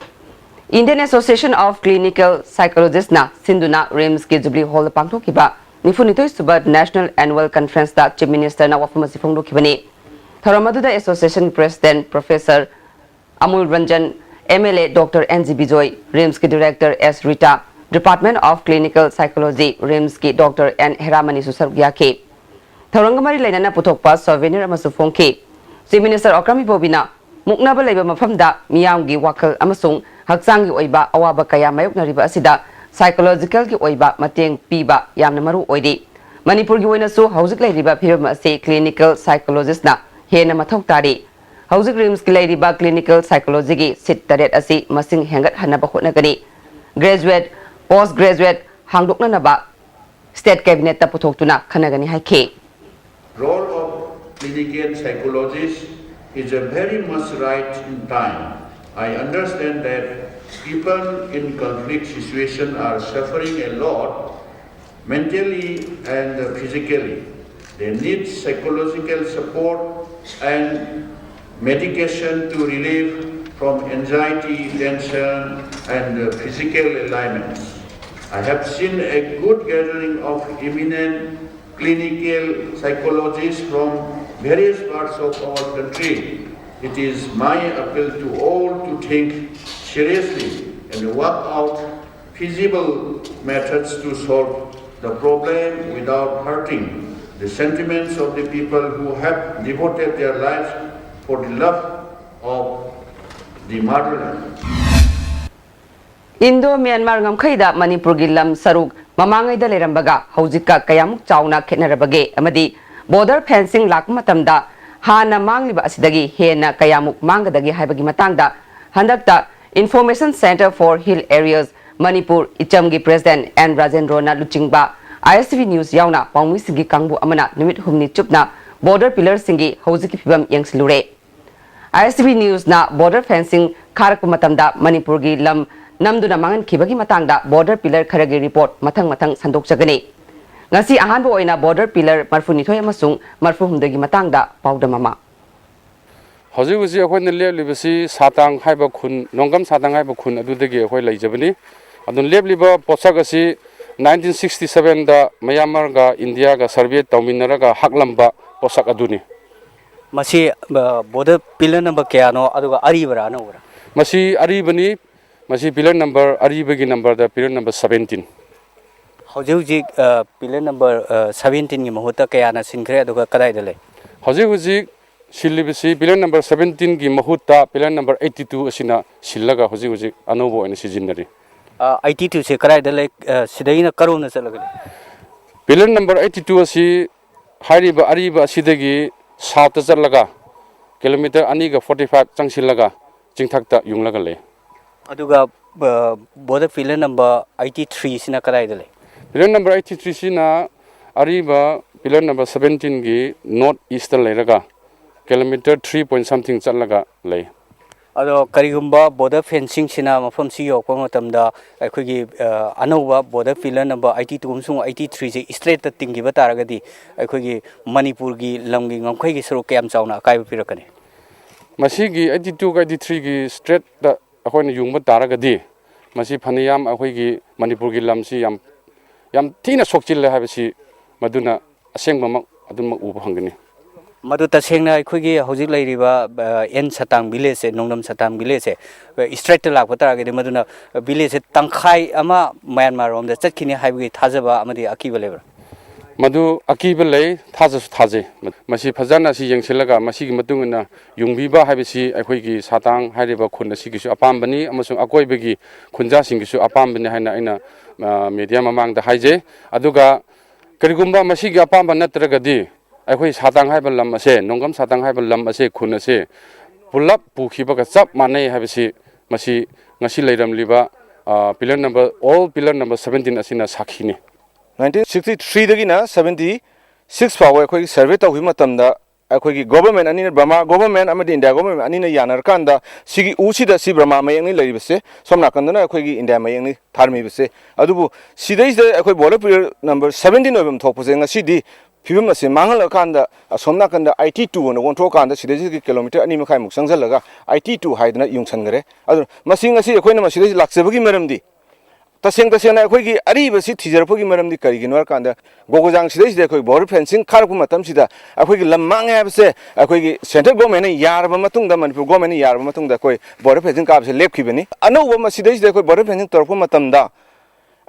Indian Association of Clinical Psychologists ꯅ ꯁꯤꯟꯗꯨꯅ RIMS ꯀꯤ Jubilee Hall ꯗ ꯄꯥꯡꯊꯣꯛꯈꯤꯕ ꯅꯤꯐꯨꯅꯤꯊꯣꯏ ꯁꯨꯕ National Annual Conference ꯇ Chief Minister ꯅ ꯋꯥꯐꯝ ꯑꯁꯤ ꯐꯣꯡꯗꯣꯛꯈꯤꯕꯅꯤ꯫ ꯊꯧꯔꯝ ꯑꯗꯨꯗ association president Professor ꯑꯃꯨꯜ Ranjan, M L A Doctor N G Bijoy, RIMS ꯀꯤ Director S Rita, Department of Clinical Psychology, RIMS ꯀꯤ Doctor N ꯍꯦꯔꯥꯃꯅꯤꯁꯨ ꯁꯔꯨꯛ ꯌꯥꯈꯤ꯫ ꯊꯧꯔꯝꯒ ꯃꯔꯤ ꯂꯩꯅꯅ ꯄꯨꯊꯣꯛꯄ souvenir ꯑꯃꯁꯨ ꯐꯣꯡꯈꯤ꯫ Chief Minister ꯑꯣꯀ꯭ꯔꯝ ꯏꯕꯣꯕꯤꯅ ꯃꯨꯛꯅꯕ ꯂꯩꯕ ꯃꯐꯝꯗ ꯃꯤꯌꯥꯝꯒꯤ ꯋꯥꯈꯜ ꯑꯃꯁꯨꯡ ꯍꯛꯆꯥꯡꯒꯤ ꯑꯣꯏꯕ ꯑꯋꯥꯕ ꯀꯌꯥ ꯃꯥꯌꯣꯛꯅꯔꯤꯕ ꯑꯁꯤꯗ psychological ꯒꯤ ꯑꯣꯏꯕ ꯃꯇꯦꯡ ꯄꯤꯕ ꯌꯥꯝꯅ ꯃꯔꯨ ꯑꯣꯏꯔꯤ꯫ ꯃꯅꯤꯄꯨꯔꯒꯤ ꯑꯣꯏꯅꯁꯨ ꯍꯧꯖꯤꯛ ꯂꯩꯔꯤꯕ ꯐꯤꯕꯝ ꯑꯁꯤ clinical psychologist ꯅ ꯍꯦꯟꯅ ꯃꯊꯧ ꯇꯥꯔꯤ꯫ ꯍꯧꯖꯤꯛ RIMS ꯀꯤ ꯂꯩꯔꯤꯕ clinical psychology ꯒꯤ seat ꯇꯔꯦꯠ ꯑꯁꯤ ꯃꯁꯤꯡ ꯍꯦꯟꯒꯠꯍꯟꯅꯕ ꯍꯣꯠꯅꯒꯅꯤ꯫ Graduate, post graduate ꯍꯥꯡꯗꯣꯛꯅꯅꯕ state cabinet ꯇ ꯄꯨꯊꯣꯛꯇꯨꯅ ꯈꯟꯅꯒꯅꯤ ꯍꯥꯏꯈꯤ꯫ Role of clinical psychologist is a very much right in time. I understand that people in conflict situation are suffering a lot mentally and physically. They need psychological support and medication to relieve from anxiety, tension, and uh, physical ailments. I have seen a good gathering of eminent clinical psychologists from various parts of our country. It is my appeal to all to think seriously and work out feasible methods to solve the problem without hurting the sentiments of the people who have devoted their lives for the love of the motherland. Indo Myanmar ꯉꯝꯈꯩꯗ ꯃꯅꯤꯄꯨꯔꯒꯤ ꯂꯝ ꯁꯔꯨꯛ ꯃꯃꯥꯡꯉꯩꯗ ꯂꯩꯔꯝꯕꯒ ꯍꯧꯖꯤꯛꯀ ꯀꯌꯥꯃꯨꯛ ꯆꯥꯎꯅ ꯈꯦꯠꯅꯔꯕꯒꯦ ꯑꯃꯗꯤ border fencing ꯂꯥꯛꯄ ꯃꯇꯝꯗ ꯍꯥꯟꯅ ꯃꯥꯡꯂꯤꯕ ꯑꯁꯤꯗꯒꯤ ꯍꯦꯟꯅ ꯀꯌꯥꯃꯨꯛ ꯃꯥꯡꯒꯗꯒꯦ ꯍꯥꯏꯕꯒꯤ ꯃꯇꯥꯡꯗ ꯍꯟꯗꯛꯇ Information Centre for Hill Areas Manipur ꯏꯆꯝꯒꯤ ꯄ꯭ꯔꯦꯁꯤꯗꯦꯟꯠ ꯑꯦꯟ ꯔꯥꯖꯦꯟꯗ꯭ꯔꯣꯅ ꯂꯨꯆꯤꯡꯕ ISTV News ꯌꯥꯎꯅ ꯄꯥꯎꯃꯤꯁꯤꯡꯒꯤ ꯀꯥꯡꯕꯨ ꯑꯃꯅ ꯅꯨꯃꯤꯠ ꯍꯨꯝꯅꯤ ꯆꯨꯞꯅ ꯕꯣꯔꯗꯔ ꯄꯤꯂꯔꯁꯤꯡꯒꯤ ꯍꯧꯖꯤꯛꯀꯤ ꯐꯤꯕꯝ ꯌꯦꯡꯁꯤꯜꯂꯨꯔꯦ꯫ ISTV Newsꯅ ꯕꯣꯔꯗꯔ ꯐꯦꯟꯁꯤꯡ ꯈꯥꯔꯛꯄ ꯃꯇꯝꯗ ꯃꯅꯤꯄꯨꯔꯒꯤ ꯂꯝ ꯅꯝꯗꯨꯅ ꯃꯥꯡꯍꯟꯈꯤꯕꯒꯤ ꯃꯇꯥꯡꯗ ꯕꯣꯔꯗꯔ ꯄꯤꯂꯔ ꯈꯔꯒꯤ ꯔꯤꯄꯣꯔꯠ ꯃꯊꯪ ꯃꯊꯪ ꯁꯟꯗꯣꯛꯆꯒꯅꯤ꯫ ꯉꯁꯤ ꯑꯍꯥꯟꯕ ꯑꯣꯏꯅ ꯕꯣꯔꯗꯔ ꯄꯤꯂꯔ ꯃꯔꯤꯐꯨꯅꯤꯊꯣꯏ ꯑꯃꯁꯨꯡ ꯃꯔꯤꯐꯨꯍꯨꯝꯗꯣꯏꯒꯤ ꯃꯇꯥꯡꯗ ꯄꯥꯎꯗꯝ ꯑꯃ꯫ ꯍꯧꯖꯤꯛ ꯍꯧꯖꯤꯛ ꯑꯩꯈꯣꯏꯅ ꯂꯦꯞꯂꯤꯕꯁꯤ ꯁꯥꯇꯥꯡ ꯍꯥꯏꯕ ꯈꯨꯟ, ꯅꯣꯡꯒꯝ ꯁꯥꯇꯥꯡ ꯍꯥꯏꯕ ꯈꯨꯟ ꯑꯗꯨꯗꯒꯤ ꯑꯩꯈꯣꯏ ꯂꯩꯖꯕꯅꯤ꯫ ꯑꯗꯨꯅ ꯂꯦꯞꯂꯤꯕ ꯄꯣꯠꯁꯛ ꯑꯁꯤ nineteen sixty sevenꯗ ꯃꯌꯥꯟꯃꯥꯔꯒ ꯏꯟꯗꯤꯌꯥꯒ ꯁꯔꯚꯦ ꯇꯧꯃꯤꯟꯅꯔꯒ ꯍꯥꯛꯂꯝꯕ ꯄꯣꯠꯁꯛ ꯑꯗꯨꯅꯤ꯫ ꯃꯁꯤ ꯕꯣꯔꯗꯔ ꯄꯤꯂꯔ ꯅꯝꯕꯔ ꯀꯌꯥꯅꯣ, ꯑꯗꯨꯒ ꯑꯔꯤꯕꯔꯥ ꯑꯅꯧꯕꯔꯥ? ꯃꯁꯤ ꯑꯔꯤꯕꯅꯤ꯫ ꯃꯁꯤ ꯄꯤꯂꯔ ꯅꯝꯕꯔ, ꯑꯔꯤꯕꯒꯤ ꯅꯝꯕꯔꯗ ꯄꯤꯂꯔ ꯅꯝꯕꯔ seventeen꯫ ꯍꯧꯖꯤꯛ ꯍꯧꯖꯤꯛ ꯄꯤꯂꯔ ꯅꯝꯕꯔ seventeenꯒꯤ ꯃꯍꯨꯠꯇ ꯀꯌꯥꯅ ꯁꯤꯟꯈ꯭ꯔꯦ, ꯑꯗꯨꯒ ꯀꯗꯥꯏꯗ ꯂꯩ? ꯍꯧꯖꯤꯛ ꯍꯧꯖꯤꯛ ꯁꯤꯜꯂꯤꯕꯁꯤ ꯄꯤꯂꯔ ꯅꯝꯕꯔ seventeenꯒꯤ ꯃꯍꯨꯠꯇ ꯄꯤꯂꯔ ꯅꯝꯕꯔ eighty two ꯑꯁꯤꯅ ꯁꯤꯜꯂꯒ ꯍꯧꯖꯤꯛ ꯍꯧꯖꯤꯛ ꯑꯅꯧꯕ ꯑꯣꯏꯅ ꯁꯤꯖꯤꯟꯅꯔꯤ꯫ Eighty twoꯁꯦ ꯀꯗꯥꯏꯗ ꯂꯩ? ꯁꯤꯗꯩꯅ ꯀꯔꯣꯝꯗ ꯆꯠꯂꯒ ꯂꯩ? ꯄꯤꯂꯔ ꯅꯝꯕꯔ eighty two ꯑꯁꯤ ꯍꯥꯏꯔꯤꯕ ꯑꯔꯤꯕ ꯑꯁꯤꯗꯒꯤ southꯇ ꯆꯠꯂꯒ kilometre ꯑꯅꯤꯒ forty five ꯆꯪꯁꯤꯜꯂꯒ ꯆꯤꯡꯊꯛꯇ ꯌꯨꯡꯂꯒ ꯂꯩ꯫ ꯑꯗꯨꯒ border pillar number eighty threeꯁꯤꯅ ꯀꯗꯥꯏꯗ ꯂꯩ? Pillar number eighty threeꯁꯤꯅ ꯑꯔꯤꯕ pillar number seventeenꯒꯤ north eastꯇ ꯂꯩꯔꯒ kilometre three point something ꯆꯠꯂꯒ ꯂꯩ꯫ ꯑꯗꯣ ꯀꯔꯤꯒꯨꯝꯕ border fencingꯁꯤꯅ ꯃꯐꯝꯁꯤ ꯌꯧꯔꯛꯄ ꯃꯇꯝꯗ ꯑꯩꯈꯣꯏꯒꯤ, ꯑ, ꯑꯅꯧꯕ border pillar number eighty two ꯑꯃꯁꯨꯡ eighty threeꯁꯦ straightꯇ ꯇꯤꯡꯈꯤꯕ ꯇꯥꯔꯒꯗꯤ ꯑꯩꯈꯣꯏꯒꯤ ꯃꯅꯤꯄꯨꯔꯒꯤ ꯂꯝꯒꯤ ꯉꯝꯈꯩꯒꯤ ꯁꯔꯨꯛ ꯀꯌꯥꯝ ꯆꯥꯎꯅ ꯑꯀꯥꯏꯕ ꯄꯤꯔꯛꯀꯅꯤ? ꯃꯁꯤꯒꯤ eighty two eighty threeꯒꯤ straightꯇ ꯑꯩꯈꯣꯏꯅ ꯌꯨꯡꯕ ꯇꯥꯔꯒꯗꯤ ꯃꯁꯤ ꯐꯅꯌꯥꯝ ꯑꯩꯈꯣꯏꯒꯤ ꯃꯅꯤꯄꯨꯔꯒꯤ ꯂꯝꯁꯤ ꯌꯥꯝ, ꯌꯥꯝ ꯊꯤꯅ ꯁꯣꯛꯆꯤꯜꯂꯦ ꯍꯥꯏꯕꯁꯤ ꯃꯗꯨꯅ ꯑꯁꯦꯡꯕꯃꯛ ꯑꯗꯨꯃꯛ ꯎꯕ ꯐꯪꯒꯅꯤ꯫ ꯃꯗꯨ ꯇꯁꯦꯡꯅ ꯑꯩꯈꯣꯏꯒꯤ ꯍꯧꯖꯤꯛ ꯂꯩꯔꯤꯕ, ꯑ, ꯑꯦꯟ ꯁꯇꯥꯡ villageꯁꯦ, ꯅꯣꯡꯗꯝ ꯁꯇꯥꯡ villageꯁꯦ, ꯑ, straightꯇ ꯂꯥꯛꯄ ꯇꯥꯔꯒꯗꯤ ꯃꯗꯨꯅ villageꯁꯦ ꯇꯪꯈꯥꯏ ꯑꯃ ꯃ꯭ꯌꯥꯟꯃꯥꯔ ꯔꯣꯝꯗ ꯆꯠꯈꯤꯅꯤ ꯍꯥꯏꯕꯒꯤ ꯊꯥꯖꯕ ꯑꯃꯗꯤ ꯑꯀꯤꯕ ꯂꯩꯕ꯭ꯔꯥ? ꯃꯗꯨ ꯑꯀꯤꯕ ꯂꯩ, ꯊꯥꯖꯁꯨ ꯊꯥꯖꯩ꯫ ꯃꯁꯤ ꯐꯖꯅ ꯁꯤ ꯌꯦꯡꯁꯤꯜꯂꯒ ꯃꯁꯤꯒꯤ ꯃꯇꯨꯡ ꯏꯟꯅ ꯌꯨꯡꯕꯤꯕ ꯍꯥꯏꯕꯁꯤ ꯑꯩꯈꯣꯏꯒꯤ ꯁꯇꯥꯡ ꯍꯥꯏꯔꯤꯕ ꯈꯨꯟ ꯑꯁꯤꯒꯤꯁꯨ ꯑꯄꯥꯝꯕꯅꯤ ꯑꯃꯁꯨꯡ ꯑꯀꯣꯏꯕꯒꯤ ꯈꯨꯟꯖꯥꯁꯤꯡꯒꯤꯁꯨ ꯑꯄꯥꯝꯕꯅꯤ ꯍꯥꯏꯅ ꯑꯩꯅ, ꯑ, media ꯃꯃꯥꯡꯗ ꯍꯥꯏꯖꯩ꯫ ꯑꯗꯨꯒ ꯀꯔꯤꯒꯨꯝꯕ ꯃꯁꯤꯒꯤ ꯑꯄꯥꯝꯕ ꯅꯠꯇ꯭ꯔꯒꯗꯤ ꯑꯩꯈꯣꯏ ꯁꯇꯥꯡ ꯍꯥꯏꯕ ꯂꯝ ꯑꯁꯦ, ꯅꯣꯡꯗꯝ ꯁꯇꯥꯡ ꯍꯥꯏꯕ ꯂꯝ ꯑꯁꯦ, ꯈꯨꯟ ꯑꯁꯦ ꯄꯨꯂꯞ ꯄꯨꯈꯤꯕꯒ ꯆꯞ ꯃꯥꯟꯅꯩ ꯍꯥꯏꯕꯁꯤ ꯃꯁꯤ ꯉꯁꯤ ꯂꯩꯔꯝꯂꯤꯕ, ꯑ, pillar number, old pillar number seventeen ꯑꯁꯤꯅ ꯁꯥꯈꯤꯅꯤ꯫ Nineteen sixty threeꯗꯒꯤꯅ seventy six ꯐꯥꯎꯕ ꯑꯩꯈꯣꯏꯒꯤ survey ꯇꯧꯈꯤꯕ ꯃꯇꯝꯗ ꯑꯩꯈꯣꯏꯒꯤ government ꯑꯅꯤꯅ, ꯕꯔꯃꯥ government ꯑꯃꯗꯤ ꯏꯟꯗꯤꯌꯥ government ꯑꯅꯤꯅ ꯌꯥꯅꯔꯀꯥꯟꯗ ꯁꯤꯒꯤ ꯎꯁꯤꯗ ꯁꯤ ꯕꯔꯃꯥ ꯃꯌꯦꯛꯅꯤ ꯂꯩꯔꯤꯕꯁꯦ, ꯁꯣꯝ ꯅꯥꯀꯟꯗꯅ ꯑꯩꯈꯣꯏꯒꯤ ꯏꯟꯗꯤꯌꯥ ꯃꯌꯦꯛꯅꯤ ꯊꯥꯔꯝꯃꯤꯕꯁꯦ꯫ ꯑꯗꯨꯕꯨ ꯁꯤꯗꯩꯁꯤꯗ ꯑꯩꯈꯣꯏ border pillar number seventeen ꯑꯣꯏꯐꯝ ꯊꯣꯛꯄꯁꯦ ꯉꯁꯤꯗꯤ ꯐꯤꯕꯝ ꯑꯁꯤ ꯃꯥꯡꯍꯜꯂꯀꯥꯟꯗ ꯑꯁꯣꯝ ꯅꯥꯀꯟꯗ eighty two ꯑꯅ ꯑꯣꯟꯊꯣꯛꯑꯀꯥꯟꯗ ꯁꯤꯗꯩꯁꯤꯗꯒꯤ kilometre ꯑꯅꯤ ꯃꯈꯥꯏꯃꯨꯛ ꯆꯪꯁꯤꯜꯂꯒ eighty two ꯍꯥꯏꯗꯅ ꯌꯨꯡꯁꯟꯈꯔꯦ꯫ ꯑꯗꯨꯅ ꯃꯁꯤ ꯉꯁꯤ ꯑꯩꯈꯣꯏꯅ ꯃꯁꯤꯗꯩꯁꯤ ꯂꯥꯛꯆꯕꯒꯤ ꯃꯔꯝꯗꯤ, ꯇꯁꯦꯡ ꯇꯁꯦꯡꯅ ꯑꯩꯈꯣꯏꯒꯤ ꯑꯔꯤꯕꯁꯤ ꯊꯤꯖꯔꯛꯄꯒꯤ ꯃꯔꯝꯗꯤ ꯀꯔꯤꯒꯤꯅꯣ ꯍꯥꯏꯔꯀꯥꯟꯗ, ꯒꯣꯒꯣꯖꯥꯡ ꯁꯤꯗꯩꯁꯤꯗ ꯑꯩꯈꯣꯏ border fencing ꯈꯥꯔꯛꯄ ꯃꯇꯝꯁꯤꯗ ꯑꯩꯈꯣꯏꯒꯤ ꯂꯝ ꯃꯥꯡꯉꯦ ꯍꯥꯏꯕꯁꯦ ꯑꯩꯈꯣꯏꯒꯤ central governmentꯅ ꯌꯥꯔꯕ ꯃꯇꯨꯡꯗ, ꯃꯅꯤꯄꯨꯔ governmentꯅ ꯌꯥꯔꯕ ꯃꯇꯨꯡꯗ ꯑꯩꯈꯣꯏ border fencing ꯀꯥꯕꯁꯦ ꯂꯦꯞꯈꯤꯕꯅꯤ꯫ ꯑꯅꯧꯕ ꯃꯁꯤꯗꯩꯁꯤꯗ ꯑꯩꯈꯣꯏ border fencing ꯇꯧꯔꯛꯄ ꯃꯇꯝꯗ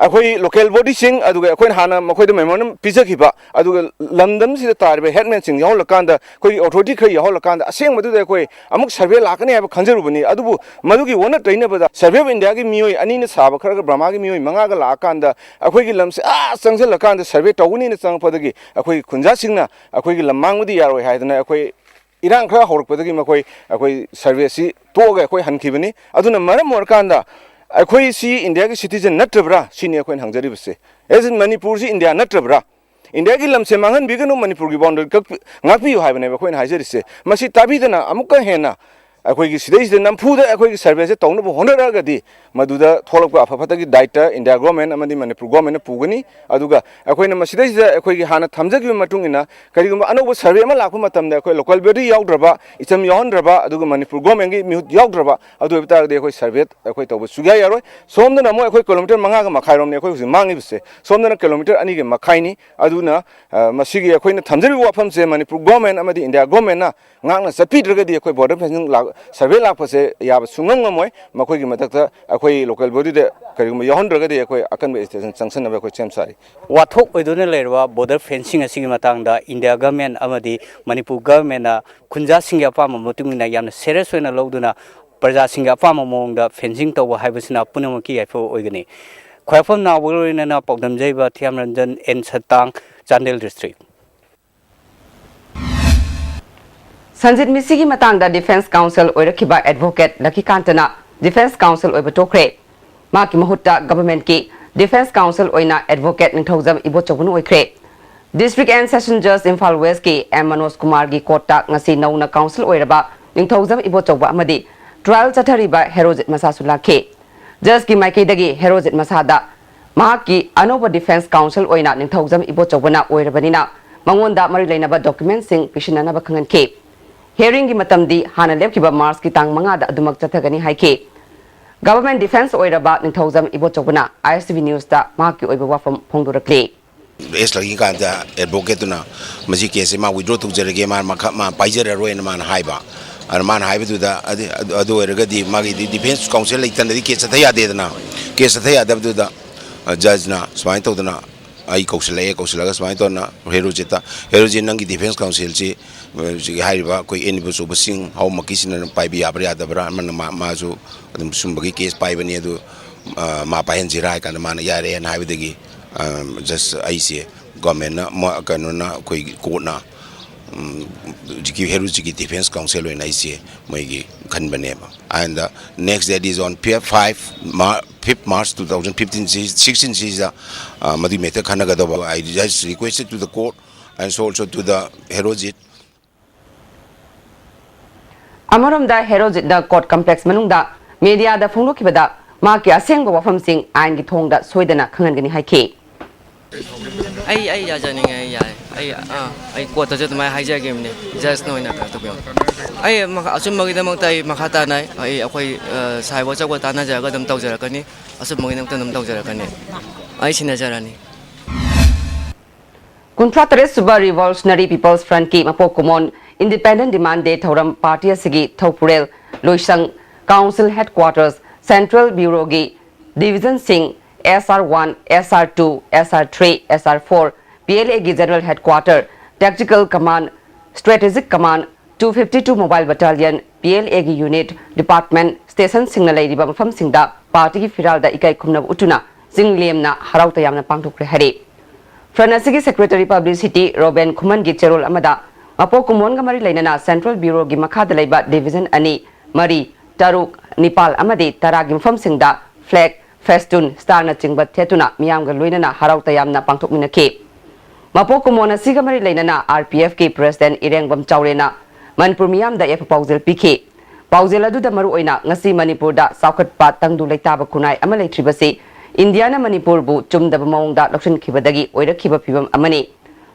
ꯑꯩꯈꯣꯏ local bodyꯁꯤꯡ, ꯑꯗꯨꯒ ꯑꯩꯈꯣꯏꯅ ꯍꯥꯟꯅ ꯃꯈꯣꯏꯗ memorandum ꯄꯤꯖꯈꯤꯕ, ꯑꯗꯨꯒ ꯂꯝꯗꯝꯁꯤꯗ ꯇꯥꯔꯤꯕ headmanꯁꯤꯡ ꯌꯥꯎꯍꯜꯂꯀꯥꯟꯗ, ꯑꯩꯈꯣꯏꯒꯤ authority ꯈꯔ ꯌꯥꯎꯍꯜꯂꯀꯥꯟꯗ ꯑꯁꯦꯡꯕꯗꯨꯗ ꯑꯩꯈꯣꯏ ꯑꯃꯨꯛ survey ꯂꯥꯛꯀꯅꯤ ꯍꯥꯏꯕ ꯈꯟꯖꯔꯨꯕꯅꯤ꯫ ꯑꯗꯨꯕꯨ ꯃꯗꯨꯒꯤ ꯑꯣꯟꯅ ꯇꯩꯅꯕꯗ Survey of Indiaꯒꯤ ꯃꯤꯑꯣꯏ ꯑꯅꯤꯅ ꯁꯥꯕ ꯈꯔꯒ ꯕꯔꯃꯥꯒꯤ ꯃꯤꯑꯣꯏ ꯃꯉꯥꯒ ꯂꯥꯛꯑꯀꯥꯟꯗ ꯑꯩꯈꯣꯏꯒꯤ ꯂꯝꯁꯦ ꯑꯥ ꯆꯪꯁꯤꯜꯂꯀꯥꯟꯗ survey ꯇꯧꯒꯅꯤꯅ ꯆꯪꯉꯛꯄꯗꯒꯤ ꯑꯩꯈꯣꯏꯒꯤ ꯈꯨꯟꯖꯥꯁꯤꯡꯅ ꯑꯩꯈꯣꯏꯒꯤ ꯂꯝ ꯃꯥꯡꯕꯗꯤ ꯌꯥꯔꯣꯏ ꯍꯥꯏꯗꯅ ꯑꯩꯈꯣꯏ ꯏꯔꯥꯡ ꯈꯔ ꯍꯧꯔꯛꯄꯗꯒꯤ ꯃꯈꯣꯏ ꯑꯩꯈꯣꯏ survey ꯑꯁꯤ ꯇꯣꯛꯑꯒ ꯑꯩꯈꯣꯏ ꯍꯟꯈꯤꯕꯅꯤ꯫ ꯑꯗꯨꯅ ꯃꯔꯝ ꯑꯣꯏꯔꯀꯥꯟꯗ ꯑꯩꯈꯣꯏ ꯁꯤ ꯏꯟꯗꯤꯌꯥꯒꯤ citizen ꯅꯠꯇ꯭ꯔꯕ꯭ꯔꯥ ꯁꯤꯅꯤ ꯑꯩꯈꯣꯏꯅ ꯍꯪꯖꯔꯤꯕꯁꯦ꯫ As in ꯃꯅꯤꯄꯨꯔꯁꯤ ꯏꯟꯗꯤꯌꯥ ꯅꯠꯇ꯭ꯔꯕ꯭ꯔꯥ? ꯏꯟꯗꯤꯌꯥꯒꯤ ꯂꯝꯁꯦ ꯃꯥꯡꯍꯟꯕꯤꯒꯅꯨ, ꯃꯅꯤꯄꯨꯔꯒꯤ boundary ꯀꯛꯄꯤ-, ꯉꯥꯛꯄꯤꯌꯨ ꯍꯥꯏꯕꯅꯦꯕ ꯑꯩꯈꯣꯏꯅ ꯍꯥꯏꯖꯔꯤꯁꯦ꯫ ꯃꯁꯤ ꯇꯥꯕꯤꯗꯅ ꯑꯃꯨꯛꯀ ꯍꯦꯟꯅ ꯑꯩꯈꯣꯏꯒꯤ ꯁꯤꯗꯩꯁꯤꯗ ꯅꯝꯐꯨꯗ ꯑꯩꯈꯣꯏꯒꯤ ꯁꯔꯚꯦꯁꯦ ꯇꯧꯅꯕ ꯍꯣꯠꯅꯔꯛꯑꯒꯗꯤ, ꯃꯗꯨꯗ ꯊꯣꯛꯂꯛꯄ ꯑꯐ ꯐꯠꯇꯒꯤ ꯗꯥꯏꯇ ꯏꯟꯗꯤꯌꯥ ꯒꯣꯔꯃꯦꯟ ꯑꯃꯗꯤ ꯃꯅꯤꯄꯨꯔ ꯒꯣꯔꯃꯦꯟꯅ ꯄꯨꯒꯅꯤ꯫ ꯑꯗꯨꯒ ꯑꯩꯈꯣꯏꯅ ꯃꯁꯤꯗꯩꯁꯤꯗ ꯑꯩꯈꯣꯏꯒꯤ ꯍꯥꯟꯅ ꯊꯝꯖꯈꯤꯕ ꯃꯇꯨꯡ ꯏꯟꯅ ꯀꯔꯤꯒꯨꯝꯕ ꯑꯅꯧꯕ ꯁꯔꯚꯦ ꯑꯃ ꯂꯥꯛꯄ ꯃꯇꯝꯗ ꯑꯩꯈꯣꯏ ꯂꯣꯀꯦꯜ ꯕꯣꯗꯤ ꯌꯥꯎꯗ꯭ꯔꯕ, ꯏꯆꯝ ꯌꯥꯎꯍꯟꯗ꯭ꯔꯕ, ꯑꯗꯨꯒ ꯃꯅꯤꯄꯨꯔ ꯒꯣꯔꯃꯦꯟꯒꯤ ꯃꯤꯍꯨꯠ ꯌꯥꯎꯗ꯭ꯔꯕ, ꯑꯗꯨ ꯑꯣꯏꯕ ꯇꯥꯔꯒꯗꯤ ꯑꯩꯈꯣꯏ ꯁꯔꯚꯦ ꯑꯩꯈꯣꯏ ꯇꯧꯕ ꯁꯨꯡꯌꯥ ꯌꯥꯔꯣꯏ꯫ ꯁꯣꯝꯗꯅ ꯑꯃꯨꯛ ꯑꯩꯈꯣꯏ ꯀꯤꯂꯣꯃꯤꯇꯔ ꯃꯉꯥꯒ ꯃꯈꯥꯏꯔꯣꯝꯅꯤ ꯑꯩꯈꯣꯏ ꯍꯧꯖꯤꯛ ꯃꯥꯡꯉꯤꯕꯁꯦ, ꯁꯣꯝꯗꯅ ꯀꯤꯂꯣꯃꯤꯇꯔ ꯑꯅꯤꯒ ꯃꯈꯥꯏꯅꯤ꯫ ꯑꯗꯨꯅ, ꯑ, ꯃꯁꯤꯒꯤ ꯑꯩꯈꯣꯏꯅ ꯊꯝꯖꯔꯤꯕ ꯋꯥꯐꯝꯁꯦ ꯃꯅꯤꯄꯨꯔ ꯒꯣꯔꯃꯦꯟ ꯑꯃꯗꯤ ꯏꯟꯗꯤꯌꯥ ꯒꯣꯔꯃꯦꯟꯅ ꯉꯥꯛꯅ ꯆꯠꯄꯤꯗ꯭ꯔꯒꯗꯤ ꯑꯩꯈꯣꯏ ꯕꯣꯔꯗꯔ ꯐꯦꯟꯁꯤꯡ ꯂꯥꯛ-, ꯁꯔꯚꯦ ꯂꯥꯛꯄꯁꯦ ꯌꯥꯕ ꯁꯨꯡꯉꯝ ꯉꯝꯃꯣꯏ꯫ ꯃꯈꯣꯏꯒꯤ ꯃꯊꯛꯇ ꯑꯩꯈꯣꯏ ꯂꯣꯀꯦꯜ ꯕꯣꯗꯤꯗ ꯀꯔꯤꯒꯨꯝꯕ ꯌꯥꯎꯍꯟꯗ꯭ꯔꯒꯗꯤ ꯑꯩꯈꯣꯏ ꯑꯀꯟꯕ ꯑꯦꯛꯁꯟ ꯆꯪꯁꯤꯟꯅꯕ ꯑꯩꯈꯣꯏ ꯁꯦꯝ ꯁꯥꯔꯤ꯫ ꯋꯥꯊꯣꯛ ꯑꯣꯏꯗꯨꯅ ꯂꯩꯔꯕ ꯕꯣꯔꯗꯔ ꯐꯦꯟꯁꯤꯡ ꯑꯁꯤꯒꯤ ꯃꯇꯥꯡꯗ ꯏꯟꯗꯤꯌꯥ ꯒꯚꯔꯟꯃꯦꯟ ꯑꯃꯗꯤ ꯃꯅꯤꯄꯨꯔ ꯒꯚꯔꯟꯃꯦꯟꯅ ꯈꯨꯟꯖꯥꯁꯤꯡꯒꯤ ꯑꯄꯥꯝꯕ ꯃꯇꯨꯡ ꯏꯟꯅ ꯌꯥꯝꯅ ꯁꯦꯔꯤꯌꯁ ꯑꯣꯏꯅ ꯂꯧꯗꯨꯅ ꯄ꯭ꯔꯖꯥꯁꯤꯡꯒꯤ ꯑꯄꯥꯝꯕ ꯃꯑꯣꯡꯗ ꯐꯦꯟꯁꯤꯡ ꯇꯧꯕ ꯍꯥꯏꯕꯁꯤꯅ ꯄꯨꯝꯅꯃꯛꯀꯤ ꯌꯥꯏꯐꯕ ꯑꯣꯏꯒꯅꯤ꯫ ꯈ꯭ꯋꯥꯏꯔꯥꯛꯄꯝ ꯅꯥꯎꯕꯒ ꯂꯣꯏꯅꯅ ꯄꯥꯎꯗꯝꯖꯩꯕ ꯊꯤꯌꯥꯝꯔꯟꯖꯟ ꯑꯦꯟ ꯁꯇꯥꯡ, ꯆꯥꯟꯗꯦꯜ ꯗꯤꯁꯇ꯭ꯔꯤꯛ꯫ ꯁꯟꯖꯤꯠ ꯃꯤꯁꯤꯒꯤ ꯃꯇꯥꯡꯗ ꯗꯤꯐꯦꯟꯁ ꯀꯥꯎꯟꯁꯤꯜ ꯑꯣꯏꯔꯛꯈꯤꯕ ꯑꯦꯗꯚꯣꯀꯦꯠ ꯂꯛꯀꯤꯀꯥꯟꯇꯅ ꯗꯤꯐꯦꯟꯁ ꯀꯥꯎꯟꯁꯤꯜ ꯑꯣꯏꯕ ꯇꯣꯛꯈ꯭ꯔꯦ꯫ ꯃꯍꯥꯛꯀꯤ ꯃꯍꯨꯠꯇ ꯒꯚꯔꯟꯃꯦꯟꯠꯀꯤ ꯗꯤꯐꯦꯟꯁ ꯀꯥꯎꯟꯁꯤꯜ ꯑꯣꯏꯅ ꯑꯦꯗꯚꯣꯀꯦꯠ ꯅꯤꯡꯊꯧꯖꯝ ꯏꯕꯣꯆꯧꯕꯅ ꯑꯣꯏꯈ꯭ꯔꯦ꯫ ꯗꯤꯁꯇ꯭ꯔꯤꯛ ꯑꯦꯟ ꯁꯦꯁꯟ ꯖꯖ ꯏꯝꯐꯥꯜ ꯋꯦꯁ꯭ꯠꯀꯤ ꯑꯦꯝ ꯃꯅꯣꯖ ꯀꯨꯃꯥꯔꯒꯤ ꯀꯣꯔꯠꯇ ꯉꯁꯤ ꯅꯧꯅ ꯀꯥꯎꯟꯁꯤꯜ ꯑꯣꯏꯔꯕ ꯅꯤꯡꯊꯧꯖꯝ ꯏꯕꯣꯆꯧꯕ ꯑꯃꯗꯤ ꯇ꯭ꯔꯥꯏꯌꯦꯜ ꯆꯠꯊꯔꯤꯕ ꯍꯦꯔꯣꯖꯤꯠ ꯃꯁꯥꯁꯨ ꯂꯥꯛꯈꯤ꯫ ꯖꯖꯀꯤ ꯃꯥꯏꯀꯩꯗꯒꯤ ꯍꯦꯔꯣꯖꯤꯠ ꯃꯁꯥꯗ ꯃꯍꯥꯛꯀꯤ ꯑꯅꯧꯕ ꯗꯤꯐꯦꯟꯁ ꯀꯥꯎꯟꯁꯤꯜ ꯑꯣꯏꯅ ꯅꯤꯡꯊꯧꯖꯝ ꯏꯕꯣꯆꯧꯕꯅ ꯑꯣꯏꯔꯕꯅꯤꯅ ꯃꯉꯣꯟꯗ ꯃꯔꯤ ꯂꯩꯅꯕ ꯗꯣꯀ꯭ꯌꯨꯃꯦꯟꯠꯁꯤꯡ ꯄꯤꯁꯤꯟꯅꯅꯕ ꯈꯪꯍꯟꯈꯤ꯫ ꯍꯤꯌꯔꯤꯡꯒꯤ ꯃꯇꯝꯗꯤ ꯍꯥꯟꯅ ꯂꯦꯞꯈꯤꯕ ꯃꯥꯔꯆꯀꯤ ꯇꯥꯡ ꯃꯉꯥꯗ ꯑꯗꯨꯃꯛ ꯆꯠꯊꯒꯅꯤ ꯍꯥꯏꯈꯤ꯫ ꯒꯚꯔꯟꯃꯦꯟꯠ ꯗꯤꯐꯦꯟꯁ ꯑꯣꯏꯔꯕ ꯅꯤꯡꯊꯧꯖꯝ ꯏꯕꯣꯆꯧꯕꯅ ꯑꯥꯏ ꯑꯦꯁ ꯇꯤ ꯚꯤ ꯅ꯭ꯌꯨꯁꯇ ꯃꯍꯥꯛꯀꯤ ꯑꯣꯏꯕ ꯋꯥꯐꯝ ꯐꯣꯡꯗꯣꯔꯛꯂꯤ꯫ ꯑꯦꯁ ꯂꯛꯀꯤꯀꯥꯟꯇ ꯑꯦꯗꯚꯣꯀꯦꯠꯇꯨꯅ ꯃꯁꯤ ꯀꯦꯁꯁꯦ ꯃꯥ ꯋꯤꯗ꯭ꯔꯣ ꯇꯧꯖꯔꯒꯦ, ꯃꯥ ꯃꯈꯥ ꯃꯥ ꯄꯥꯏꯖꯔꯔꯣꯏꯅ ꯃꯥꯅ ꯍꯥꯏꯕ꯫ ꯑꯗꯨ ꯃꯥꯅ ꯍꯥꯏꯕꯗꯨꯗ, ꯑꯗꯨ, ꯑꯗꯨ, ꯑꯗꯨ ꯑꯣꯏꯔꯒꯗꯤ ꯃꯥꯒꯤ ꯗꯤ-, ꯗꯤꯐꯦꯟꯁ ꯀꯥꯎꯟꯁꯤꯜ ꯂꯩꯇꯅꯗꯤ ꯀꯦꯁ ꯆꯠꯊ ꯌꯥꯗꯦꯗꯅ꯫ ꯀꯦꯁ ꯆꯠꯊ ꯌꯥꯗꯕꯗꯨꯗ, ꯑ, ꯖꯖꯅ ꯁꯨꯃꯥꯏꯅ ꯇꯧꯗꯅ ꯑꯩ ꯀꯧꯁꯤꯜꯂꯛꯑꯦ, ꯀꯧꯁꯤꯜꯂꯒ ꯁꯨꯃꯥꯏꯅ ꯇꯧꯗꯅ ꯍꯦꯔꯣꯖꯤꯠꯇ, "ꯍꯦꯔꯣꯖꯤꯠ, ꯅꯪꯒꯤ ꯗꯤꯐꯦꯟꯁ ꯀꯥꯎꯟꯁꯤꯜꯁꯤ, ꯑ, ꯍꯧꯖꯤꯛ ꯍꯥꯏꯔꯤꯕ ꯑꯩꯈꯣꯏ ꯑꯦꯟ ꯏꯕꯣꯆꯧꯕ ꯁꯤꯡ ꯍꯥꯎꯃꯛꯀꯤꯁꯤꯅ ꯑꯗꯨꯝ ꯄꯥꯏꯕ ꯌꯥꯕ꯭ꯔꯥ ꯌꯥꯗꯕ꯭ꯔꯥ?" ꯑꯃꯅ ꯃꯥ-, ꯃꯥꯁꯨ ꯑꯗꯨꯝ ꯁꯨꯝꯕꯒꯤ ꯀꯦꯁ ꯄꯥꯏꯕꯅꯤ, ꯑꯗꯨ, ꯑ, ꯃꯥ ꯄꯥꯏꯍꯟꯁꯤꯔꯥ ꯍꯥꯏ ꯀꯥꯟꯗ ꯃꯥꯅ ꯌꯥꯔꯦꯅ ꯍꯥꯏꯕꯗꯒꯤ, ꯑ, ꯖꯁ ꯑꯩꯁꯦ ꯒꯣꯔꯃꯦꯟꯅ ꯃ-, ꯀꯩꯅꯣꯅ, ꯑꯩꯈꯣꯏꯒꯤ ꯀꯣꯔꯠꯅ, ꯎꯝ, ꯍꯧꯖꯤꯛꯀꯤ ꯍꯦꯔꯣꯖꯤꯠꯀꯤ ꯗꯤꯐꯦꯟꯁ ꯀꯥꯎꯟꯁꯤꯜ ꯑꯣꯏꯅ ꯑꯩꯁꯦ ꯃꯣꯏꯒꯤ ꯈꯟꯕꯅꯦꯕ꯫ And the next, that is on five Mar-, fifth March two thousand fifteen, sixteen ꯁꯤꯗ, ꯑ, ꯃꯗꯨꯒꯤ matter ꯈꯟꯅꯒꯗꯧꯕ꯫ I just requested to the court and so also to the Herojit. ꯑꯃꯔꯣꯝꯗ ꯍꯦꯔꯣꯖꯤꯠꯅ ꯀꯣꯔꯠ ꯀꯝꯄ꯭ꯂꯦꯛꯁ ꯃꯅꯨꯡꯗ ꯃꯦꯗꯤꯌꯥꯗ ꯐꯣꯡꯗꯣꯛꯈꯤꯕꯗ ꯃꯍꯥꯛꯀꯤ ꯑꯁꯦꯡꯕ ꯋꯥꯐꯝꯁꯤꯡ ꯑꯥꯏꯟꯒꯤ ꯊꯣꯡꯗ ꯁꯣꯏꯗꯅ ꯈꯪꯍꯟꯒꯅꯤ ꯍꯥꯏꯈꯤ꯫ ꯑꯩ ꯑꯩ ꯌꯥꯖꯅꯤꯡꯉꯦ꯫ ꯑꯩ ꯌꯥꯏ꯫ ꯑꯩ ꯑꯥ ꯑꯩ ꯀꯣꯔꯠꯇꯁꯨ ꯑꯗꯨꯃꯥꯏꯅ ꯍꯥꯏꯖꯒꯦ꯫ ꯖꯁꯅ ꯑꯣꯏꯅ ꯀꯩꯅꯣ ꯇꯧꯕꯤꯌꯣ꯫ ꯑꯩ ꯑꯆꯨꯝꯕꯒꯤꯗꯃꯛꯇ ꯑꯩ ꯃꯈꯥ ꯇꯥꯅ ꯑꯩ ꯑꯩꯈꯣꯏ ꯁꯥꯏꯕ ꯑꯆꯧꯕ ꯇꯥꯟꯅꯖꯔꯒ ꯑꯗꯨꯝ ꯇꯧꯖꯔꯛꯀꯅꯤ꯫ ꯑꯆꯨꯝꯕꯒꯤꯗꯃꯛꯇ ꯑꯗꯨꯝ ꯇꯧꯖꯔꯛꯀꯅꯤ꯫ ꯑꯩ ꯁꯤꯟꯅꯖꯔꯅꯤ꯫ ꯀꯨꯟꯊ꯭ꯔꯥ ꯇꯔꯦꯠ ꯁꯨꯕ ꯔꯤꯚꯣꯂꯨꯁꯅꯔꯤ ꯄꯤꯄꯜꯁ ꯐ꯭ꯔꯟꯠꯀꯤ ꯃꯄꯣꯛ ꯀꯨꯝꯑꯣꯟ ꯏꯟꯗꯤꯄꯦꯟꯗꯦꯟ ꯗꯤꯃꯥꯟ ꯗꯦ ꯊꯧꯔꯝ ꯄꯥꯔꯇꯤ ꯑꯁꯤꯒꯤ ꯊꯧꯄꯨꯔꯦꯜ ꯂꯣꯏꯁꯪ, ꯀꯥꯎꯟꯁꯤꯜ ꯍꯦꯗꯀ꯭ꯋꯥꯇꯔꯁ, ꯁꯦꯟꯇ꯭ꯔꯦꯜ ꯕ꯭ꯌꯨꯔꯣꯒꯤ ꯗꯤꯚꯤꯖꯟꯁꯤꯡ, S R one, S R two, S R three, S R four, P L A ꯒꯤ general headquarter, tactical command, strategic command, two fifty two mobile battalion, P L A ꯒꯤ unit, department, ꯁ꯭ꯇꯦꯁꯟꯁꯤꯡꯅ ꯂꯩꯔꯤꯕ ꯃꯐꯝꯁꯤꯡꯗ ꯄꯥꯔꯇꯤꯒꯤ ꯐꯤꯔꯥꯜꯗ ꯏꯀꯥꯏ ꯈꯨꯝꯅꯕ ꯎꯠꯇꯨꯅ ꯆꯤꯡ ꯂꯦꯝꯅ ꯍꯔꯥꯎ ꯇꯌꯥꯝꯅ ꯄꯥꯡꯊꯣꯛꯈ꯭ꯔꯦ ꯍꯥꯏꯔꯤ꯫ ꯐ꯭ꯔꯟꯠ ꯑꯁꯤꯒꯤ ꯁꯦꯀ꯭ꯔꯦꯇꯔꯤ ꯄꯕ꯭ꯂꯤꯁꯤꯇꯤ ꯔꯣꯕꯦꯟ ꯈꯨꯃꯟꯒꯤ ꯆꯦꯔꯣꯜ ꯑꯃꯗ ꯃꯄꯣꯛ ꯀꯨꯝꯑꯣꯟꯒ ꯃꯔꯤ ꯂꯩꯅꯅ ꯁꯦꯟꯇ꯭ꯔꯦꯜ ꯕ꯭ꯌꯨꯔꯣꯒꯤ ꯃꯈꯥꯗ ꯂꯩꯕ ꯗꯤꯚꯤꯖꯟ ꯑꯅꯤ, ꯃꯔꯤ, ꯇꯔꯨꯛ, ꯅꯤꯄꯥꯜ ꯑꯃꯗꯤ ꯇꯔꯥꯒꯤ ꯃꯐꯝꯁꯤꯡꯗ ꯐ꯭ꯂꯦꯒ, ꯐꯦꯁꯇꯨꯟ, ꯁ꯭ꯇꯥꯔꯅꯆꯤꯡꯕ ꯊꯦꯠꯇꯨꯅ ꯃꯤꯌꯥꯝꯒ ꯂꯣꯏꯅꯅ ꯍꯔꯥꯎ ꯇꯌꯥꯝꯅ ꯄꯥꯡꯊꯣꯛꯃꯤꯟꯅꯈꯤ꯫ ꯃꯄꯣꯛ ꯀꯨꯝꯑꯣꯟ ꯑꯁꯤꯒ ꯃꯔꯤ ꯂꯩꯅꯅ R P F ꯀꯤ ꯄ꯭ꯔꯦꯁꯤꯗꯦꯟꯠ ꯏꯔꯦꯡꯕꯝ ꯆꯥꯎꯔꯦꯟꯅ ꯃꯅꯤꯄꯨꯔ ꯃꯤꯌꯥꯝꯗ ꯌꯥꯏꯐ ꯄꯥꯎꯖꯦꯜ ꯄꯤꯈꯤ꯫ ꯄꯥꯎꯖꯦꯜ ꯑꯗꯨꯗ ꯃꯔꯨꯑꯣꯏꯅ ꯉꯁꯤ ꯃꯅꯤꯄꯨꯔꯗ ꯆꯥꯎꯈꯠꯄ ꯇꯪꯗꯨ ꯂꯩꯇꯥꯕ ꯈꯨꯟꯅꯥꯏ ꯑꯃ ꯂꯩꯇ꯭ꯔꯤꯕꯁꯤ ꯏꯟꯗꯤꯌꯥꯅ ꯃꯅꯤꯄꯨꯔꯕꯨ ꯆꯨꯝꯗꯕ ꯃꯑꯣꯡꯗ ꯂꯧꯁꯤꯟꯈꯤꯕꯗꯒꯤ ꯑꯣꯏꯔꯛꯈꯤꯕ ꯐꯤꯚꯝ ꯑꯃꯅꯤ꯫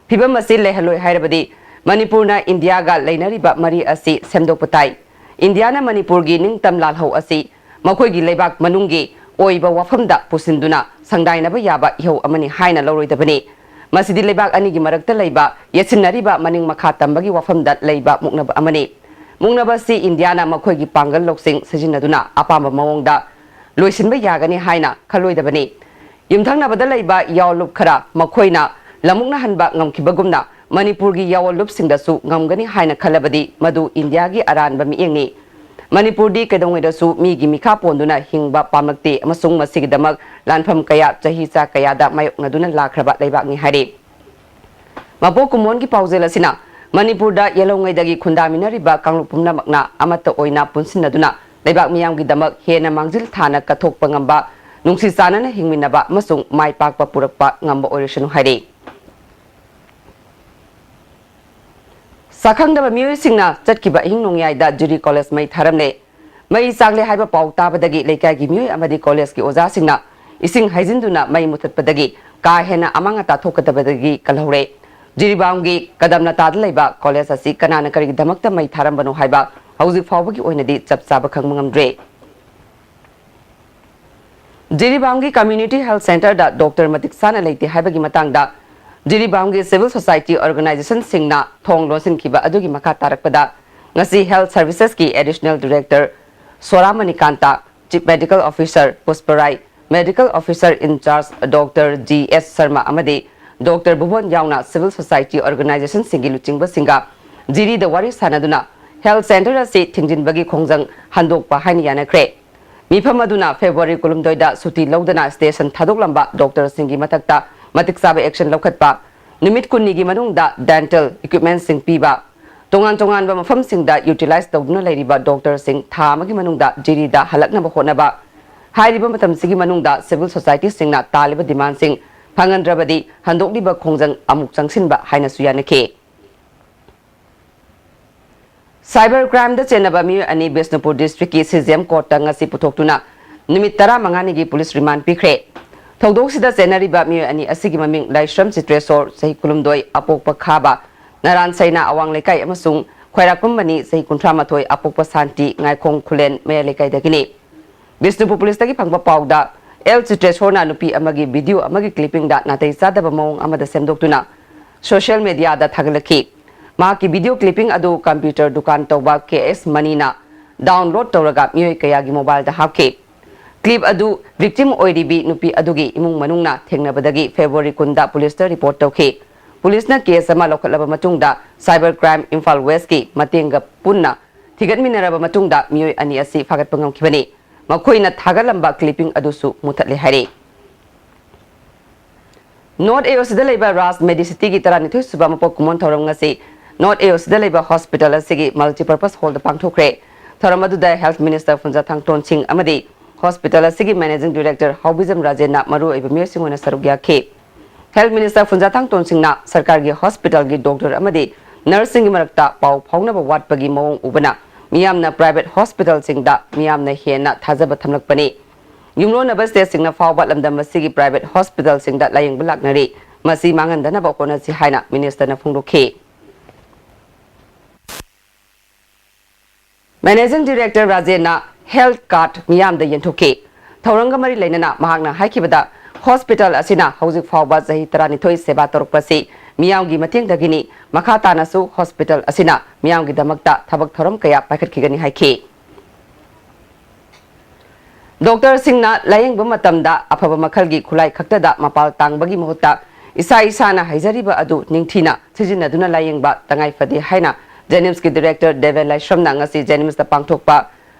ꯐꯤꯚꯝ ꯑꯁꯤ ꯂꯩꯍꯜꯂꯣꯏ ꯍꯥꯏꯔꯕꯗꯤ ꯃꯅꯤꯄꯨꯔꯅ ꯏꯟꯗꯤꯌꯥꯒ ꯂꯩꯅꯔꯤꯕ ꯃꯔꯤ ꯑꯁꯤ ꯁꯦꯝꯗꯣꯛꯄ ꯇꯥꯏ꯫ ꯏꯟꯗꯤꯌꯥꯅ ꯃꯅꯤꯄꯨꯔꯒꯤ ꯅꯤꯡꯇꯝ ꯂꯥꯜꯍꯧ ꯑꯁꯤ ꯃꯈꯣꯏꯒꯤ ꯂꯩꯕꯥꯛ ꯃꯅꯨꯡꯒꯤ ꯑꯣꯏꯕ ꯋꯥꯐꯝꯗ ꯄꯨꯁꯤꯟꯗꯨꯅ ꯁꯪꯗꯥꯏꯅꯕ ꯌꯥꯕ ꯏꯍꯧ ꯑꯃꯅꯤ ꯍꯥꯏꯅ ꯂꯧꯔꯣꯏꯗꯕꯅꯤ꯫ ꯃꯁꯤꯗꯤ ꯂꯩꯕꯥꯛ ꯑꯅꯤꯒꯤ ꯃꯔꯛꯇ ꯂꯩꯕ ꯌꯦꯠꯁꯤꯟꯅꯔꯤꯕ ꯃꯅꯤꯡ ꯃꯈꯥ ꯇꯝꯕꯒꯤ ꯋꯥꯐꯝꯗ ꯂꯩꯕ ꯃꯨꯛꯅꯕ ꯑꯃꯅꯤ꯫ ꯃꯨꯛꯅꯕ ꯑꯁꯤ ꯏꯟꯗꯤꯌꯥꯅ ꯃꯈꯣꯏꯒꯤ ꯄꯥꯡꯒꯜ ꯂꯧꯁꯤꯡ ꯁꯤꯖꯤꯟꯅꯗꯨꯅ ꯑꯄꯥꯝꯕ ꯃꯑꯣꯡꯗ ꯂꯣꯏꯁꯤꯟꯕ ꯌꯥꯒꯅꯤ ꯍꯥꯏꯅ ꯈꯜꯂꯣꯏꯗꯕꯅꯤ꯫ ꯌꯨꯝꯊꯪꯅꯕꯗ ꯂꯩꯕ ꯌꯥꯑꯣꯟꯂꯨꯞ ꯈꯔ ꯃꯈꯣꯏꯅ ꯂꯝꯃꯨꯛꯅꯍꯟꯕ ꯉꯝꯈꯤꯕꯒꯨꯝꯅ ꯃꯅꯤꯄꯨꯔꯒꯤ ꯌꯥꯑꯣꯟꯂꯨꯞꯁꯤꯡꯗꯁꯨ ꯉꯝꯒꯅꯤ ꯍꯥꯏꯅ ꯈꯜꯂꯕꯗꯤ ꯃꯗꯨ ꯏꯟꯗꯤꯌꯥꯒꯤ ꯑꯔꯥꯟꯕ ꯃꯤꯠꯌꯦꯡꯅꯤ꯫ ꯃꯅꯤꯄꯨꯔꯗꯤ ꯀꯩꯗꯧꯉꯩꯗꯁꯨ ꯃꯤꯒꯤ ꯃꯤꯈꯥ ꯄꯣꯟꯗꯨꯅ ꯍꯤꯡꯕ ꯄꯥꯝꯂꯛꯇꯦ ꯑꯃꯁꯨꯡ ꯃꯁꯤꯒꯤꯗꯃꯛ ꯂꯥꯟꯐꯝ ꯀꯌꯥ ꯆꯍꯤ ꯆꯥ ꯀꯌꯥꯗ ꯃꯥꯌꯣꯛꯅꯗꯨꯅ ꯂꯥꯛꯈ꯭ꯔꯕ ꯂꯩꯕꯥꯛꯅꯤ ꯍꯥꯏꯔꯤ꯫ ꯃꯄꯣꯛ ꯀꯨꯝꯑꯣꯟꯒꯤ ꯄꯥꯎꯖꯦꯜ ꯑꯁꯤꯅ ꯃꯅꯤꯄꯨꯔꯗ ꯌꯦꯜꯍꯧꯉꯩꯗꯒꯤ ꯈꯨꯟꯗꯥꯃꯤꯟꯅꯔꯤꯕ ꯀꯥꯡꯂꯨꯞ ꯄꯨꯝꯅꯃꯛꯅ ꯑꯃꯠꯇ ꯑꯣꯏꯅ ꯄꯨꯟꯁꯤꯟꯅꯗꯨꯅ ꯂꯩꯕꯥꯛ ꯃꯤꯌꯥꯝꯒꯤꯗꯃꯛ ꯍꯦꯟꯅ ꯃꯥꯡꯖꯤꯜ ꯊꯥꯅ ꯀꯠꯊꯣꯛꯄ ꯉꯝꯕ ꯅꯨꯡꯁꯤ ꯆꯥꯟꯅꯅ ꯍꯤꯡꯃꯤꯟꯅꯕ ꯑꯃꯁꯨꯡ ꯃꯥꯏ ꯄꯥꯛꯄ ꯄꯨꯔꯛꯄ ꯉꯝꯕ ꯑꯣꯏꯔꯁꯅꯨ ꯍꯥꯏꯔꯤ꯫ ꯄꯥꯈꯪꯗꯕ ꯃꯤꯑꯣꯏꯁꯤꯡꯅ ꯆꯠꯈꯤꯕ ꯑꯍꯤꯡ ꯅꯣꯡꯌꯥꯏꯗ ꯖꯤꯔꯤ ꯀꯣꯂꯦꯖ ꯃꯩ ꯊꯥꯔꯝꯂꯦ꯫ ꯃꯩ ꯆꯥꯛꯂꯦ ꯍꯥꯏꯕ ꯄꯥꯎ ꯇꯥꯕꯗꯒꯤ ꯂꯩꯀꯥꯏꯒꯤ ꯃꯤꯑꯣꯏ ꯑꯃꯗꯤ ꯀꯣꯂꯦꯖꯀꯤ ꯑꯣꯖꯥꯁꯤꯡꯅ ꯏꯁꯤꯡ ꯍꯩꯖꯤꯟꯗꯨꯅ ꯃꯩ ꯃꯨꯊꯠꯄꯗꯒꯤ ꯀꯥ ꯍꯦꯟꯅ ꯑꯃꯥꯡ ꯑꯇꯥ ꯊꯣꯛꯀꯗꯕꯗꯒꯤ ꯀꯜꯍꯧꯔꯦ꯫ ꯖꯤꯔꯤꯕꯥꯝꯒꯤ ꯀꯗꯝꯅꯇꯥꯗ ꯂꯩꯕ ꯀꯣꯂꯦꯖ ꯑꯁꯤ ꯀꯅꯥꯅ ꯀꯔꯤꯒꯤꯗꯃꯛꯇ ꯃꯩ ꯊꯥꯔꯝꯕꯅꯣ ꯍꯥꯏꯕ ꯍꯧꯖꯤꯛ ꯐꯥꯎꯕꯒꯤ ꯑꯣꯏꯅꯗꯤ ꯆꯞ ꯆꯥꯕ ꯈꯪꯕ ꯉꯝꯗ꯭ꯔꯦ꯫ ꯖꯤꯔꯤꯕꯥꯝꯒꯤ Community Health Centreꯗ ꯗꯣꯛꯇꯔ ꯃꯇꯤꯛ ꯆꯥꯅ ꯂꯩꯇꯦ ꯍꯥꯏꯕꯒꯤ ꯃꯇꯥꯡꯗ ꯖꯤꯔꯤꯕꯥꯝꯒꯤ civil society organizationꯁꯤꯡꯅ ꯊꯣꯡ ꯂꯣꯟꯁꯤꯟꯈꯤꯕ ꯑꯗꯨꯒꯤ ꯃꯈꯥ ꯇꯥꯔꯛꯄꯗ ꯉꯁꯤ Health Servicesꯀꯤ Additional Director Sora Manikanta, Chief Medical Officer Pushparai, Medical Officer in Charge doctor G S Sharma ꯑꯃꯗꯤ ꯗꯣꯛꯇꯔ ꯚꯨꯕꯣꯟ ꯌꯥꯎꯅ civil society organizationꯁꯤꯡꯒꯤ ꯂꯨꯆꯤꯡꯕꯁꯤꯡꯒ ꯖꯤꯔꯤꯗ ꯋꯥꯔꯤ ꯁꯥꯟꯅꯗꯨꯅ health centre ꯑꯁꯤ ꯊꯤꯡꯖꯤꯟꯕꯒꯤ ꯈꯣꯡꯖꯪ ꯍꯟꯗꯣꯛꯄ ꯍꯥꯏꯅ ꯌꯥꯅꯈ꯭ꯔꯦ꯫ ꯃꯤꯐꯝ ꯑꯗꯨꯅ ꯐꯦꯕ꯭ꯔꯨꯋꯥꯔꯤ ꯀꯨꯟꯍꯨꯝꯗꯣꯏꯗ ꯁꯨꯇꯤ ꯂꯧꯗꯅ station ꯊꯥꯗꯣꯛꯂꯝꯕ ꯗꯣꯛꯇꯔꯁꯤꯡꯒꯤ ꯃꯊꯛꯇ ꯃꯇꯤꯛ ꯆꯥꯕ action ꯂꯧꯈꯠꯄ, ꯅꯨꯃꯤꯠ ꯀꯨꯟꯅꯤꯒꯤ ꯃꯅꯨꯡꯗ dental equipmentꯁꯤꯡ ꯄꯤꯕ, ꯇꯣꯉꯥꯟ ꯇꯣꯉꯥꯟꯕ ꯃꯐꯝꯁꯤꯡꯗ utilize ꯇꯧꯗꯨꯅ ꯂꯩꯔꯤꯕ ꯗꯣꯛꯇꯔꯁꯤꯡ ꯊꯥ ꯑꯃꯒꯤ ꯃꯅꯨꯡꯗ ꯖꯤꯔꯤꯗ ꯍꯜꯂꯛꯅꯕ ꯍꯣꯠꯅꯕ, ꯍꯥꯏꯔꯤꯕ ꯃꯇꯝꯁꯤꯒꯤ ꯃꯅꯨꯡꯗ civil societyꯁꯤꯡꯅ ꯇꯥꯜꯂꯤꯕ demandꯁꯤꯡ ꯐꯪꯍꯟꯗ꯭ꯔꯕꯗꯤ ꯍꯟꯗꯣꯛꯂꯤꯕ ꯈꯣꯡꯖꯪ ꯑꯃꯨꯛ ꯆꯪꯁꯤꯟꯕ ꯍꯥꯏꯅꯁꯨ ꯌꯥꯅꯈꯤ꯫ Cyber crimeꯗ ꯆꯦꯟꯅꯕ ꯃꯤꯑꯣꯏ ꯑꯅꯤ ꯕꯤꯁꯅꯨꯄꯨꯔ districtꯀꯤ ꯁꯤꯖꯦꯝ courtꯇ ꯉꯁꯤ ꯄꯨꯊꯣꯛꯇꯨꯅ ꯅꯨꯃꯤꯠ ꯇꯔꯥꯃꯉꯥꯅꯤꯒꯤ police remand ꯄꯤꯈ꯭ꯔꯦ꯫ ꯊꯧꯗꯣꯛꯁꯤꯗ ꯆꯦꯟꯅꯔꯤꯕ ꯃꯤꯑꯣꯏ ꯑꯅꯤ ꯑꯁꯤꯒꯤ ꯃꯃꯤꯡ ꯂꯥꯏꯁ꯭ꯔꯝ ꯆꯤꯇ꯭ꯔꯦꯁꯣꯔ, ꯆꯍꯤ ꯀꯨꯟꯍꯨꯝꯗꯣꯏ, ꯑꯄꯣꯛꯄ ꯈꯥꯕ, ꯅꯔꯥꯟ ꯁꯩꯅꯥ ꯑꯋꯥꯡ ꯂꯩꯀꯥꯏ, ꯑꯃꯁꯨꯡ ꯈ꯭ꯋꯥꯏꯔꯥꯛꯄꯝ ꯃꯅꯤ, ꯆꯍꯤ ꯀꯨꯟꯊ꯭ꯔꯥ ꯃꯥꯊꯣꯏ, ꯑꯄꯣꯛꯄ ꯁꯥꯟꯇꯤ, ꯉꯥꯏꯈꯣꯡ ꯈꯨꯂꯦꯟ ꯃꯌꯥꯏ ꯂꯩꯀꯥꯏꯗꯒꯤꯅꯤ꯫ ꯕꯤꯁꯅꯨꯄꯨꯔ policeꯇꯒꯤ ꯐꯪꯕ ꯄꯥꯎꯗ, ꯑꯦꯜ ꯆꯤꯇ꯭ꯔꯦꯁꯣꯔꯅ ꯅꯨꯄꯤ ꯑꯃꯒꯤ video ꯑꯃꯒꯤ clippingꯗ ꯅꯥꯇꯩ ꯆꯥꯗꯕ ꯃꯑꯣꯡ ꯑꯃꯗ ꯁꯦꯝꯗꯣꯛꯇꯨꯅ social mediaꯗ ꯊꯥꯒꯠꯂꯛꯈꯤ꯫ ꯃꯍꯥꯛꯀꯤ video clipping ꯑꯗꯨ computer ꯗꯨꯀꯥꯟ ꯇꯧꯕ ꯀꯦ ꯑꯦꯁ ꯃꯅꯤꯅ download ꯇꯧꯔꯒ ꯃꯤꯑꯣꯏ ꯀꯌꯥꯒꯤ mobileꯗ ꯍꯥꯞꯈꯤ꯫ Clip ꯑꯗꯨ victim ꯑꯣꯏꯔꯤꯕꯤ ꯅꯨꯄꯤ ꯑꯗꯨꯒꯤ ꯏꯃꯨꯡ ꯃꯅꯨꯡꯅ ꯊꯦꯡꯅꯕꯗꯒꯤ ꯐꯦꯕ꯭ꯔꯨꯋꯥꯔꯤ ꯀꯨꯟꯗ policeꯇ report ꯇꯧꯈꯤ꯫ Policeꯅ case ꯑꯃ ꯂꯧꯈꯠꯂꯕ ꯃꯇꯨꯡꯗ Cyber Crime Imphal Westꯀꯤ ꯃꯇꯦꯡꯒ ꯄꯨꯟꯅ ꯊꯤꯒꯠꯃꯤꯟꯅꯔꯕ ꯃꯇꯨꯡꯗ ꯃꯤꯑꯣꯏ ꯑꯅꯤ ꯑꯁꯤ ꯐꯥꯒꯠꯄ ꯉꯝꯈꯤꯕꯅꯤ꯫ ꯃꯈꯣꯏꯅ ꯊꯥꯒꯠꯂꯝꯕ clipping ꯑꯗꯨꯁꯨ ꯃꯨꯊꯠꯂꯦ ꯍꯥꯏꯔꯤ꯫ North AOCꯗ ꯂꯩꯕ ꯔꯥꯖ Medicityꯒꯤ ꯇꯔꯥꯅꯤꯊꯣꯏ ꯁꯨꯕ ꯃꯄꯣꯛ ꯀꯨꯝꯑꯣꯟ ꯊꯧꯔꯝ ꯉꯁꯤ North AOCꯗ ꯂꯩꯕ hospital ꯑꯁꯤꯒꯤ multipurpose hallꯗ ꯄꯥꯡꯊꯣꯛꯈ꯭ꯔꯦ꯫ ꯊꯧꯔꯝ ꯑꯗꯨꯗ health minister ꯐꯨꯟꯖꯥ ꯊꯥꯡꯇꯣꯟ ꯁꯤꯡ ꯑꯃꯗꯤ hospital ꯑꯁꯤꯒꯤ managing director ꯍꯥꯎꯕꯤꯖꯝ ꯔꯥꯖꯦꯟꯅ ꯃꯔꯨꯑꯣꯏꯕ ꯃꯤꯑꯣꯏꯁꯤꯡ ꯑꯣꯏꯅ ꯁꯔꯨꯛ ꯌꯥꯈꯤ꯫ Health minister ꯐꯨꯟꯖꯥ ꯊꯥꯡꯇꯣꯟ ꯁꯤꯡꯅ ꯁꯔꯀꯥꯔꯒꯤ hospitalꯒꯤ doctor ꯑꯃꯗꯤ ꯅꯔꯁꯁꯤꯡꯒꯤ ꯃꯔꯛꯇ ꯄꯥꯎ ꯐꯥꯎꯅꯕ ꯋꯥꯠꯄꯒꯤ ꯃꯑꯣꯡ ꯎꯕꯅ ꯃꯤꯌꯥꯝꯅ private hospitalꯁꯤꯡꯗ ꯃꯤꯌꯥꯝꯅ ꯍꯦꯟꯅ ꯊꯥꯖꯕ ꯊꯝꯂꯛꯄꯅꯤ꯫ ꯌꯨꯝꯂꯣꯟꯅꯕ stateꯁꯤꯡꯅ ꯐꯥꯎꯕ ꯂꯝꯗꯝ ꯑꯁꯤꯒꯤ private hospitalꯁꯤꯡꯗ ꯂꯥꯌꯦꯡꯕ ꯂꯥꯛꯅꯔꯤ꯫ ꯃꯁꯤ ꯃꯥꯡꯍꯟꯗꯅꯕ ꯍꯣꯠꯅꯁꯤ ꯍꯥꯏꯅ ministerꯅ ꯐꯣꯡꯗꯣꯛꯈꯤ꯫ Managing Director ꯔꯥꯖꯦꯟꯅ health card ꯃꯤꯌꯥꯝꯗ ꯌꯦꯟꯊꯣꯛꯈꯤ꯫ ꯊꯧꯔꯝꯒ ꯃꯔꯤ ꯂꯩꯅꯅ ꯃꯍꯥꯛꯅ ꯍꯥꯏꯈꯤꯕꯗ, hospital ꯑꯁꯤꯅ ꯍꯧꯖꯤꯛ ꯐꯥꯎꯕ ꯆꯍꯤ ꯇꯔꯥꯅꯤꯊꯣꯏ ꯁꯦꯕꯥ ꯇꯧꯔꯛꯄꯁꯤ ꯃꯤꯌꯥꯝꯒꯤ ꯃꯇꯦꯡꯗꯒꯤꯅꯤ꯫ ꯃꯈꯥ ꯇꯥꯅꯁꯨ hospital ꯑꯁꯤꯅ ꯃꯤꯌꯥꯝꯒꯤꯗꯃꯛꯇ ꯊꯕꯛ ꯊꯧꯔꯝ ꯀꯌꯥ ꯄꯥꯏꯈꯠꯈꯤꯒꯅꯤ ꯍꯥꯏꯈꯤ꯫ ꯗꯣꯛꯇꯔꯁꯤꯡꯅ ꯂꯥꯌꯦꯡꯕ ꯃꯇꯝꯗ ꯑꯐꯕ ꯃꯈꯜꯒꯤ ꯈꯨꯠꯂꯥꯏ ꯈꯛꯇꯗ ꯃꯄꯥꯜ ꯇꯥꯡꯕꯒꯤ ꯃꯍꯨꯠꯇ ꯏꯁꯥ ꯏꯁꯥꯅ ꯍꯩꯖꯔꯤꯕ ꯑꯗꯨ ꯅꯤꯡꯊꯤꯅ ꯁꯤꯖꯤꯟꯅꯗꯨꯅ ꯂꯥꯌꯦꯡꯕ ꯇꯉꯥꯏ ꯐꯗꯦ ꯍꯥꯏꯅ JNIMSꯀꯤ director ꯗꯦꯕꯦꯟ ꯂꯥꯏꯁ꯭ꯔꯝꯅ ꯉꯁꯤ JNIMSꯇ ꯄꯥꯡꯊꯣꯛꯄ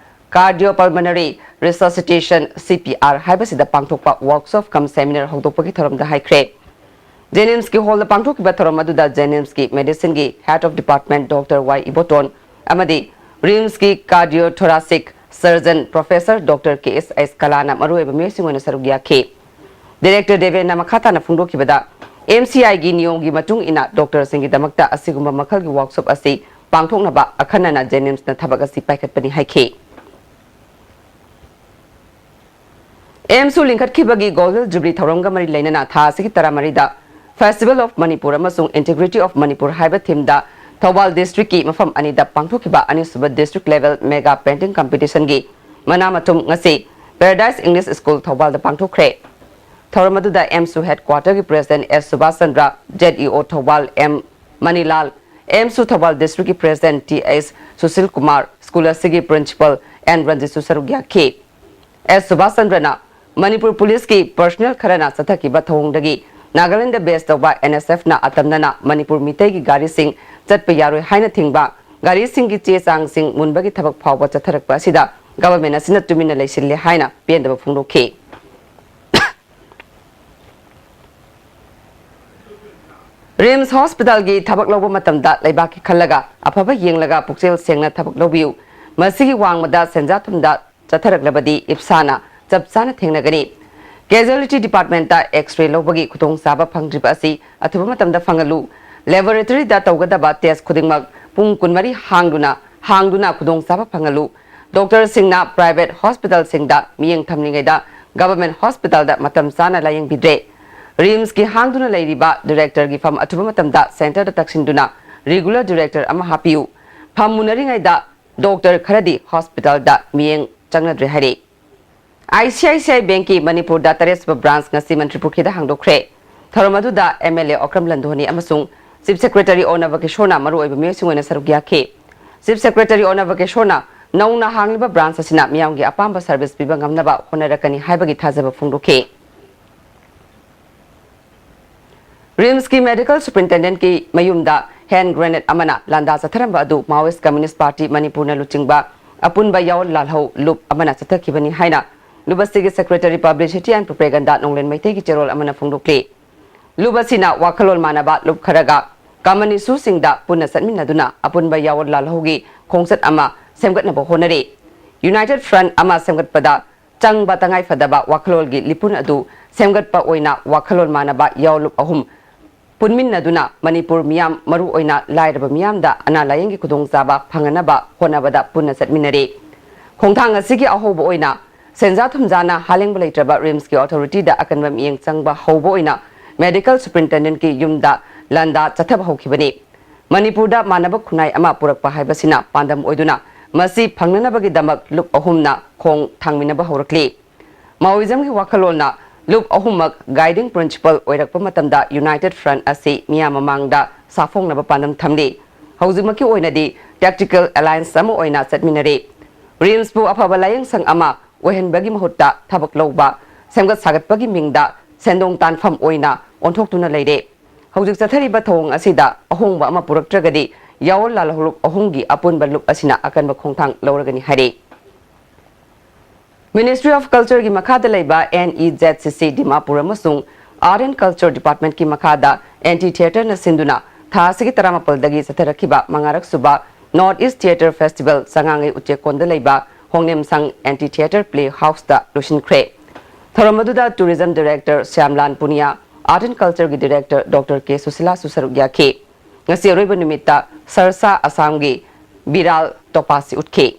Cardiopulmonary Resuscitation, C P R, ꯍꯥꯏꯕꯁꯤꯗ ꯄꯥꯡꯊꯣꯛꯄ workshop cum seminar ꯍꯧꯗꯣꯛꯄꯒꯤ ꯊꯧꯔꯝꯗ ꯍꯥꯏꯈ꯭ꯔꯦ꯫ JNIMSꯀꯤ hallꯗ ꯄꯥꯡꯊꯣꯛꯈꯤꯕ ꯊꯧꯔꯝ ꯑꯗꯨꯗ JNIMSꯀꯤ medicineꯒꯤ head of department Doctor Y Iboton ꯑꯃꯗꯤ RIMSꯀꯤ cardiothoracic surgeon Professor Doctor K S S ꯀꯂꯥꯅ ꯃꯔꯨꯑꯣꯏꯕ ꯃꯤꯑꯣꯏꯁꯤꯡ ꯑꯣꯏꯅ ꯁꯔꯨꯛ ꯌꯥꯈꯤ꯫ Director ꯗꯦꯕꯦꯟꯅ ꯃꯈꯥ ꯇꯥꯅ ꯐꯣꯡꯗꯣꯛꯈꯤꯕꯗ, MCIꯒꯤ ꯅꯤꯌꯣꯝꯒꯤ ꯃꯇꯨꯡ ꯏꯟꯅ ꯗꯣꯛꯇꯔꯁꯤꯡꯒꯤꯗꯃꯛꯇ ꯑꯁꯤꯒꯨꯝꯕ ꯃꯈꯜꯒꯤ workshop ꯑꯁꯤ ꯄꯥꯡꯊꯣꯛꯅꯕ ꯑꯈꯟꯅꯅ JNIMSꯅ ꯊꯕꯛ ꯑꯁꯤ ꯄꯥꯏꯈꯠꯄꯅꯤ ꯍꯥꯏꯈꯤ꯫ AIIMSꯁꯨ ꯂꯤꯡꯈꯠꯈꯤꯕꯒꯤ Golden Jubilee ꯊꯧꯔꯝꯒ ꯃꯔꯤ ꯂꯩꯅꯅ ꯊꯥ ꯑꯁꯤꯒꯤ ꯇꯔꯥꯃꯔꯤꯗ Festival of Manipur ꯑꯃꯁꯨꯡ Integrity of Manipur ꯍꯥꯏꯕ themeꯗ ꯊꯧꯕꯥꯜ districtꯀꯤ ꯃꯐꯝ ꯑꯅꯤꯗ ꯄꯥꯡꯊꯣꯛꯈꯤꯕ ꯑꯅꯤꯁꯨꯕ district level mega painting competitionꯒꯤ ꯃꯅꯥ ꯃꯊꯨꯝ ꯉꯁꯤ Paradise English School ꯊꯧꯕꯥꯜꯗ ꯄꯥꯡꯊꯣꯛꯈ꯭ꯔꯦ꯫ ꯊꯧꯔꯝ ꯑꯗꯨꯗ AIIMSꯁꯨ headquarterꯒꯤ president S Subhas Chandra, ZEO Thoubal M ꯃꯅꯤꯂꯥꯜ, AIIMSꯁꯨ Thoubal districtꯀꯤ president T S Sushil Kumar, school ꯑꯁꯤꯒꯤ principal N ꯔꯟꯖꯤꯠꯁꯨ ꯁꯔꯨꯛ ꯌꯥꯈꯤ꯫ S ꯁꯨꯕꯥꯁ ꯆꯟꯗ꯭ꯔꯅ ꯃꯅꯤꯄꯨꯔ ꯄꯨꯂꯤꯁꯀꯤ personnel ꯈꯔꯅ ꯆꯠꯊꯈꯤꯕ ꯊꯧꯑꯣꯡꯗꯒꯤ ꯅꯥꯒꯥꯂꯦꯟꯗ base ꯇꯧꯕ NSFꯅ ꯑꯇꯝꯅꯅ ꯃꯅꯤꯄꯨꯔ ꯃꯤꯇꯩꯒꯤ ꯒꯥꯔꯤꯁꯤꯡ ꯆꯠꯄ ꯌꯥꯔꯣꯏ ꯍꯥꯏꯅ ꯊꯤꯡꯕ, ꯒꯥꯔꯤꯁꯤꯡꯒꯤ ꯆꯦ ꯆꯥꯡꯁꯤꯡ ꯃꯨꯟꯕꯒꯤ ꯊꯕꯛ ꯐꯥꯎꯕ ꯆꯠꯊꯔꯛꯄ ꯑꯁꯤꯗ government ꯑꯁꯤꯅ ꯇꯨꯃꯤꯟꯅ ꯂꯩꯁꯤꯜꯂꯦ ꯍꯥꯏꯅ ꯄꯦꯟꯗꯕ ꯐꯣꯡꯗꯣꯛꯈꯤ꯫ RIMS hospitalꯒꯤ ꯊꯕꯛ ꯂꯧꯕ ꯃꯇꯝꯗ ꯂꯩꯕꯥꯛꯀꯤ ꯈꯜꯂꯒ, ꯑꯐꯕ ꯌꯦꯡꯂꯒ, ꯄꯨꯛꯆꯦꯜ ꯁꯦꯡꯅ ꯊꯕꯛ ꯂꯧꯕꯤꯌꯨ꯫ ꯃꯁꯤꯒꯤ ꯋꯥꯡꯃꯗ ꯁꯦꯟꯖꯥ-ꯊꯨꯝꯗ ꯆꯠꯊꯔꯛꯂꯕꯗꯤ IPSAꯅ ꯆꯞ ꯆꯥꯅ ꯊꯦꯡꯅꯒꯅꯤ꯫ Casualty departmentꯇ X-ray ꯂꯧꯕꯒꯤ ꯈꯨꯗꯣꯡꯆꯥꯕ ꯐꯪꯗ꯭ꯔꯤꯕ ꯑꯁꯤ ꯑꯊꯨꯕ ꯃꯇꯝꯗ ꯐꯪꯍꯜꯂꯨ꯫ Laboratory ꯗ ꯇꯧꯒꯗꯕ test ꯈꯨꯗꯤꯡꯃꯛ ꯄꯨꯡ ꯀꯨꯟꯃꯔꯤ ꯍꯥꯡꯗꯨꯅ ꯍꯥꯡꯗꯨꯅ ꯈꯨꯗꯣꯡꯆꯥꯕ ꯐꯪꯍꯜꯂꯨ꯫ Doctor ꯁꯤꯡꯅ private hospital ꯁꯤꯡꯗ ꯃꯤꯠꯌꯦꯡ ꯊꯝꯂꯤꯉꯩꯗ government hospital ꯗ ꯃꯇꯝ ꯆꯥꯅ ꯂꯥꯌꯦꯡꯕꯤꯗ꯭ꯔꯦ꯫ RIMS ꯀꯤ ꯍꯥꯡꯗꯨꯅ ꯂꯩꯔꯤꯕ director ꯒꯤ ꯐꯝ ꯑꯊꯨꯕ ꯃꯇꯝꯗ center ꯗ ꯇꯛꯁꯤꯟꯗꯨꯅ regular director ꯑꯃ ꯍꯥꯞꯄꯤꯌꯨ꯫ ꯐꯝ ꯃꯨꯟꯅꯔꯤꯉꯩꯗ doctor ꯈꯔꯗꯤ hospital ꯗ ꯃꯤꯠꯌꯦꯡ ꯆꯪꯅꯗ꯭ꯔꯦ ꯍꯥꯏꯔꯤ꯫ ICICI Bank ꯀꯤ ꯃꯅꯤꯄꯨꯔꯗ ꯇꯔꯦꯠꯁꯨꯕ branch ꯉꯁꯤ ꯃꯟꯇ꯭ꯔꯤ ꯄꯨꯈ꯭ꯔꯤꯗ ꯍꯥꯡꯗꯣꯛꯈ꯭ꯔꯦ꯫ ꯊꯧꯔꯝ ꯑꯗꯨꯗ MLA ꯑꯣꯀ꯭ꯔꯝ ꯂꯟꯗꯣꯅꯤ ꯑꯃꯁꯨꯡ Chief Secretary ꯑꯣꯅꯕ ꯀꯤꯁꯣꯔꯅ ꯃꯔꯨꯑꯣꯏꯕ ꯃꯤꯑꯣꯏꯁꯤꯡ ꯑꯣꯏꯅ ꯁꯔꯨꯛ ꯌꯥꯈꯤ꯫ Chief Secretary ꯑꯣꯅꯕ ꯀꯤꯁꯣꯔꯅ ꯅꯧꯅ ꯍꯥꯡꯂꯤꯕ branch ꯑꯁꯤꯅ ꯃꯤꯌꯥꯝꯒꯤ ꯑꯄꯥꯝꯕ service ꯄꯤꯕ ꯉꯝꯅꯕ ꯍꯣꯠꯅꯔꯛꯀꯅꯤ ꯍꯥꯏꯕꯒꯤ ꯊꯥꯖꯕ ꯐꯣꯡꯗꯣꯛꯈꯤ꯫ RIMS ꯀꯤ medical superintendent ꯀꯤ ꯃꯌꯨꯝꯗ hand grenade ꯑꯃꯅ ꯂꯥꯟꯗꯥ ꯆꯠꯊꯔꯝꯕ ꯑꯗꯨ Maoist Communist Party ꯃꯅꯤꯄꯨꯔꯅ ꯂꯨꯆꯤꯡꯕ ꯑꯄꯨꯟꯕ ꯌꯥꯑꯣꯟ ꯂꯥꯜꯍꯧ ꯂꯨꯞ ꯑꯃꯅ ꯆꯠꯊꯈꯤꯕꯅꯤ ꯍꯥꯏꯅ ꯂꯨꯞ ꯑꯁꯤꯒꯤ Secretary Publicity and Propaganda ꯅꯣꯡꯂꯦꯟ ꯃꯩꯇꯩꯒꯤ ꯆꯦꯔꯣꯜ ꯑꯃꯅ ꯐꯣꯡꯗꯣꯛꯂꯤ꯫ ꯂꯨꯞ ꯑꯁꯤꯅ ꯋꯥꯈꯜꯂꯣꯟ ꯃꯥꯟꯅꯕ ꯂꯨꯞ ꯈꯔꯒ common issue ꯁꯤꯡꯗ ꯄꯨꯟꯅ ꯆꯠꯃꯤꯟꯅꯗꯨꯅ ꯑꯄꯨꯟꯕ ꯌꯥꯑꯣꯟ ꯂꯥꯜꯍꯧꯒꯤ ꯈꯣꯡꯆꯠ ꯑꯃ ꯁꯦꯝꯒꯠꯅꯕ ꯍꯣꯠꯅꯔꯤ꯫ United Front ꯑꯃ ꯁꯦꯝꯒꯠꯄꯗ ꯆꯪꯕ ꯇꯉꯥꯏꯐꯗꯕ ꯋꯥꯈꯜꯂꯣꯟꯒꯤ ꯂꯤꯄꯨꯟ ꯑꯗꯨ ꯁꯦꯝꯒꯠꯄ ꯑꯣꯏꯅ ꯋꯥꯈꯜꯂꯣꯟ ꯃꯥꯟꯅꯕ ꯌꯥꯑꯣꯟ ꯂꯨꯞ ꯑꯍꯨꯝ ꯄꯨꯟꯃꯤꯟꯅꯗꯨꯅ ꯃꯅꯤꯄꯨꯔ ꯃꯤꯌꯥꯝ, ꯃꯔꯨꯑꯣꯏꯅ ꯂꯥꯏꯔꯕ ꯃꯤꯌꯥꯝꯗ ꯑꯅꯥ ꯂꯥꯌꯦꯡꯒꯤ ꯈꯨꯗꯣꯡꯆꯥꯕ ꯐꯪꯍꯟꯅꯕ ꯍꯣꯠꯅꯕꯗ ꯄꯨꯟꯅ ꯆꯠꯃꯤꯟꯅꯔꯤ꯫ ꯈꯣꯡꯊꯥꯡ ꯑꯁꯤꯒꯤ ꯑꯍꯧꯕ ꯑꯣꯏꯅ ꯁꯦꯟꯖꯥ ꯊꯨꯝꯖꯥꯅ ꯍꯥꯂꯦꯡꯕ ꯂꯩꯇ꯭ꯔꯕ RIMS ꯀꯤ authority ꯗ ꯑꯀꯟꯕ ꯃꯤꯠꯌꯦꯡ ꯆꯪꯕ ꯍꯧꯕ ꯑꯣꯏꯅ medical superintendent ꯀꯤ ꯌꯨꯝꯗ ꯂꯥꯟꯗꯥ ꯆꯠꯊꯕ ꯍꯧꯈꯤꯕꯅꯤ꯫ ꯃꯅꯤꯄꯨꯔꯗ ꯃꯥꯟꯅꯕ ꯈꯨꯟꯅꯥꯏ ꯑꯃ ꯄꯨꯔꯛꯄ ꯍꯥꯏꯕꯁꯤꯅ ꯄꯥꯟꯗꯝ ꯑꯣꯏꯗꯨꯅ ꯃꯁꯤ ꯐꯪꯅꯅꯕꯒꯤꯗꯃꯛ ꯂꯨꯞ ꯑꯍꯨꯝꯅ ꯈꯣꯡ ꯊꯥꯡꯃꯤꯟꯅꯕ ꯍꯧꯔꯛꯂꯤ꯫ Maoism ꯒꯤ ꯋꯥꯈꯜꯂꯣꯟꯅ ꯂꯨꯞ ꯑꯍꯨꯝꯃꯛ guiding principle ꯑꯣꯏꯔꯛꯄ ꯃꯇꯝꯗ United Front ꯑꯁꯤ ꯃꯤꯌꯥꯝ ꯃꯃꯥꯡꯗ ꯁꯥꯐꯣꯡꯅꯕ ꯄꯥꯟꯗꯝ ꯊꯝꯂꯤ꯫ ꯍꯧꯖꯤꯛꯃꯛꯀꯤ ꯑꯣꯏꯅꯗꯤ tactical alliance ꯑꯃ ꯑꯣꯏꯅ ꯆꯠꯃꯤꯟꯅꯔꯤ꯫ RIMS ꯄꯨ ꯑꯐꯕ ꯂꯥꯌꯦꯡꯁꯪ ꯑꯃ ꯑꯣꯏꯍꯟꯕꯒꯤ ꯃꯍꯨꯠꯇ ꯊꯕꯛ ꯂꯧꯕ, ꯁꯦꯝꯒꯠ ꯁꯥꯒꯠꯄꯒꯤ ꯃꯤꯡꯗ ꯁꯦꯟꯗꯣꯡ ꯇꯥꯟꯐꯝ ꯑꯣꯏꯅ ꯑꯣꯟꯊꯣꯛꯇꯨꯅ ꯂꯩꯔꯦ꯫ ꯍꯧꯖꯤꯛ ꯆꯠꯊꯔꯤꯕ ꯊꯧꯑꯣꯡ ꯑꯁꯤꯗ ꯑꯍꯣꯡꯕ ꯑꯃ ꯄꯨꯔꯛꯇ꯭ꯔꯒꯗꯤ ꯌꯥꯑꯣꯟ ꯂꯥꯜꯍꯧ ꯂꯨꯞ ꯑꯍꯨꯝꯒꯤ ꯑꯄꯨꯟꯕ ꯂꯨꯞ ꯑꯁꯤꯅ ꯑꯀꯟꯕ ꯈꯣꯡꯊꯥꯡ ꯂꯧꯔꯒꯅꯤ ꯍꯥꯏꯔꯤ꯫ Ministry of Culture ꯒꯤ ꯃꯈꯥꯗ ꯂꯩꯕ NEZCC ꯗꯤꯃꯥꯄꯨꯔ ꯑꯃꯁꯨꯡ Art and Culture Department ꯀꯤ ꯃꯈꯥꯗ Anti Theatre ꯅ ꯁꯤꯟꯗꯨꯅ ꯊꯥ ꯑꯁꯤꯒꯤ ꯇꯔꯥꯃꯥꯄꯜꯗꯒꯤ ꯆꯠꯊꯔꯛꯈꯤꯕ ꯃꯉꯥꯔꯛ ꯁꯨꯕ North East Theatre Festival ꯆꯉꯥꯡꯉꯩ ꯎꯆꯦꯛꯀꯣꯟꯗ ꯂꯩꯕ ꯍꯣꯡꯅꯦꯝꯁꯪ Anti Theatre Play House ꯇ ꯂꯣꯏꯁꯤꯟꯈ꯭ꯔꯦ꯫ ꯊꯧꯔꯝ ꯑꯗꯨꯗ Tourism Director ꯁ꯭ꯌꯥꯝꯂꯥꯜ Punia, Art and Culture ꯒꯤ Director Doctor K ꯁꯨꯁꯤꯂꯥꯁꯨ ꯁꯔꯨꯛ ꯌꯥꯈꯤ꯫ ꯉꯁꯤ ꯑꯔꯣꯏꯕ ꯅꯨꯃꯤꯠꯇ ꯁꯔꯁꯥ ꯑꯁꯥꯝꯒꯤ ꯕꯤꯔꯥꯜ ꯇꯣꯄꯥꯁꯤ ꯎꯠꯈꯤ꯫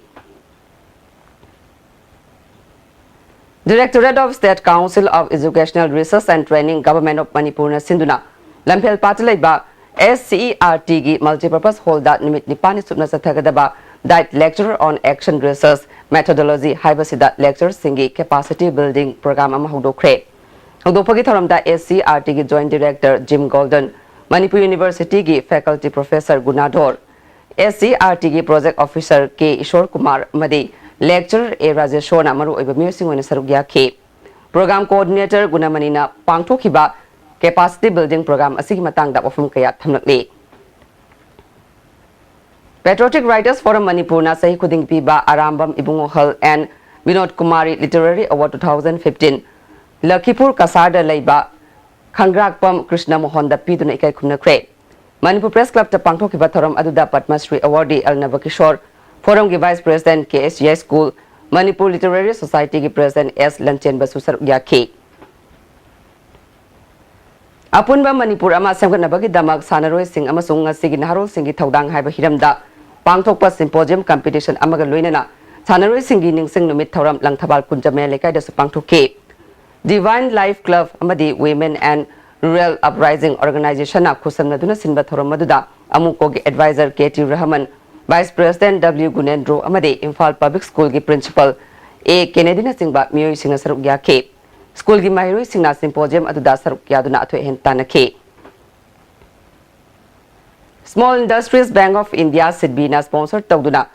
Directorate of State Council of Educational Research and Training, Government of Manipurꯅ ꯁꯤꯟꯗꯨꯅ ꯂꯝꯐꯦꯜ ꯄꯥꯠꯇ ꯂꯩꯕ S C E R T ꯒꯤ Multipurpose Hallꯗ ꯅꯨꯃꯤꯠ ꯅꯤꯄꯥꯟꯅꯤ ꯆꯨꯞꯅ ꯆꯠꯊꯒꯗꯕ Diet Lecture on Action Research Methodology ꯍꯥꯏꯕꯁꯤꯗ lectureꯁꯤꯡꯒꯤ capacity building program ꯑꯃ ꯍꯧꯗꯣꯛꯈ꯭ꯔꯦ꯫ ꯍꯧꯗꯣꯛꯄꯒꯤ ꯊꯧꯔꯝꯗ S C E R T ꯒꯤ Joint Director Jim Golden, Manipur University ꯒꯤ Faculty Professor ꯒꯨꯅꯥꯙꯣꯔ, S C E R T ꯒꯤ Project Officer K ꯏꯁꯣꯔ ꯀꯨꯃꯥꯔ ꯑꯃꯗꯤ Lecturer A ꯔꯥꯖꯦꯁꯣꯔꯅ ꯃꯔꯨꯑꯣꯏꯕ ꯃꯤꯑꯣꯏꯁꯤꯡ ꯑꯣꯏꯅ ꯁꯔꯨꯛ ꯌꯥꯈꯤ꯫ Program Coordinator ꯒꯨꯅꯃꯅꯤꯅ ꯄꯥꯡꯊꯣꯛꯈꯤꯕ Capacity Building Program ꯑꯁꯤꯒꯤ ꯃꯇꯥꯡꯗ ꯋꯥꯐꯝ ꯀꯌꯥ ꯊꯝꯂꯛꯂꯤ꯫ Patriotic Writers Forum ꯃꯅꯤꯄꯨꯔꯅ ꯆꯍꯤ ꯈꯨꯗꯤꯡꯒꯤ ꯄꯤꯕ ꯑꯔꯥꯝꯕꯝ ꯏꯕꯨꯡꯉꯣ Hal and Vinod Kumari Literary Award two thousand fifteen ꯂꯈꯤꯄꯨꯔ ꯀꯁꯥꯔꯗ ꯂꯩꯕ ꯈꯪꯒ꯭ꯔꯥꯛꯄꯝ ꯀ꯭ꯔꯤꯁꯅ ꯃꯣꯍꯟꯗ ꯄꯤꯗꯨꯅ ꯏꯀꯥꯏ ꯈꯨꯝꯅꯈ꯭ꯔꯦ꯫ ꯃꯅꯤꯄꯨꯔ Press Clubꯇ ꯄꯥꯡꯊꯣꯛꯈꯤꯕ ꯊꯧꯔꯝ ꯑꯗꯨꯗ ꯄꯗꯃꯁ꯭ꯔꯤ Awardee ꯑꯦꯜ ꯅꯕꯀꯤꯁꯣꯔ, Forumꯒꯤ Vice President K S J School, Manipur Literary Societyꯒꯤ President S ꯂꯟꯆꯦꯟꯕꯁꯨ ꯁꯔꯨꯛ ꯌꯥꯈꯤ꯫ ꯑꯄꯨꯟꯕ ꯃꯅꯤꯄꯨꯔ ꯑꯃ ꯁꯦꯝꯒꯠꯅꯕꯒꯤꯗꯃꯛ ꯁꯥꯟꯅꯔꯣꯏꯁꯤꯡ ꯑꯃꯁꯨꯡ ꯉꯁꯤꯒꯤ ꯅꯍꯥꯔꯣꯜꯁꯤꯡꯒꯤ ꯊꯧꯗꯥꯡ ꯍꯥꯏꯕ ꯍꯤꯔꯝꯗ ꯄꯥꯡꯊꯣꯛꯄ symposium competition ꯑꯃꯒ ꯂꯣꯏꯅꯅ ꯁꯥꯟꯅꯔꯣꯏꯁꯤꯡꯒꯤ ꯅꯤꯡꯁꯤꯡ ꯅꯨꯃꯤꯠ ꯊꯧꯔꯝ ꯂꯪꯊꯕꯥꯜ ꯀꯨꯟꯖ ꯃꯌꯥꯏ ꯂꯩꯀꯥꯏꯗꯁꯨ ꯄꯥꯡꯊꯣꯛꯈꯤ꯫ Divine Life Club ꯑꯃꯗꯤ Women and Rural Uprising Organizationꯅ ꯈꯨꯠꯁꯝꯅꯗꯨꯅ ꯁꯤꯟꯕ ꯊꯧꯔꯝ ꯑꯗꯨꯗ ꯑꯃꯨꯀꯣꯒꯤ Advisor K T Rahman, Vice President W ꯒꯨꯅꯦꯟꯗ꯭ꯔꯣ ꯑꯃꯗꯤ ꯏꯝꯐꯥꯜ Public Schoolꯒꯤ Principal A ꯀꯦꯅꯦꯗꯤꯅꯆꯤꯡꯕ ꯃꯤꯑꯣꯏꯁꯤꯡꯅ ꯁꯔꯨꯛ ꯌꯥꯈꯤ꯫ Schoolꯒꯤ ꯃꯍꯩꯔꯣꯏꯁꯤꯡꯅ symposium ꯑꯗꯨꯗ ꯁꯔꯨꯛ ꯌꯥꯗꯨꯅ ꯑꯊꯣꯏ ꯑꯍꯦꯟ ꯇꯥꯟꯅꯈꯤ꯫ Small Industries Bank of India, ꯁꯤꯗꯕꯤꯅ sponsor ꯇꯧꯗꯨꯅ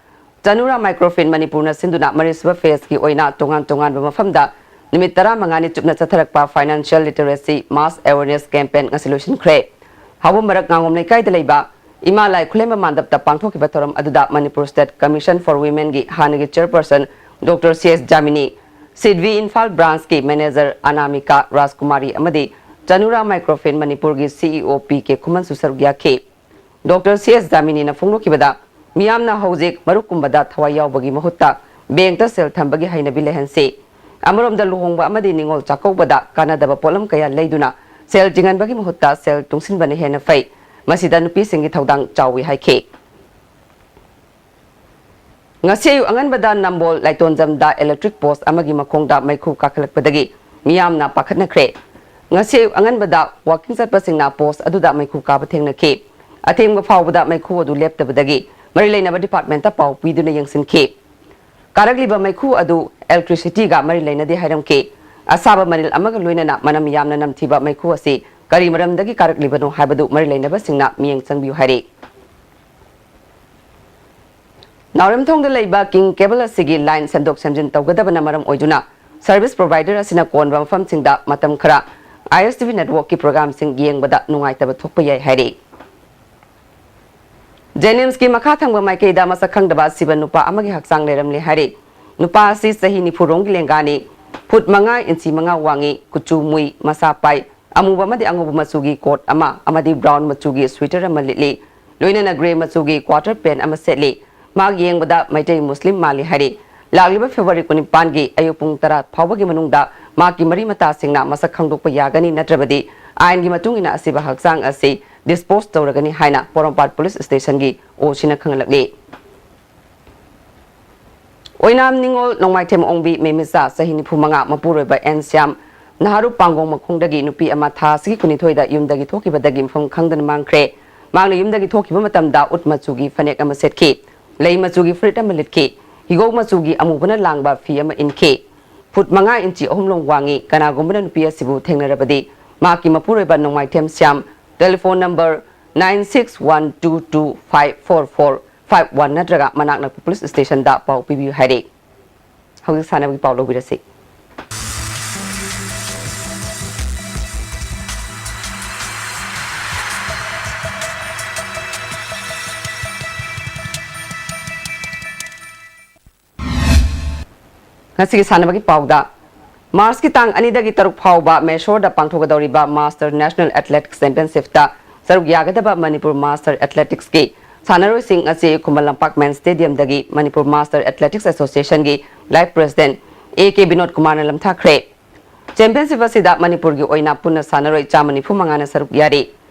Chanura Microfinance ꯃꯅꯤꯄꯨꯔꯅ ꯁꯤꯟꯗꯨꯅ ꯃꯔꯤꯁꯨꯕ phaseꯀꯤ ꯑꯣꯏꯅ ꯇꯣꯉꯥꯟ ꯇꯣꯉꯥꯟꯕ ꯃꯐꯝꯗ ꯅꯨꯃꯤꯠ ꯇꯔꯥꯃꯉꯥꯅꯤ ꯆꯨꯞꯅ ꯆꯠꯊꯔꯛꯄ Financial Literacy Mass Awareness Campaign ꯉꯁꯤ ꯂꯣꯏꯁꯤꯟꯈ꯭ꯔꯦ꯫ ꯍꯥꯎꯕꯝ ꯃꯔꯛ ꯉꯥꯉꯣꯝ ꯂꯩꯀꯥꯏꯗ ꯂꯩꯕ ꯏꯃꯥ ꯂꯥꯏ ꯈꯨꯂꯦꯝꯕ ꯃꯥꯟꯗꯞꯇ ꯄꯥꯡꯊꯣꯛꯈꯤꯕ ꯊꯧꯔꯝ ꯑꯗꯨꯗ Manipur State Commission for Womenꯒꯤ ꯍꯥꯟꯅꯒꯤ Chairperson Doctor C S ꯖꯥꯃꯤꯅꯤ, ꯁꯤꯗꯕꯤ ꯏꯝꯐꯥꯜ Branchꯀꯤ Manager ꯑꯅꯥꯃꯤꯀꯥ ꯔꯥꯖꯀꯨꯃꯥꯔꯤ ꯑꯃꯗꯤ Chanura Microfinance ꯃꯅꯤꯄꯨꯔꯒꯤ C E O P K ꯈꯨꯃꯟꯁꯨ ꯁꯔꯨꯛ ꯌꯥꯈꯤ꯫ Doctor C S ꯖꯥꯃꯤꯅꯤꯅ ꯐꯣꯡꯗꯣꯛꯈꯤꯕꯗ, ꯃꯤꯌꯥꯝꯅ ꯍꯧꯖꯤꯛ ꯃꯔꯨꯞꯀꯨꯝꯕꯗ ꯊꯋꯥꯏ ꯌꯥꯎꯕꯒꯤ ꯃꯍꯨꯠꯇ bankꯇ ꯁꯦꯜ ꯊꯝꯕꯒꯤ ꯍꯩꯅꯕꯤ ꯂꯩꯍꯟꯁꯤ꯫ ꯑꯃꯔꯣꯝꯗ ꯂꯨꯍꯣꯡꯕ ꯑꯃꯗꯤ ꯅꯤꯉꯣꯜ ꯆꯥꯛꯀꯧꯕꯗ ꯀꯥꯟꯅꯗꯕ ꯄꯣꯠꯂꯝ ꯀꯌꯥ ꯂꯩꯗꯨꯅ ꯁꯦꯜ ꯆꯤꯡꯍꯟꯕꯒꯤ ꯃꯍꯨꯠꯇ ꯁꯦꯜ ꯇꯨꯡꯁꯤꯟꯕꯅ ꯍꯦꯟꯅ ꯐꯩ꯫ ꯃꯁꯤꯗ ꯅꯨꯄꯤꯁꯤꯡꯒꯤ ꯊꯧꯗꯥꯡ ꯆꯥꯎꯏ ꯍꯥꯏꯈꯤ꯫ ꯉꯁꯤ ꯑꯌꯨꯛ ꯑꯉꯟꯕꯗ ꯅꯝꯕꯣꯜ ꯂꯥꯏꯇꯣꯟꯖꯝꯗ electric post ꯑꯃꯒꯤ ꯃꯈꯣꯡꯗ ꯃꯩꯈꯨ ꯀꯥꯈꯠꯂꯛꯄꯗꯒꯤ ꯃꯤꯌꯥꯝꯅ ꯄꯥꯈꯠꯅꯈ꯭ꯔꯦ꯫ ꯉꯁꯤ ꯑꯌꯨꯛ ꯑꯉꯟꯕꯗ walking ꯆꯠꯄꯁꯤꯡꯅ post ꯑꯗꯨꯗ ꯃꯩꯈꯨ ꯀꯥꯕ ꯊꯦꯡꯅꯈꯤ꯫ ꯑꯊꯦꯡꯕ ꯐꯥꯎꯕꯗ ꯃꯩꯈꯨ ꯑꯗꯨ ꯂꯦꯞꯇꯕꯗꯒꯤ ꯃꯔꯤ ꯂꯩꯅꯕ departmentꯇ ꯄꯥꯎ ꯄꯤꯗꯨꯅ ꯌꯦꯡꯁꯤꯟꯈꯤ꯫ ꯀꯥꯔꯛꯂꯤꯕ ꯃꯩꯈꯨ ꯑꯗꯨ electricityꯒ ꯃꯔꯤ ꯂꯩꯅꯗꯦ ꯍꯥꯏꯔꯝꯈꯤ꯫ ꯑꯁꯥꯕ ꯃꯅꯤꯜ ꯑꯃꯒ ꯂꯣꯏꯅꯅ ꯃꯅꯝ ꯌꯥꯝꯅ ꯅꯝꯊꯤꯕ ꯃꯩꯈꯨ ꯑꯁꯤ ꯀꯔꯤ ꯃꯔꯝꯗꯒꯤ ꯀꯥꯔꯛꯂꯤꯕꯅꯣ ꯍꯥꯏꯕꯗꯨ ꯃꯔꯤ ꯂꯩꯅꯕꯁꯤꯡꯅ ꯃꯤꯠꯌꯦꯡ ꯆꯪꯕꯤꯌꯨ ꯍꯥꯏꯔꯤ꯫ ꯅꯥꯎꯔꯦꯝꯊꯣꯡꯗ ꯂꯩꯕ ꯀꯤꯡ ꯀꯦꯕꯜ ꯑꯁꯤꯒꯤ line ꯁꯦꯝꯗꯣꯛ ꯁꯦꯝꯖꯤꯟ ꯇꯧꯒꯗꯕꯅ ꯃꯔꯝ ꯑꯣꯏꯗꯨꯅ service provider ꯑꯁꯤꯅ ꯀꯣꯟꯕ ꯃꯐꯝꯁꯤꯡꯗ ꯃꯇꯝ ꯈꯔ ISTV networkꯀꯤ programꯁꯤꯡ ꯌꯦꯡꯕꯗ ꯅꯨꯡꯉꯥꯏꯇꯕ ꯊꯣꯛꯄ ꯌꯥꯏ ꯍꯥꯏꯔꯤ꯫ JNIMSꯀꯤ ꯃꯈꯥ ꯊꯪꯕ ꯃꯥꯏꯀꯩꯗ ꯃꯁꯛ ꯈꯪꯗꯕ ꯑꯁꯤꯕ ꯅꯨꯄꯥ ꯑꯃꯒꯤ ꯍꯛꯆꯥꯡ ꯂꯩꯔꯝꯂꯦ ꯍꯥꯏꯔꯤ꯫ ꯅꯨꯄꯥ ꯑꯁꯤ ꯆꯍꯤ ꯅꯤꯐꯨ ꯔꯣꯝꯒꯤ ꯂꯦꯡꯒꯥꯅꯤ, ꯐꯨꯠ ꯃꯉꯥ ꯏꯟꯆꯤ ꯃꯉꯥ ꯋꯥꯡꯉꯤ, ꯀꯨꯆꯨ ꯃꯨꯏ, ꯃꯁꯥ ꯄꯥꯏ, ꯑꯃꯨꯕ ꯑꯃꯗꯤ ꯑꯉꯧꯕ ꯃꯆꯨꯒꯤ coat ꯑꯃ ꯑꯃꯗꯤ brown ꯃꯆꯨꯒꯤ sweater ꯑꯃ ꯂꯤꯠꯂꯤ꯫ ꯂꯣꯏꯅꯅ grey ꯃꯆꯨꯒꯤ quarter pant ꯑꯃ ꯁꯦꯠꯂꯤ꯫ ꯃꯍꯥꯛ ꯌꯦꯡꯕꯗ ꯃꯩꯇꯩ ꯃꯨꯁꯂꯤꯝ ꯃꯥꯜꯂꯤ ꯍꯥꯏꯔꯤ꯫ ꯂꯥꯛꯂꯤꯕ February ꯀꯨꯟꯅꯤꯄꯥꯟꯒꯤ ꯑꯌꯨꯛ ꯄꯨꯡ ꯇꯔꯥ ꯐꯥꯎꯕꯒꯤ ꯃꯅꯨꯡꯗ ꯃꯍꯥꯛꯀꯤ ꯃꯔꯤ ꯃꯇꯥꯁꯤꯡꯅ ꯃꯁꯛ ꯈꯪꯗꯣꯛꯄ ꯌꯥꯒꯅꯤ, ꯅꯠꯇ꯭ꯔꯕꯗꯤ ꯑꯥꯏꯟꯒꯤ ꯃꯇꯨꯡ ꯏꯟꯅ ꯑꯁꯤꯕ ꯍꯛꯆꯥꯡ ꯑꯁꯤ dispose ꯇꯧꯔꯒꯅꯤ ꯍꯥꯏꯅ ꯄꯣꯔꯣꯝꯄꯥꯠ police stationꯒꯤ OCꯅ ꯈꯪꯍꯜꯂꯛꯂꯤ꯫ ꯑꯣꯏꯅꯥꯝ ꯅꯤꯉꯣꯜ ꯅꯣꯡꯃꯥꯏꯊꯦꯝ ꯑꯣꯡꯕꯤ ꯃꯦꯃꯤꯆꯥ ꯆꯍꯤ ꯅꯤꯐꯨ ꯃꯉꯥ ꯃꯄꯨꯔꯣꯏꯕ ꯑꯦꯟ ꯁ꯭ꯌꯥꯝ ꯅꯍꯥꯔꯨꯞ ꯄꯥꯡꯒꯣꯡ ꯃꯈꯣꯡꯗꯒꯤ ꯅꯨꯄꯤ ꯑꯃ ꯊꯥ ꯑꯁꯤꯒꯤ ꯀꯨꯟꯅꯤꯊꯣꯏꯗ ꯌꯨꯝꯗꯒꯤ ꯊꯣꯛꯈꯤꯕꯗꯒꯤ ꯃꯐꯝ ꯈꯪꯗꯅ ꯃꯥꯡꯈ꯭ꯔꯦ꯫ ꯃꯍꯥꯛꯅ ꯌꯨꯝꯗꯒꯤ ꯊꯣꯛꯈꯤꯕ ꯃꯇꯝꯗ ꯎꯠ ꯃꯆꯨꯒꯤ ꯐꯅꯦꯛ ꯑꯃ ꯁꯦꯠꯈꯤ, ꯂꯩ ꯃꯆꯨꯒꯤ ꯐꯨꯔꯤꯠ ꯑꯃ ꯂꯤꯠꯈꯤ, ꯍꯤꯒꯣꯛ ꯃꯆꯨꯒꯤ ꯑꯃꯨꯕꯅ ꯂꯥꯡꯕ ꯐꯤ ꯑꯃ ꯏꯟꯈꯤ꯫ ꯐꯨꯠ ꯃꯉꯥ ꯏꯟꯆꯤ ꯑꯍꯨꯝ ꯂꯣꯝ ꯋꯥꯡꯉꯤ꯫ ꯀꯅꯥꯒꯨꯝꯕꯅ ꯅꯨꯄꯤ ꯑꯁꯤꯕꯨ ꯊꯦꯡꯅꯔꯕꯗꯤ ꯃꯍꯥꯛꯀꯤ ꯃꯄꯨꯔꯣꯏꯕ ꯅꯣꯡꯃꯥꯏꯊꯦꯝ Shyam, telephone number nine six one two two five four four five one ꯅꯠꯇ꯭ꯔꯒ ꯃꯅꯥꯛ ꯅꯛꯄ police stationꯗ ꯄꯥꯎ ꯄꯤꯕꯤꯌꯨ ꯍꯥꯏꯔꯤ꯫ ꯍꯧꯖꯤꯛ ꯁꯥꯟꯅꯕꯒꯤ ꯄꯥꯎ ꯂꯧꯕꯤꯔꯁꯤ꯫ ꯉꯁꯤꯒꯤ ꯁꯥꯟꯅꯕꯒꯤ ꯄꯥꯎꯗ, Marchꯀꯤ ꯇꯥꯡ ꯑꯅꯤꯗꯒꯤ ꯇꯔꯨꯛ ꯐꯥꯎꯕ ꯃꯦꯁꯣꯔꯗ ꯄꯥꯡꯊꯣꯛꯀꯗꯧꯔꯤꯕ Master National Athletics Championshipꯇ ꯁꯔꯨꯛ ꯌꯥꯒꯗꯕ ꯃꯅꯤꯄꯨꯔ Master Athleticsꯀꯤ ꯁꯥꯟꯅꯔꯣꯏꯁꯤꯡ ꯑꯁꯤ Khuman Lampak Men's Stadiumꯗꯒꯤ Manipur Master Athletics Associationꯒꯤ Life President A K Vinod ꯀꯨꯃꯥꯔꯅ ꯂꯝꯊꯥꯈ꯭ꯔꯦ꯫ ꯆꯦꯝꯄꯤꯌꯟꯁꯤꯞ ꯑꯁꯤꯗ ꯃꯅꯤꯄꯨꯔꯒꯤ ꯑꯣꯏꯅ ꯄꯨꯟꯅ ꯁꯥꯟꯅꯔꯣꯏ ꯆꯥꯝꯃ ꯅꯤꯐꯨ ꯃꯉꯥꯅ ꯁꯔꯨꯛ ꯌꯥꯔꯤ꯫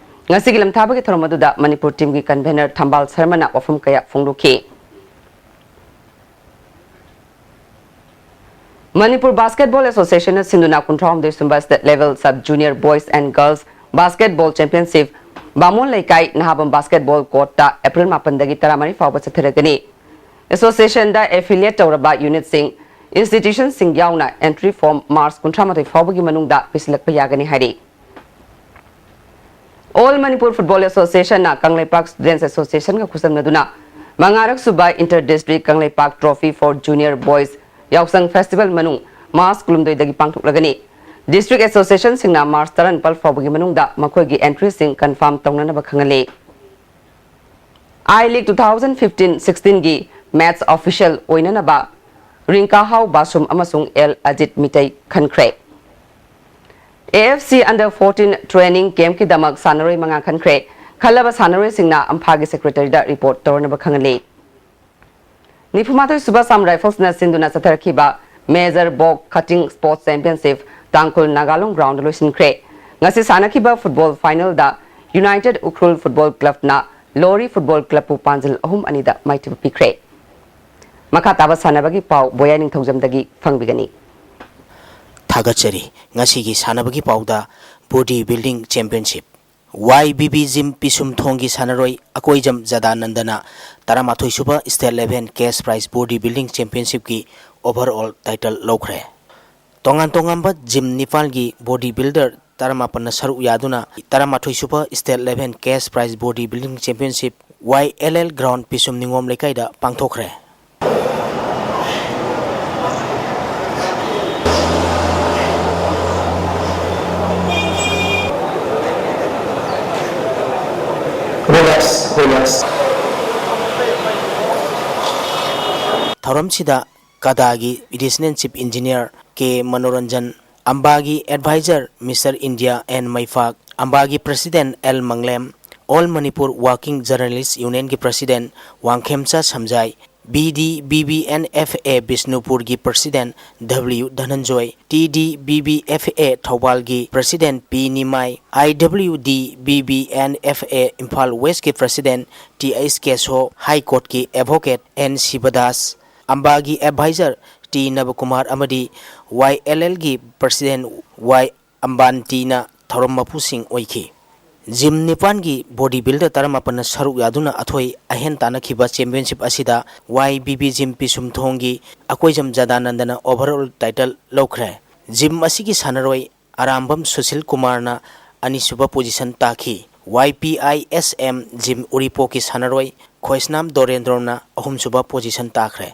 ꯉꯁꯤꯒꯤ ꯂꯝꯊꯥꯕꯒꯤ ꯊꯧꯔꯝ ꯑꯗꯨꯗ ꯃꯅꯤꯄꯨꯔ ꯇꯤꯝꯒꯤ ꯀꯟꯚꯦꯅꯔ ꯊꯝꯕꯥꯜ ꯁꯔꯃꯅ ꯋꯥꯐꯝ ꯀꯌꯥ ꯐꯣꯡꯗꯣꯛꯈꯤ꯫ ꯃꯅꯤꯄꯨꯔ ꯕꯥꯁꯀꯦꯠꯕꯣꯜ ꯑꯦꯁꯣꯁꯤꯌꯦꯁꯟꯅ ꯁꯤꯟꯗꯨꯅ ꯀꯨꯟꯊ꯭ꯔꯥꯍꯨꯝꯗꯣꯏ ꯁꯨꯝꯕ State Level Sub Junior Boys and Girls Basketball Championship ꯕꯥꯃꯣꯟ ꯂꯩꯀꯥꯏ ꯅꯍꯥꯕꯝ ꯕꯥꯁꯀꯦꯠꯕꯣꯜ ꯀꯣꯔꯠꯇ ꯑꯦꯄ꯭ꯔꯤꯜ ꯃꯥꯄꯟꯗꯒꯤ ꯇꯔꯥꯃꯔꯤ ꯐꯥꯎꯕ ꯆꯠꯊꯔꯒꯅꯤ꯫ ꯑꯦꯁꯣꯁꯤꯌꯦꯁꯟꯗ ꯑꯦꯐꯤꯂꯤꯌꯦꯠ ꯇꯧꯔꯕ ꯌꯨꯅꯤꯠꯁꯤꯡ, ꯏꯟꯁꯇꯤꯇ꯭ꯌꯨꯁꯟꯁꯤꯡ ꯌꯥꯎꯅ ꯑꯦꯟꯇ꯭ꯔꯤ ꯐꯣꯔꯝ ꯃꯥꯔꯆ ꯀꯨꯟꯊ꯭ꯔꯥꯃꯥꯊꯣꯏ ꯐꯥꯎꯕꯒꯤ ꯃꯅꯨꯡꯗ ꯄꯤꯁꯤꯜꯂꯛꯄ ꯌꯥꯒꯅꯤ ꯍꯥꯏꯔꯤ꯫ ꯑꯣꯜ ꯃꯅꯤꯄꯨꯔ ꯐꯨꯠꯕꯣꯜ ꯑꯦꯁꯣꯁꯤꯌꯦꯁꯟꯅ ꯀꯪꯂꯩꯄꯥꯛ ꯁ꯭ꯇꯨꯗꯦꯟꯠꯁ ꯑꯦꯁꯣꯁꯤꯌꯦꯁꯟꯒ ꯈꯨꯠꯁꯝꯅꯗꯨꯅ ꯃꯉꯥꯔꯛ ꯁꯨꯕ inter district Kangleipak Trophy for Junior Boys ꯌꯥꯎꯁꯪ ꯐꯦꯁꯇꯤꯚꯦꯜ ꯃꯅꯨꯡ ꯃꯥꯔꯆ ꯀꯨꯟꯍꯨꯝꯗꯣꯏꯗꯒꯤ ꯄꯥꯡꯊꯣꯛꯂꯒꯅꯤ꯫ ꯗꯤꯁꯇ꯭ꯔꯤꯛ ꯑꯦꯁꯣꯁꯤꯌꯦꯁꯟꯁꯤꯡꯅ ꯃꯥꯔꯆ ꯇꯔꯥꯅꯤꯄꯥꯜ ꯐꯥꯎꯕꯒꯤ ꯃꯅꯨꯡꯗ ꯃꯈꯣꯏꯒꯤ ꯑꯦꯟꯇ꯭ꯔꯤꯁꯤꯡ ꯀꯟꯐꯥꯔꯝ ꯇꯧꯅꯅꯕ ꯈꯪꯍꯜꯂꯤ꯫ I league two thousand fifteen ꯁꯤꯛꯁꯇꯤꯟꯒꯤ ꯃꯦꯠꯆ ꯑꯣꯐꯤꯁꯤꯌꯦꯜ ꯑꯣꯏꯅꯅꯕ ꯔꯤꯡꯀꯥꯍꯥꯎ ꯕꯥꯁꯨꯝ ꯑꯃꯁꯨꯡ ꯑꯦꯜ ꯑꯖꯤꯠ ꯃꯤꯇꯩ ꯈꯟꯈ꯭ꯔꯦ꯫ A F C under fourteen training ꯀꯦꯝꯞꯀꯤꯗꯃꯛ ꯁꯥꯟꯅꯔꯣꯏ ꯃꯉꯥ ꯈꯟꯈ꯭ꯔꯦ꯫ ꯈꯜꯂꯕ ꯁꯥꯟꯅꯔꯣꯏꯁꯤꯡꯅ ꯑꯝꯐꯥꯒꯤ ꯁꯦꯀ꯭ꯔꯦꯇꯔꯤꯗ ꯔꯤꯄꯣꯔꯠ ꯇꯧꯔꯅꯕ ꯈꯪꯍꯜꯂꯤ꯫ ꯅꯤꯐꯨꯃꯥꯊꯣꯏ ꯁꯨꯕ ꯑꯁꯥꯝ ꯔꯥꯏꯐꯜꯁꯅ ꯁꯤꯟꯗꯨꯅ ꯆꯠꯊꯔꯛꯈꯤꯕ ꯃꯦꯖꯔ ꯕꯣꯛ ꯀꯇꯤꯡ ꯁ꯭ꯄꯣꯔꯠꯁ ꯆꯦꯝꯄꯤꯌꯟꯁꯤꯞ ꯇꯥꯡꯈꯨꯜ ꯅꯥꯒꯥꯂꯣꯡ ꯒ꯭ꯔꯥꯎꯟꯗ ꯂꯣꯏꯁꯤꯟꯈ꯭ꯔꯦ꯫ ꯉꯁꯤ ꯁꯥꯟꯅꯈꯤꯕ ꯐꯨꯠꯕꯣꯜ ꯐꯥꯏꯅꯦꯜꯗ ꯌꯨꯅꯥꯏꯇꯦꯗ ꯎꯈ꯭ꯔꯨꯜ ꯐꯨꯠꯕꯣꯜ ꯀ꯭ꯂꯕꯅ ꯂꯣꯔꯤ ꯐꯨꯠꯕꯣꯜ ꯀ꯭ꯂꯕꯄꯨ ꯄꯥꯟꯖꯤꯜ ꯑꯍꯨꯝ ꯑꯅꯤꯗ ꯃꯥꯏꯊꯤꯕ ꯄꯤꯈ꯭ꯔꯦ꯫ ꯃꯈꯥ ꯇꯥꯕ ꯁꯥꯟꯅꯕꯒꯤ ꯄꯥꯎ ꯕꯣꯌꯥ ꯅꯤꯡꯊꯧꯖꯝꯗꯒꯤ ꯐꯪꯕꯤꯒꯅꯤ꯫ ꯊꯥꯒꯠꯆꯔꯤ꯫ ꯉꯁꯤꯒꯤ ꯁꯥꯟꯅꯕꯒꯤ ꯄꯥꯎꯗ body building championship. Y B B gym ꯄꯤꯁꯨꯝꯊꯣꯡꯒꯤ ꯁꯥꯟꯅꯔꯣꯏ ꯑꯀꯣꯏꯖꯝ ꯖꯗꯥꯅꯟꯗꯅ ꯇꯔꯥꯃꯥꯊꯣꯏ ꯁꯨꯕ state level cash prize body building ꯆꯦꯝꯄꯤꯌꯟꯁꯤꯞꯀꯤ ꯑꯣꯚꯔ ꯑꯣꯜ ꯇꯥꯏꯇꯜ ꯂꯧꯈ꯭ꯔꯦ꯫ ꯇꯣꯉꯥꯟ ꯇꯣꯉꯥꯟꯕ ꯖꯤꯝ ꯅꯤꯄꯥꯜꯒꯤ ꯕꯣꯗꯤ ꯕꯤꯜꯗꯔ ꯇꯔꯥꯃꯥꯄꯟꯅ ꯁꯔꯨꯛ ꯌꯥꯗꯨꯅ ꯇꯔꯥꯃꯥꯊꯣꯏ ꯁꯨꯕ state level cash prize body building championship Y L L ground Pishum ꯅꯤꯉꯣꯝ ꯂꯩꯀꯥꯏꯗ ꯄꯥꯡꯊꯣꯛꯈ꯭ꯔꯦ꯫ Relax, relax. ꯊꯧꯔꯝꯁꯤꯗ ꯀꯗꯥꯒꯤ additional chief engineer K Manoranjan, ꯑꯝꯕꯥꯒꯤ adviser mister India N Meiphak, ꯑꯝꯕꯥꯒꯤ president L Manglem, all Manipur working journalist ꯌꯨꯅꯤꯌꯟꯒꯤ president Wangkhemcha Samjai, B D B B N F A ꯕꯤꯁꯅꯨꯄꯨꯔꯒꯤ President W Dhananjoy, T D B B F A ꯊꯧꯕꯥꯜꯒꯤ President P Nimai, I W D B B N F A Imphal West ꯀꯤ President T H ꯀꯦꯁꯣ, High Court ꯀꯤ Advocate N ꯁꯤꯕꯗꯥꯁ, ꯑꯝꯕꯥꯒꯤ Advisor T ꯅꯕꯀꯨꯃꯥꯔ ꯑꯃꯗꯤ Y L L ꯒꯤ President Y ꯑꯝꯕꯥꯟꯇꯤꯅ ꯊꯧꯔꯝ ꯃꯄꯨꯁꯤꯡ ꯑꯣꯏꯈꯤ꯫ Gym ꯅꯤꯄꯥꯟꯒꯤ body builder ꯇꯔꯥꯃꯥꯄꯟꯅ ꯁꯔꯨꯛ ꯌꯥꯗꯨꯅ ꯑꯊꯣꯏ ꯑꯍꯦꯟ ꯇꯥꯟꯅꯈꯤꯕ championship ꯑꯁꯤꯗ Y B B Gym ꯄꯤꯁꯨꯝꯊꯣꯡꯒꯤ Akoijam ꯖꯗꯥꯅꯟꯗꯅ overall title ꯂꯧꯈ꯭ꯔꯦ꯫ Gym ꯑꯁꯤꯒꯤ ꯁꯥꯟꯅꯔꯣꯏ ꯑꯔꯥꯝꯕꯝ ꯁꯨꯁꯤꯜ ꯀꯨꯃꯥꯔꯅ ꯑꯅꯤꯁꯨꯕ position ꯇꯥꯈꯤ꯫ Y P I S M Gym ꯎꯔꯤꯄꯣꯛꯀꯤ ꯁꯥꯟꯅꯔꯣꯏ ꯈꯣꯏꯁꯅꯥꯝ ꯗꯣꯔꯦꯟꯗ꯭ꯔꯣꯅ ꯑꯍꯨꯝꯁꯨꯕ position ꯇꯥꯈ꯭ꯔꯦ꯫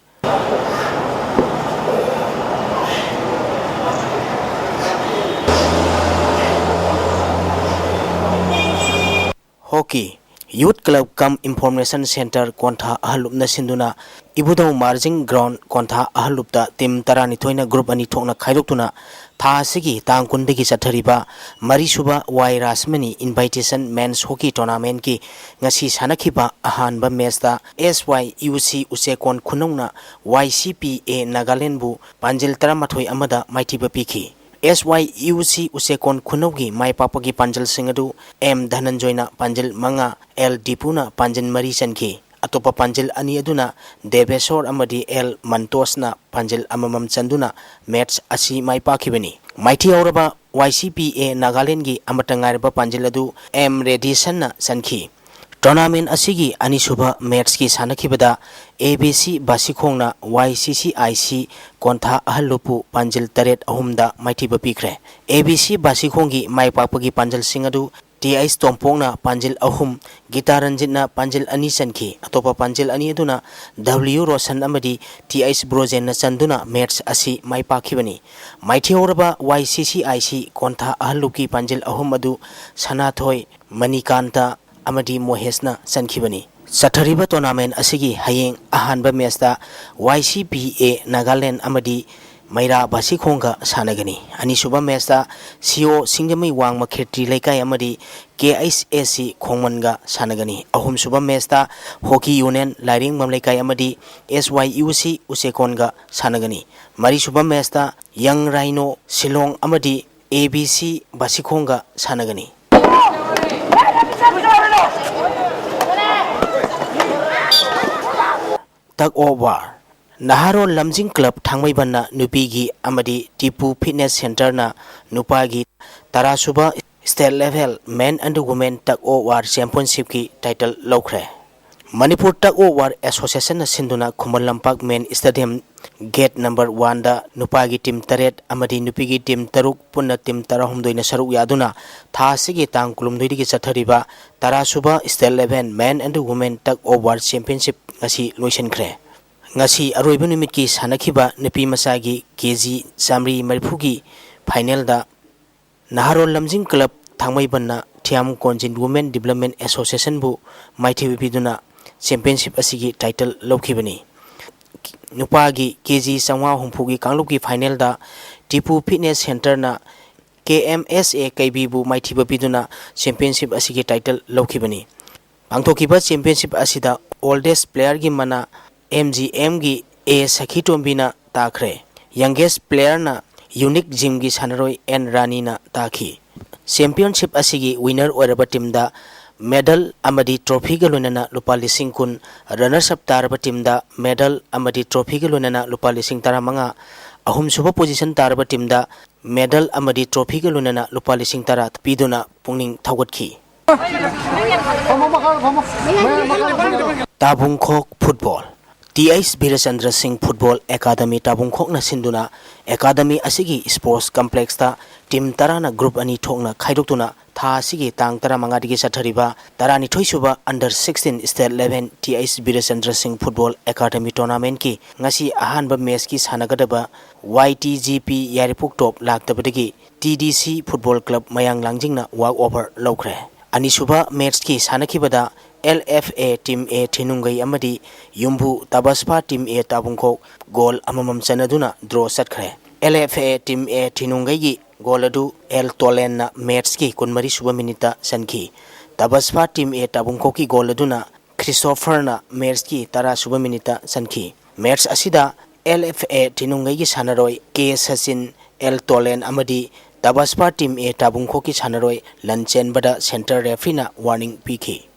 Hockey, Youth Club cum Information Center ꯀꯣꯟꯊꯥ ꯑꯍꯜꯂꯨꯞꯅ ꯁꯤꯟꯗꯨꯅ ꯏꯕꯨꯙꯧ ꯃꯥꯔꯖꯤꯡ ground ꯀꯣꯟꯊꯥ ꯑꯍꯜꯂꯨꯞꯇ team ꯇꯔꯥꯅꯤꯊꯣꯏꯅ group ꯑꯅꯤ ꯊꯣꯛꯅ ꯈꯥꯏꯗꯣꯛꯇꯨꯅ ꯊꯥ ꯑꯁꯤꯒꯤ ꯇꯥꯡ ꯀꯨꯟꯗꯒꯤ ꯆꯠꯊꯔꯤꯕ ꯃꯔꯤꯁꯨꯕ Y ꯔꯥꯁꯃꯅꯤ Invitation Men's Hockey Tournament ꯀꯤ ꯉꯁꯤ ꯁꯥꯟꯅꯈꯤꯕ ꯑꯍꯥꯟꯕ match ꯇ S Y U C ꯎꯆꯦꯀꯣꯟ ꯈꯨꯅꯧꯅ Y C P A Nagaland ꯕꯨ ꯄꯥꯟꯖꯤꯜ ꯇꯔꯥꯃꯥꯊꯣꯏ ꯑꯃꯗ ꯃꯥꯏꯊꯤꯕ ꯄꯤꯈꯤ꯫ S Y U C ꯎꯆꯦꯀꯣꯟ ꯈꯨꯅꯧꯒꯤ ꯃꯥꯏ ꯄꯥꯛꯄꯒꯤ ꯄꯥꯟꯖꯜꯁꯤꯡ ꯑꯗꯨ M ꯙꯅꯟꯖꯣꯏꯅ ꯄꯥꯟꯖꯜ ꯃꯉꯥ, L ꯗꯤꯄꯨꯅ ꯄꯥꯟꯖꯜ ꯃꯔꯤ ꯆꯟꯈꯤ꯫ ꯑꯇꯣꯞꯄ ꯄꯥꯟꯖꯜ ꯑꯅꯤ ꯑꯗꯨꯅ ꯗꯦꯕꯦꯁꯣꯔ ꯑꯃꯗꯤ L ꯃꯟꯇꯣꯁꯅ ꯄꯥꯟꯖꯜ ꯑꯃꯃꯝ ꯆꯟꯗꯨꯅ match ꯑꯁꯤ ꯃꯥꯏ ꯄꯥꯛꯈꯤꯕꯅꯤ꯫ ꯃꯥꯏꯊꯤꯍꯧꯔꯕ Y C P A Nagaland ꯒꯤ ꯑꯃꯠꯇ ꯉꯥꯏꯔꯕ ꯄꯥꯟꯖꯜ ꯑꯗꯨ M ꯔꯦꯗꯤꯁꯟꯅ ꯆꯟꯈꯤ꯫ Tournament ꯑꯁꯤꯒꯤ ꯑꯅꯤꯁꯨꯕ match ꯀꯤ ꯁꯥꯟꯅꯈꯤꯕꯗ A B C ꯕꯥꯁꯤꯈꯣꯡꯅ Y C C I C ꯀꯣꯟꯊꯥ ꯑꯍꯜꯂꯨꯞꯄꯨ ꯄꯥꯟꯖꯤꯜ ꯇꯔꯦꯠ ꯑꯍꯨꯝꯗ ꯃꯥꯏꯊꯤꯕ ꯄꯤꯈ꯭ꯔꯦ꯫ A B C ꯕꯥꯁꯤꯈꯣꯡꯒꯤ ꯃꯥꯏ ꯄꯥꯛꯄꯒꯤ ꯄꯥꯟꯖꯜꯁꯤꯡ ꯑꯗꯨ T H ꯇꯣꯝꯄꯣꯛꯅ ꯄꯥꯟꯖꯤꯜ ꯑꯍꯨꯝ, ꯒꯤꯇꯥ ꯔꯟꯖꯤꯠꯅ ꯄꯥꯟꯖꯤꯜ ꯑꯅꯤ ꯆꯟꯈꯤ꯫ ꯑꯇꯣꯞꯄ ꯄꯥꯟꯖꯤꯜ ꯑꯅꯤ ꯑꯗꯨꯅ W ꯔꯣꯁꯟ ꯑꯃꯗꯤ T H ꯕ꯭ꯔꯣꯖꯦꯟꯅ ꯆꯟꯗꯨꯅ match ꯑꯁꯤ ꯃꯥꯏ ꯄꯥꯛꯈꯤꯕꯅꯤ꯫ ꯃꯥꯏꯊꯤꯍꯧꯔꯕ Y C C I C ꯀꯣꯟꯊꯥ ꯑꯍꯜꯂꯨꯞꯀꯤ ꯄꯥꯟꯖꯤꯜ ꯑꯍꯨꯝ ꯑꯗꯨ ꯁꯅꯥꯊꯣꯏ, ꯃꯅꯤꯀꯥꯟꯇ ꯑꯃꯗꯤ ꯃꯣꯍꯦꯁꯅ ꯆꯟꯈꯤꯕꯅꯤ꯫ ꯆꯠꯊꯔꯤꯕ tournament ꯑꯁꯤꯒꯤ ꯍꯌꯦꯡ ꯑꯍꯥꯟꯕ match ꯇ Y C P A Nagaland ꯑꯃꯗꯤ ꯃꯩꯔꯥ ꯕꯥꯁꯤꯈꯣꯡꯒ ꯁꯥꯟꯅꯒꯅꯤ꯫ ꯑꯅꯤꯁꯨꯕ ꯃꯦꯠꯁꯇ ꯁꯤ ꯑꯣ ꯁꯤꯡꯖꯃꯩ ꯋꯥꯡꯃ ꯈꯦꯇ꯭ꯔꯤ ꯂꯩꯀꯥꯏ ꯑꯃꯗꯤ ꯀꯦ ꯑꯩꯆ ꯑꯦꯁ ꯁꯤ ꯈꯣꯡꯃꯟꯒ ꯁꯥꯟꯅꯒꯅꯤ꯫ ꯑꯍꯨꯝꯁꯨꯕ ꯃꯦꯠꯁꯇ ꯍꯣꯀꯤ ꯌꯨꯅꯤꯌꯟ ꯂꯥꯏꯔꯦꯡꯕꯝ ꯂꯩꯀꯥꯏ ꯑꯃꯗꯤ ꯑꯦꯁ ꯋꯥꯏ ꯌꯨ ꯁꯤ ꯎꯆꯦꯀꯣꯟꯒ ꯁꯥꯟꯅꯒꯅꯤ꯫ ꯃꯔꯤꯁꯨꯕ ꯃꯦꯠꯁꯇ ꯌꯪ ꯔꯥꯏꯅꯣ ꯁꯤꯂꯣꯡ ꯑꯃꯗꯤ ꯑꯦ ꯕꯤ ꯁꯤ ꯕꯥꯁꯤꯈꯣꯡꯒ ꯁꯥꯟꯅꯒꯅꯤ꯫ Tug of War꯫ ꯅꯍꯥꯔꯣꯜ ꯂꯝꯖꯤꯡ ꯀ꯭ꯂꯕ ꯊꯥꯡꯃꯩꯕꯟꯅ ꯅꯨꯄꯤꯒꯤ ꯑꯃꯗꯤ ꯇꯤꯄꯨ ꯐꯤꯠꯅꯦꯁ ꯁꯦꯟꯇꯔꯅ ꯅꯨꯄꯥꯒꯤ ꯇꯔꯥꯁꯨꯕ state level men and women tug of war ꯆꯦꯝꯄꯤꯌꯟꯁꯤꯞꯀꯤ ꯇꯥꯏꯇꯜ ꯂꯧꯈ꯭ꯔꯦ꯫ ꯃꯅꯤꯄꯨꯔ ꯇꯒ ꯑꯣꯐ ꯋꯥꯔ ꯑꯦꯁꯣꯁꯤꯌꯦꯁꯟꯅ ꯁꯤꯟꯗꯨꯅ ꯈꯨꯃꯟ ꯂꯝꯄꯥꯛ ꯃꯦꯟ ꯁ꯭ꯇꯦꯗꯤꯌꯝ ꯒꯦꯠ ꯅꯝꯕꯔ ꯋꯥꯟꯗ ꯅꯨꯄꯥꯒꯤ ꯇꯤꯝ ꯇꯔꯦꯠ ꯑꯃꯗꯤ ꯅꯨꯄꯤꯒꯤ ꯇꯤꯝ ꯇꯔꯨꯛ, ꯄꯨꯟꯅ ꯇꯤꯝ ꯇꯔꯥꯍꯨꯝꯗꯣꯏꯅ ꯁꯔꯨꯛ ꯌꯥꯗꯨꯅ ꯊꯥ ꯑꯁꯤꯒꯤ ꯇꯥꯡ ꯀꯨꯟꯍꯨꯝꯗꯣꯏꯗꯒꯤ ꯆꯠꯊꯔꯤꯕ ꯇꯔꯥꯁꯨꯕ state level men and women tug of war championship ꯉꯁꯤ ꯂꯣꯏꯁꯤꯟꯈ꯭ꯔꯦ꯫ ꯉꯁꯤ ꯑꯔꯣꯏꯕ ꯅꯨꯃꯤꯠꯀꯤ ꯁꯥꯟꯅꯈꯤꯕ ꯅꯨꯄꯤ ꯃꯆꯥꯒꯤ ꯀꯦ ꯖꯤ ꯆꯥꯃꯔꯤ ꯃꯔꯤꯐꯨꯒꯤ ꯐꯥꯏꯅꯦꯜꯗ ꯅꯍꯥꯔꯣꯜ ꯂꯝꯖꯤꯡ ꯀ꯭ꯂꯕ ꯊꯥꯡꯃꯩꯕꯟꯅ ꯊꯤꯌꯥꯝ ꯀꯣꯟꯖꯤꯟ ꯋꯨꯃꯦꯟ ꯗꯤꯕ꯭ꯂꯞꯃꯦꯟ ꯑꯦꯁꯣꯁꯤꯌꯦꯁꯟꯕꯨ ꯃꯥꯏꯊꯤꯕ ꯄꯤꯗꯨꯅ ꯆꯦꯝꯄꯤꯌꯟꯁꯤꯞ ꯑꯁꯤꯒꯤ ꯇꯥꯏꯇꯜ ꯂꯧꯈꯤꯕꯅꯤ꯫ ꯅꯨꯄꯥꯒꯤ ꯀꯦ ꯖꯤ ꯆꯥꯝꯃꯉꯥ ꯍꯨꯝꯐꯨꯒꯤ ꯀꯥꯡꯂꯨꯞꯀꯤ ꯐꯥꯏꯅꯦꯜꯗ ꯇꯤꯄꯨ ꯐꯤꯠꯅꯦꯁ ꯁꯦꯟꯇꯔꯅ ꯀꯦ ꯑꯦꯝ ꯑꯦꯁ ꯑꯦ ꯀꯩꯕꯤꯕꯨ ꯃꯥꯏꯊꯤꯕ ꯄꯤꯗꯨꯅ ꯆꯦꯝꯄꯤꯌꯟꯁꯤꯞ ꯑꯁꯤꯒꯤ ꯇꯥꯏꯇꯜ ꯂꯧꯈꯤꯕꯅꯤ꯫ ꯄꯥꯡꯊꯣꯛꯈꯤꯕ ꯆꯦꯝꯄꯤꯌꯟꯁꯤꯞ ꯑꯁꯤꯗ ꯑꯣꯜꯗꯦꯁ ꯄ꯭ꯂꯦꯌꯔꯒꯤ ꯃꯅꯥ ꯑꯦꯝ ꯖꯤ ꯑꯦꯝꯒꯤ ꯑꯦ ꯁꯈꯤꯇꯣꯝꯕꯤꯅ ꯇꯥꯈ꯭ꯔꯦ꯫ ꯌꯪꯒꯦꯁ ꯄ꯭ꯂꯦꯌꯔꯅ ꯌꯨꯅꯤꯛ ꯖꯤꯝꯒꯤ ꯁꯥꯟꯅꯔꯣꯏ ꯑꯦꯟ ꯔꯥꯅꯤꯅ ꯇꯥꯈꯤ꯫ ꯆꯦꯝꯄꯤꯌꯟꯁꯤꯞ ꯑꯁꯤꯒꯤ ꯋꯤꯅꯔ ꯑꯣꯏꯔꯕ ꯇꯤꯝꯗ ꯃꯦꯗꯜ ꯑꯃꯗꯤ ꯇ꯭ꯔꯣꯐꯤꯒ ꯂꯣꯏꯅꯅ ꯂꯨꯄꯥ ꯂꯤꯁꯤꯡ ꯀꯨꯟ, ꯔꯅꯔꯁ ꯑꯞ ꯇꯥꯔꯕ ꯇꯤꯝꯗ ꯃꯦꯗꯜ ꯑꯃꯗꯤ ꯇ꯭ꯔꯣꯐꯤꯒ ꯂꯣꯏꯅꯅ ꯂꯨꯄꯥ ꯂꯤꯁꯤꯡ ꯇꯔꯥꯃꯉꯥ, ꯑꯍꯨꯝꯁꯨꯕ ꯄꯣꯖꯤꯁꯟ ꯇꯥꯔꯕ ꯇꯤꯝꯗ ꯃꯦꯗꯜ ꯑꯃꯗꯤ ꯇ꯭ꯔꯣꯐꯤꯒ ꯂꯣꯏꯅꯅ ꯂꯨꯄꯥ ꯂꯤꯁꯤꯡ ꯇꯔꯥ ꯄꯤꯗꯨꯅ ꯄꯨꯛꯅꯤꯡ ꯊꯧꯒꯠꯈꯤ꯫ Tabungkhok football. T H Birechandra Singh football academy ꯇꯥꯕꯨꯡꯈꯣꯛꯅ ꯁꯤꯟꯗꯨꯅ ꯑꯦꯀꯥꯗꯃꯤ ꯑꯁꯤꯒꯤ ꯁ꯭ꯄꯣꯔꯠꯁ ꯀꯝꯄ꯭ꯂꯦꯛꯁꯇ ꯇꯤꯝ ꯇꯔꯥꯅ ꯒ꯭ꯔꯨꯞ ꯑꯅꯤ ꯊꯣꯛꯅ ꯈꯥꯏꯗꯣꯛꯇꯨꯅ ꯊꯥ ꯑꯁꯤꯒꯤ ꯇꯥꯡ ꯇꯔꯥꯃꯉꯥꯗꯒꯤ ꯆꯠꯊꯔꯤꯕ ꯇꯔꯥꯅꯤꯊꯣꯏꯁꯨꯕ under sixteen state level T H Birechandra Singh football academy ꯇꯣꯔꯅꯥꯃꯦꯟꯠꯀꯤ ꯉꯁꯤ ꯑꯍꯥꯟꯕ ꯃꯦꯆꯀꯤ ꯁꯥꯟꯅꯒꯗꯕ Y T G P Yairipok Top ꯂꯥꯛꯇꯕꯗꯒꯤ T D C football club ꯃꯌꯥꯡ ꯂꯥꯡꯖꯤꯡꯅ ꯋꯥꯛ ꯑꯣꯚꯔ ꯂꯧꯈ꯭ꯔꯦ꯫ ꯑꯅꯤꯁꯨꯕ ꯃꯦꯆꯀꯤ ꯁꯥꯟꯅꯈꯤꯕꯗ L F A Team A Thinungei ꯑꯃꯗꯤ ꯌꯨꯝꯕꯨ ꯇꯕꯁꯄꯥ Team A ꯇꯥꯕꯨꯡꯈꯣꯛ ꯒꯣꯜ ꯑꯃꯃꯝ ꯆꯟꯅꯗꯨꯅ ꯗ꯭ꯔꯣ ꯆꯠꯈ꯭ꯔꯦ꯫ L F A Team A ꯊꯤꯅꯨꯡꯒꯩꯒꯤ ꯒꯣꯜ ꯑꯗꯨ ꯑꯦꯜ ꯇꯣꯂꯦꯟꯅ ꯃꯦꯠꯁꯀꯤ ꯀꯨꯟꯃꯔꯤ ꯁꯨꯕ ꯃꯤꯅꯤꯠꯇ ꯆꯟꯈꯤ꯫ ꯇꯕꯁꯄꯥ Team A ꯇꯥꯕꯨꯡꯈꯣꯛꯀꯤ ꯒꯣꯜ ꯑꯗꯨꯅ ꯈ꯭ꯔꯤꯁꯇꯣꯐꯔꯅ ꯃꯦꯠꯁꯀꯤ ꯇꯔꯥ ꯁꯨꯕ ꯃꯤꯅꯤꯠꯇ ꯆꯟꯈꯤ꯫ ꯃꯦꯠꯁ ꯑꯁꯤꯗ ꯑꯦꯜ ꯑꯦꯐ ꯑꯦ ꯊꯤꯅꯨꯡꯒꯩꯒꯤ ꯁꯥꯟꯅꯔꯣꯏ ꯀꯦ ꯁꯆꯤꯟ, ꯑꯦꯜ ꯇꯣꯂꯦꯟ ꯑꯃꯗꯤ ꯇꯕꯁꯄꯥ Team A ꯇꯥꯕꯨꯡꯈꯣꯛꯀꯤ ꯁꯥꯟꯅꯔꯣꯏ ꯂꯟ ꯆꯦꯟꯕꯗ ꯁꯦꯟꯇꯔ ꯔꯦꯐ꯭ꯔꯤꯅ ꯋꯥꯔꯅꯤꯡ ꯄꯤꯈꯤ꯫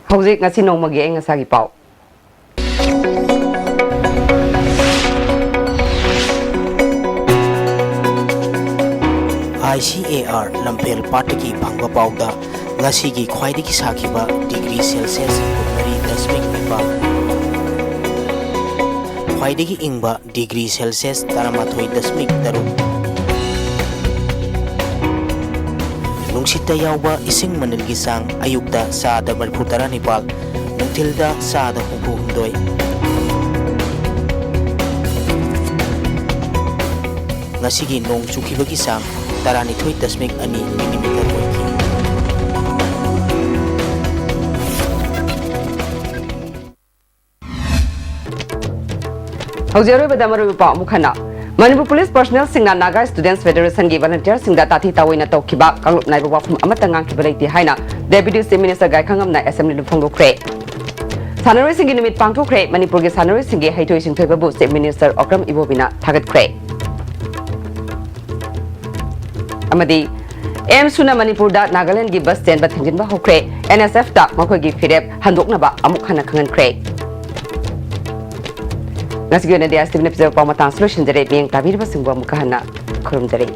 ꯍꯧꯖꯤꯛ ꯉꯁꯤ ꯅꯣꯡꯃꯒꯤ ꯑꯏꯪ ꯑꯁꯥꯒꯤ ꯄꯥꯎ꯫ ꯑꯥꯏ ꯁꯤ ꯑꯦ ꯑꯥꯔ ꯂꯝꯐꯦꯜ ꯄꯥꯠꯇꯒꯤ ꯐꯪꯕ ꯄꯥꯎꯗ ꯉꯁꯤꯒꯤ ꯈ꯭ꯋꯥꯏꯗꯒꯤ ꯁꯥꯈꯤꯕ ꯗꯤꯒ꯭ꯔꯤ ꯁꯦꯜꯁꯤꯌꯁ ꯀꯨꯟꯃꯔꯤ ꯗꯁꯃꯤꯛ ꯅꯤꯄꯥꯜ, ꯈ꯭ꯋꯥꯏꯗꯒꯤ ꯏꯪꯕ ꯗꯤꯒ꯭ꯔꯤ ꯁꯦꯜꯁꯤꯌꯁ ꯇꯔꯥꯃꯥꯊꯣꯏ ꯗꯁꯃꯤꯛ ꯇꯔꯨꯛ꯫ ꯅꯨꯡꯁꯤꯠꯇ ꯌꯥꯎꯕ ꯏꯁꯤꯡ ꯃꯅꯤꯜꯒꯤ ꯆꯥꯡ ꯑꯌꯨꯛꯇ ꯆꯥꯗ ꯃꯔꯤꯐꯨ ꯇꯔꯥꯅꯤꯄꯥꯜ, ꯅꯨꯡꯊꯤꯜꯗ ꯆꯥꯗ ꯍꯨꯝꯐꯨ ꯍꯨꯝꯗꯣꯏ꯫ ꯉꯁꯤꯒꯤ ꯅꯣꯡ ꯆꯨꯈꯤꯕꯒꯤ ꯆꯥꯡ ꯇꯔꯥꯅꯤꯊꯣꯏ ꯗꯁꯃꯤꯛ ꯑꯅꯤ ꯃꯤꯂꯤꯃꯤꯇꯔ ꯑꯣꯏꯈꯤ꯫ ꯍꯧꯖꯤꯛ ꯑꯔꯣꯏꯕꯗ ꯃꯔꯨꯑꯣꯏꯕ ꯄꯥꯎ ꯑꯃꯨꯛ ꯍꯟꯅ꯫ ꯃꯅꯤꯄꯨꯔ ꯄꯨꯂꯤꯁ ꯄꯔꯁꯣꯅꯦꯜꯁꯤꯡꯅ ꯅꯥꯒꯥ ꯁ꯭ꯇꯨꯗꯦꯟꯠꯁ ꯐꯦꯗꯔꯦꯁꯟꯒꯤ ꯚꯣꯂꯨꯟꯇꯤꯌꯔꯁꯤꯡꯗ ꯇꯥꯊꯤ ꯇꯥꯑꯣꯏꯅ ꯇꯧꯈꯤꯕ ꯀꯥꯡꯂꯨꯞ ꯅꯥꯏꯕ ꯋꯥꯐꯝ ꯑꯃꯠꯇ ꯉꯥꯡꯈꯤꯕ ꯂꯩꯇꯦ ꯍꯥꯏꯅ ꯗꯦꯄ꯭ꯌꯨꯇꯤ ꯆꯤꯐ ꯃꯤꯅꯤꯁꯇꯔ ꯒꯥꯏꯈꯪꯉꯝꯅ ꯑꯦꯁꯦꯝꯕ꯭ꯂꯤꯗ ꯐꯣꯡꯗꯣꯛꯈ꯭ꯔꯦ꯫ ꯁꯥꯟꯅꯔꯣꯏꯁꯤꯡꯒꯤ ꯅꯨꯃꯤꯠ ꯄꯥꯡꯊꯣꯛꯈ꯭ꯔꯦ꯫ ꯃꯅꯤꯄꯨꯔꯒꯤ ꯁꯥꯟꯅꯔꯣꯏꯁꯤꯡꯒꯤ ꯍꯩꯊꯣꯏ ꯁꯤꯡꯊꯣꯏꯕꯕꯨ ꯆꯤꯐ ꯃꯤꯅꯤꯁꯇꯔ ꯑꯣꯀ꯭ꯔꯝ ꯏꯕꯣꯕꯤꯅ ꯊꯥꯒꯠꯈ꯭ꯔꯦ꯫ ꯑꯃꯗꯤ ꯑꯦꯝꯁꯨꯅ ꯃꯅꯤꯄꯨꯔꯗ ꯅꯥꯒꯥꯂꯦꯟꯗꯒꯤ ꯕꯁ ꯆꯦꯟꯕ ꯊꯤꯡꯖꯤꯟꯕ ꯍꯧꯈ꯭ꯔꯦ꯫ ꯑꯦꯟ ꯑꯦꯁ ꯑꯦꯐꯇ ꯃꯈꯣꯏꯒꯤ ꯐꯤꯔꯦꯞ ꯍꯟꯗꯣꯛꯅꯕ ꯑꯃꯨꯛ ꯍꯟꯅ ꯈꯪꯍꯟꯈ꯭ꯔꯦ꯫ ꯉꯁꯤꯒꯤ ꯑꯣꯏꯅꯗꯤ ꯑꯦꯁ ꯇꯤ ꯚꯤꯅ ꯄꯤꯖꯕ ꯄꯥꯎ ꯃꯇꯥꯡꯁꯤ ꯂꯣꯏꯁꯤꯟꯖꯔꯦ꯫ ꯃꯤꯠꯌꯦꯡ ꯇꯥꯕꯤꯔꯤꯕꯁꯤꯡꯕꯨ ꯑꯃꯨꯛꯀ ꯍꯟꯅ ꯈꯨꯔꯨꯝꯖꯔꯤ꯫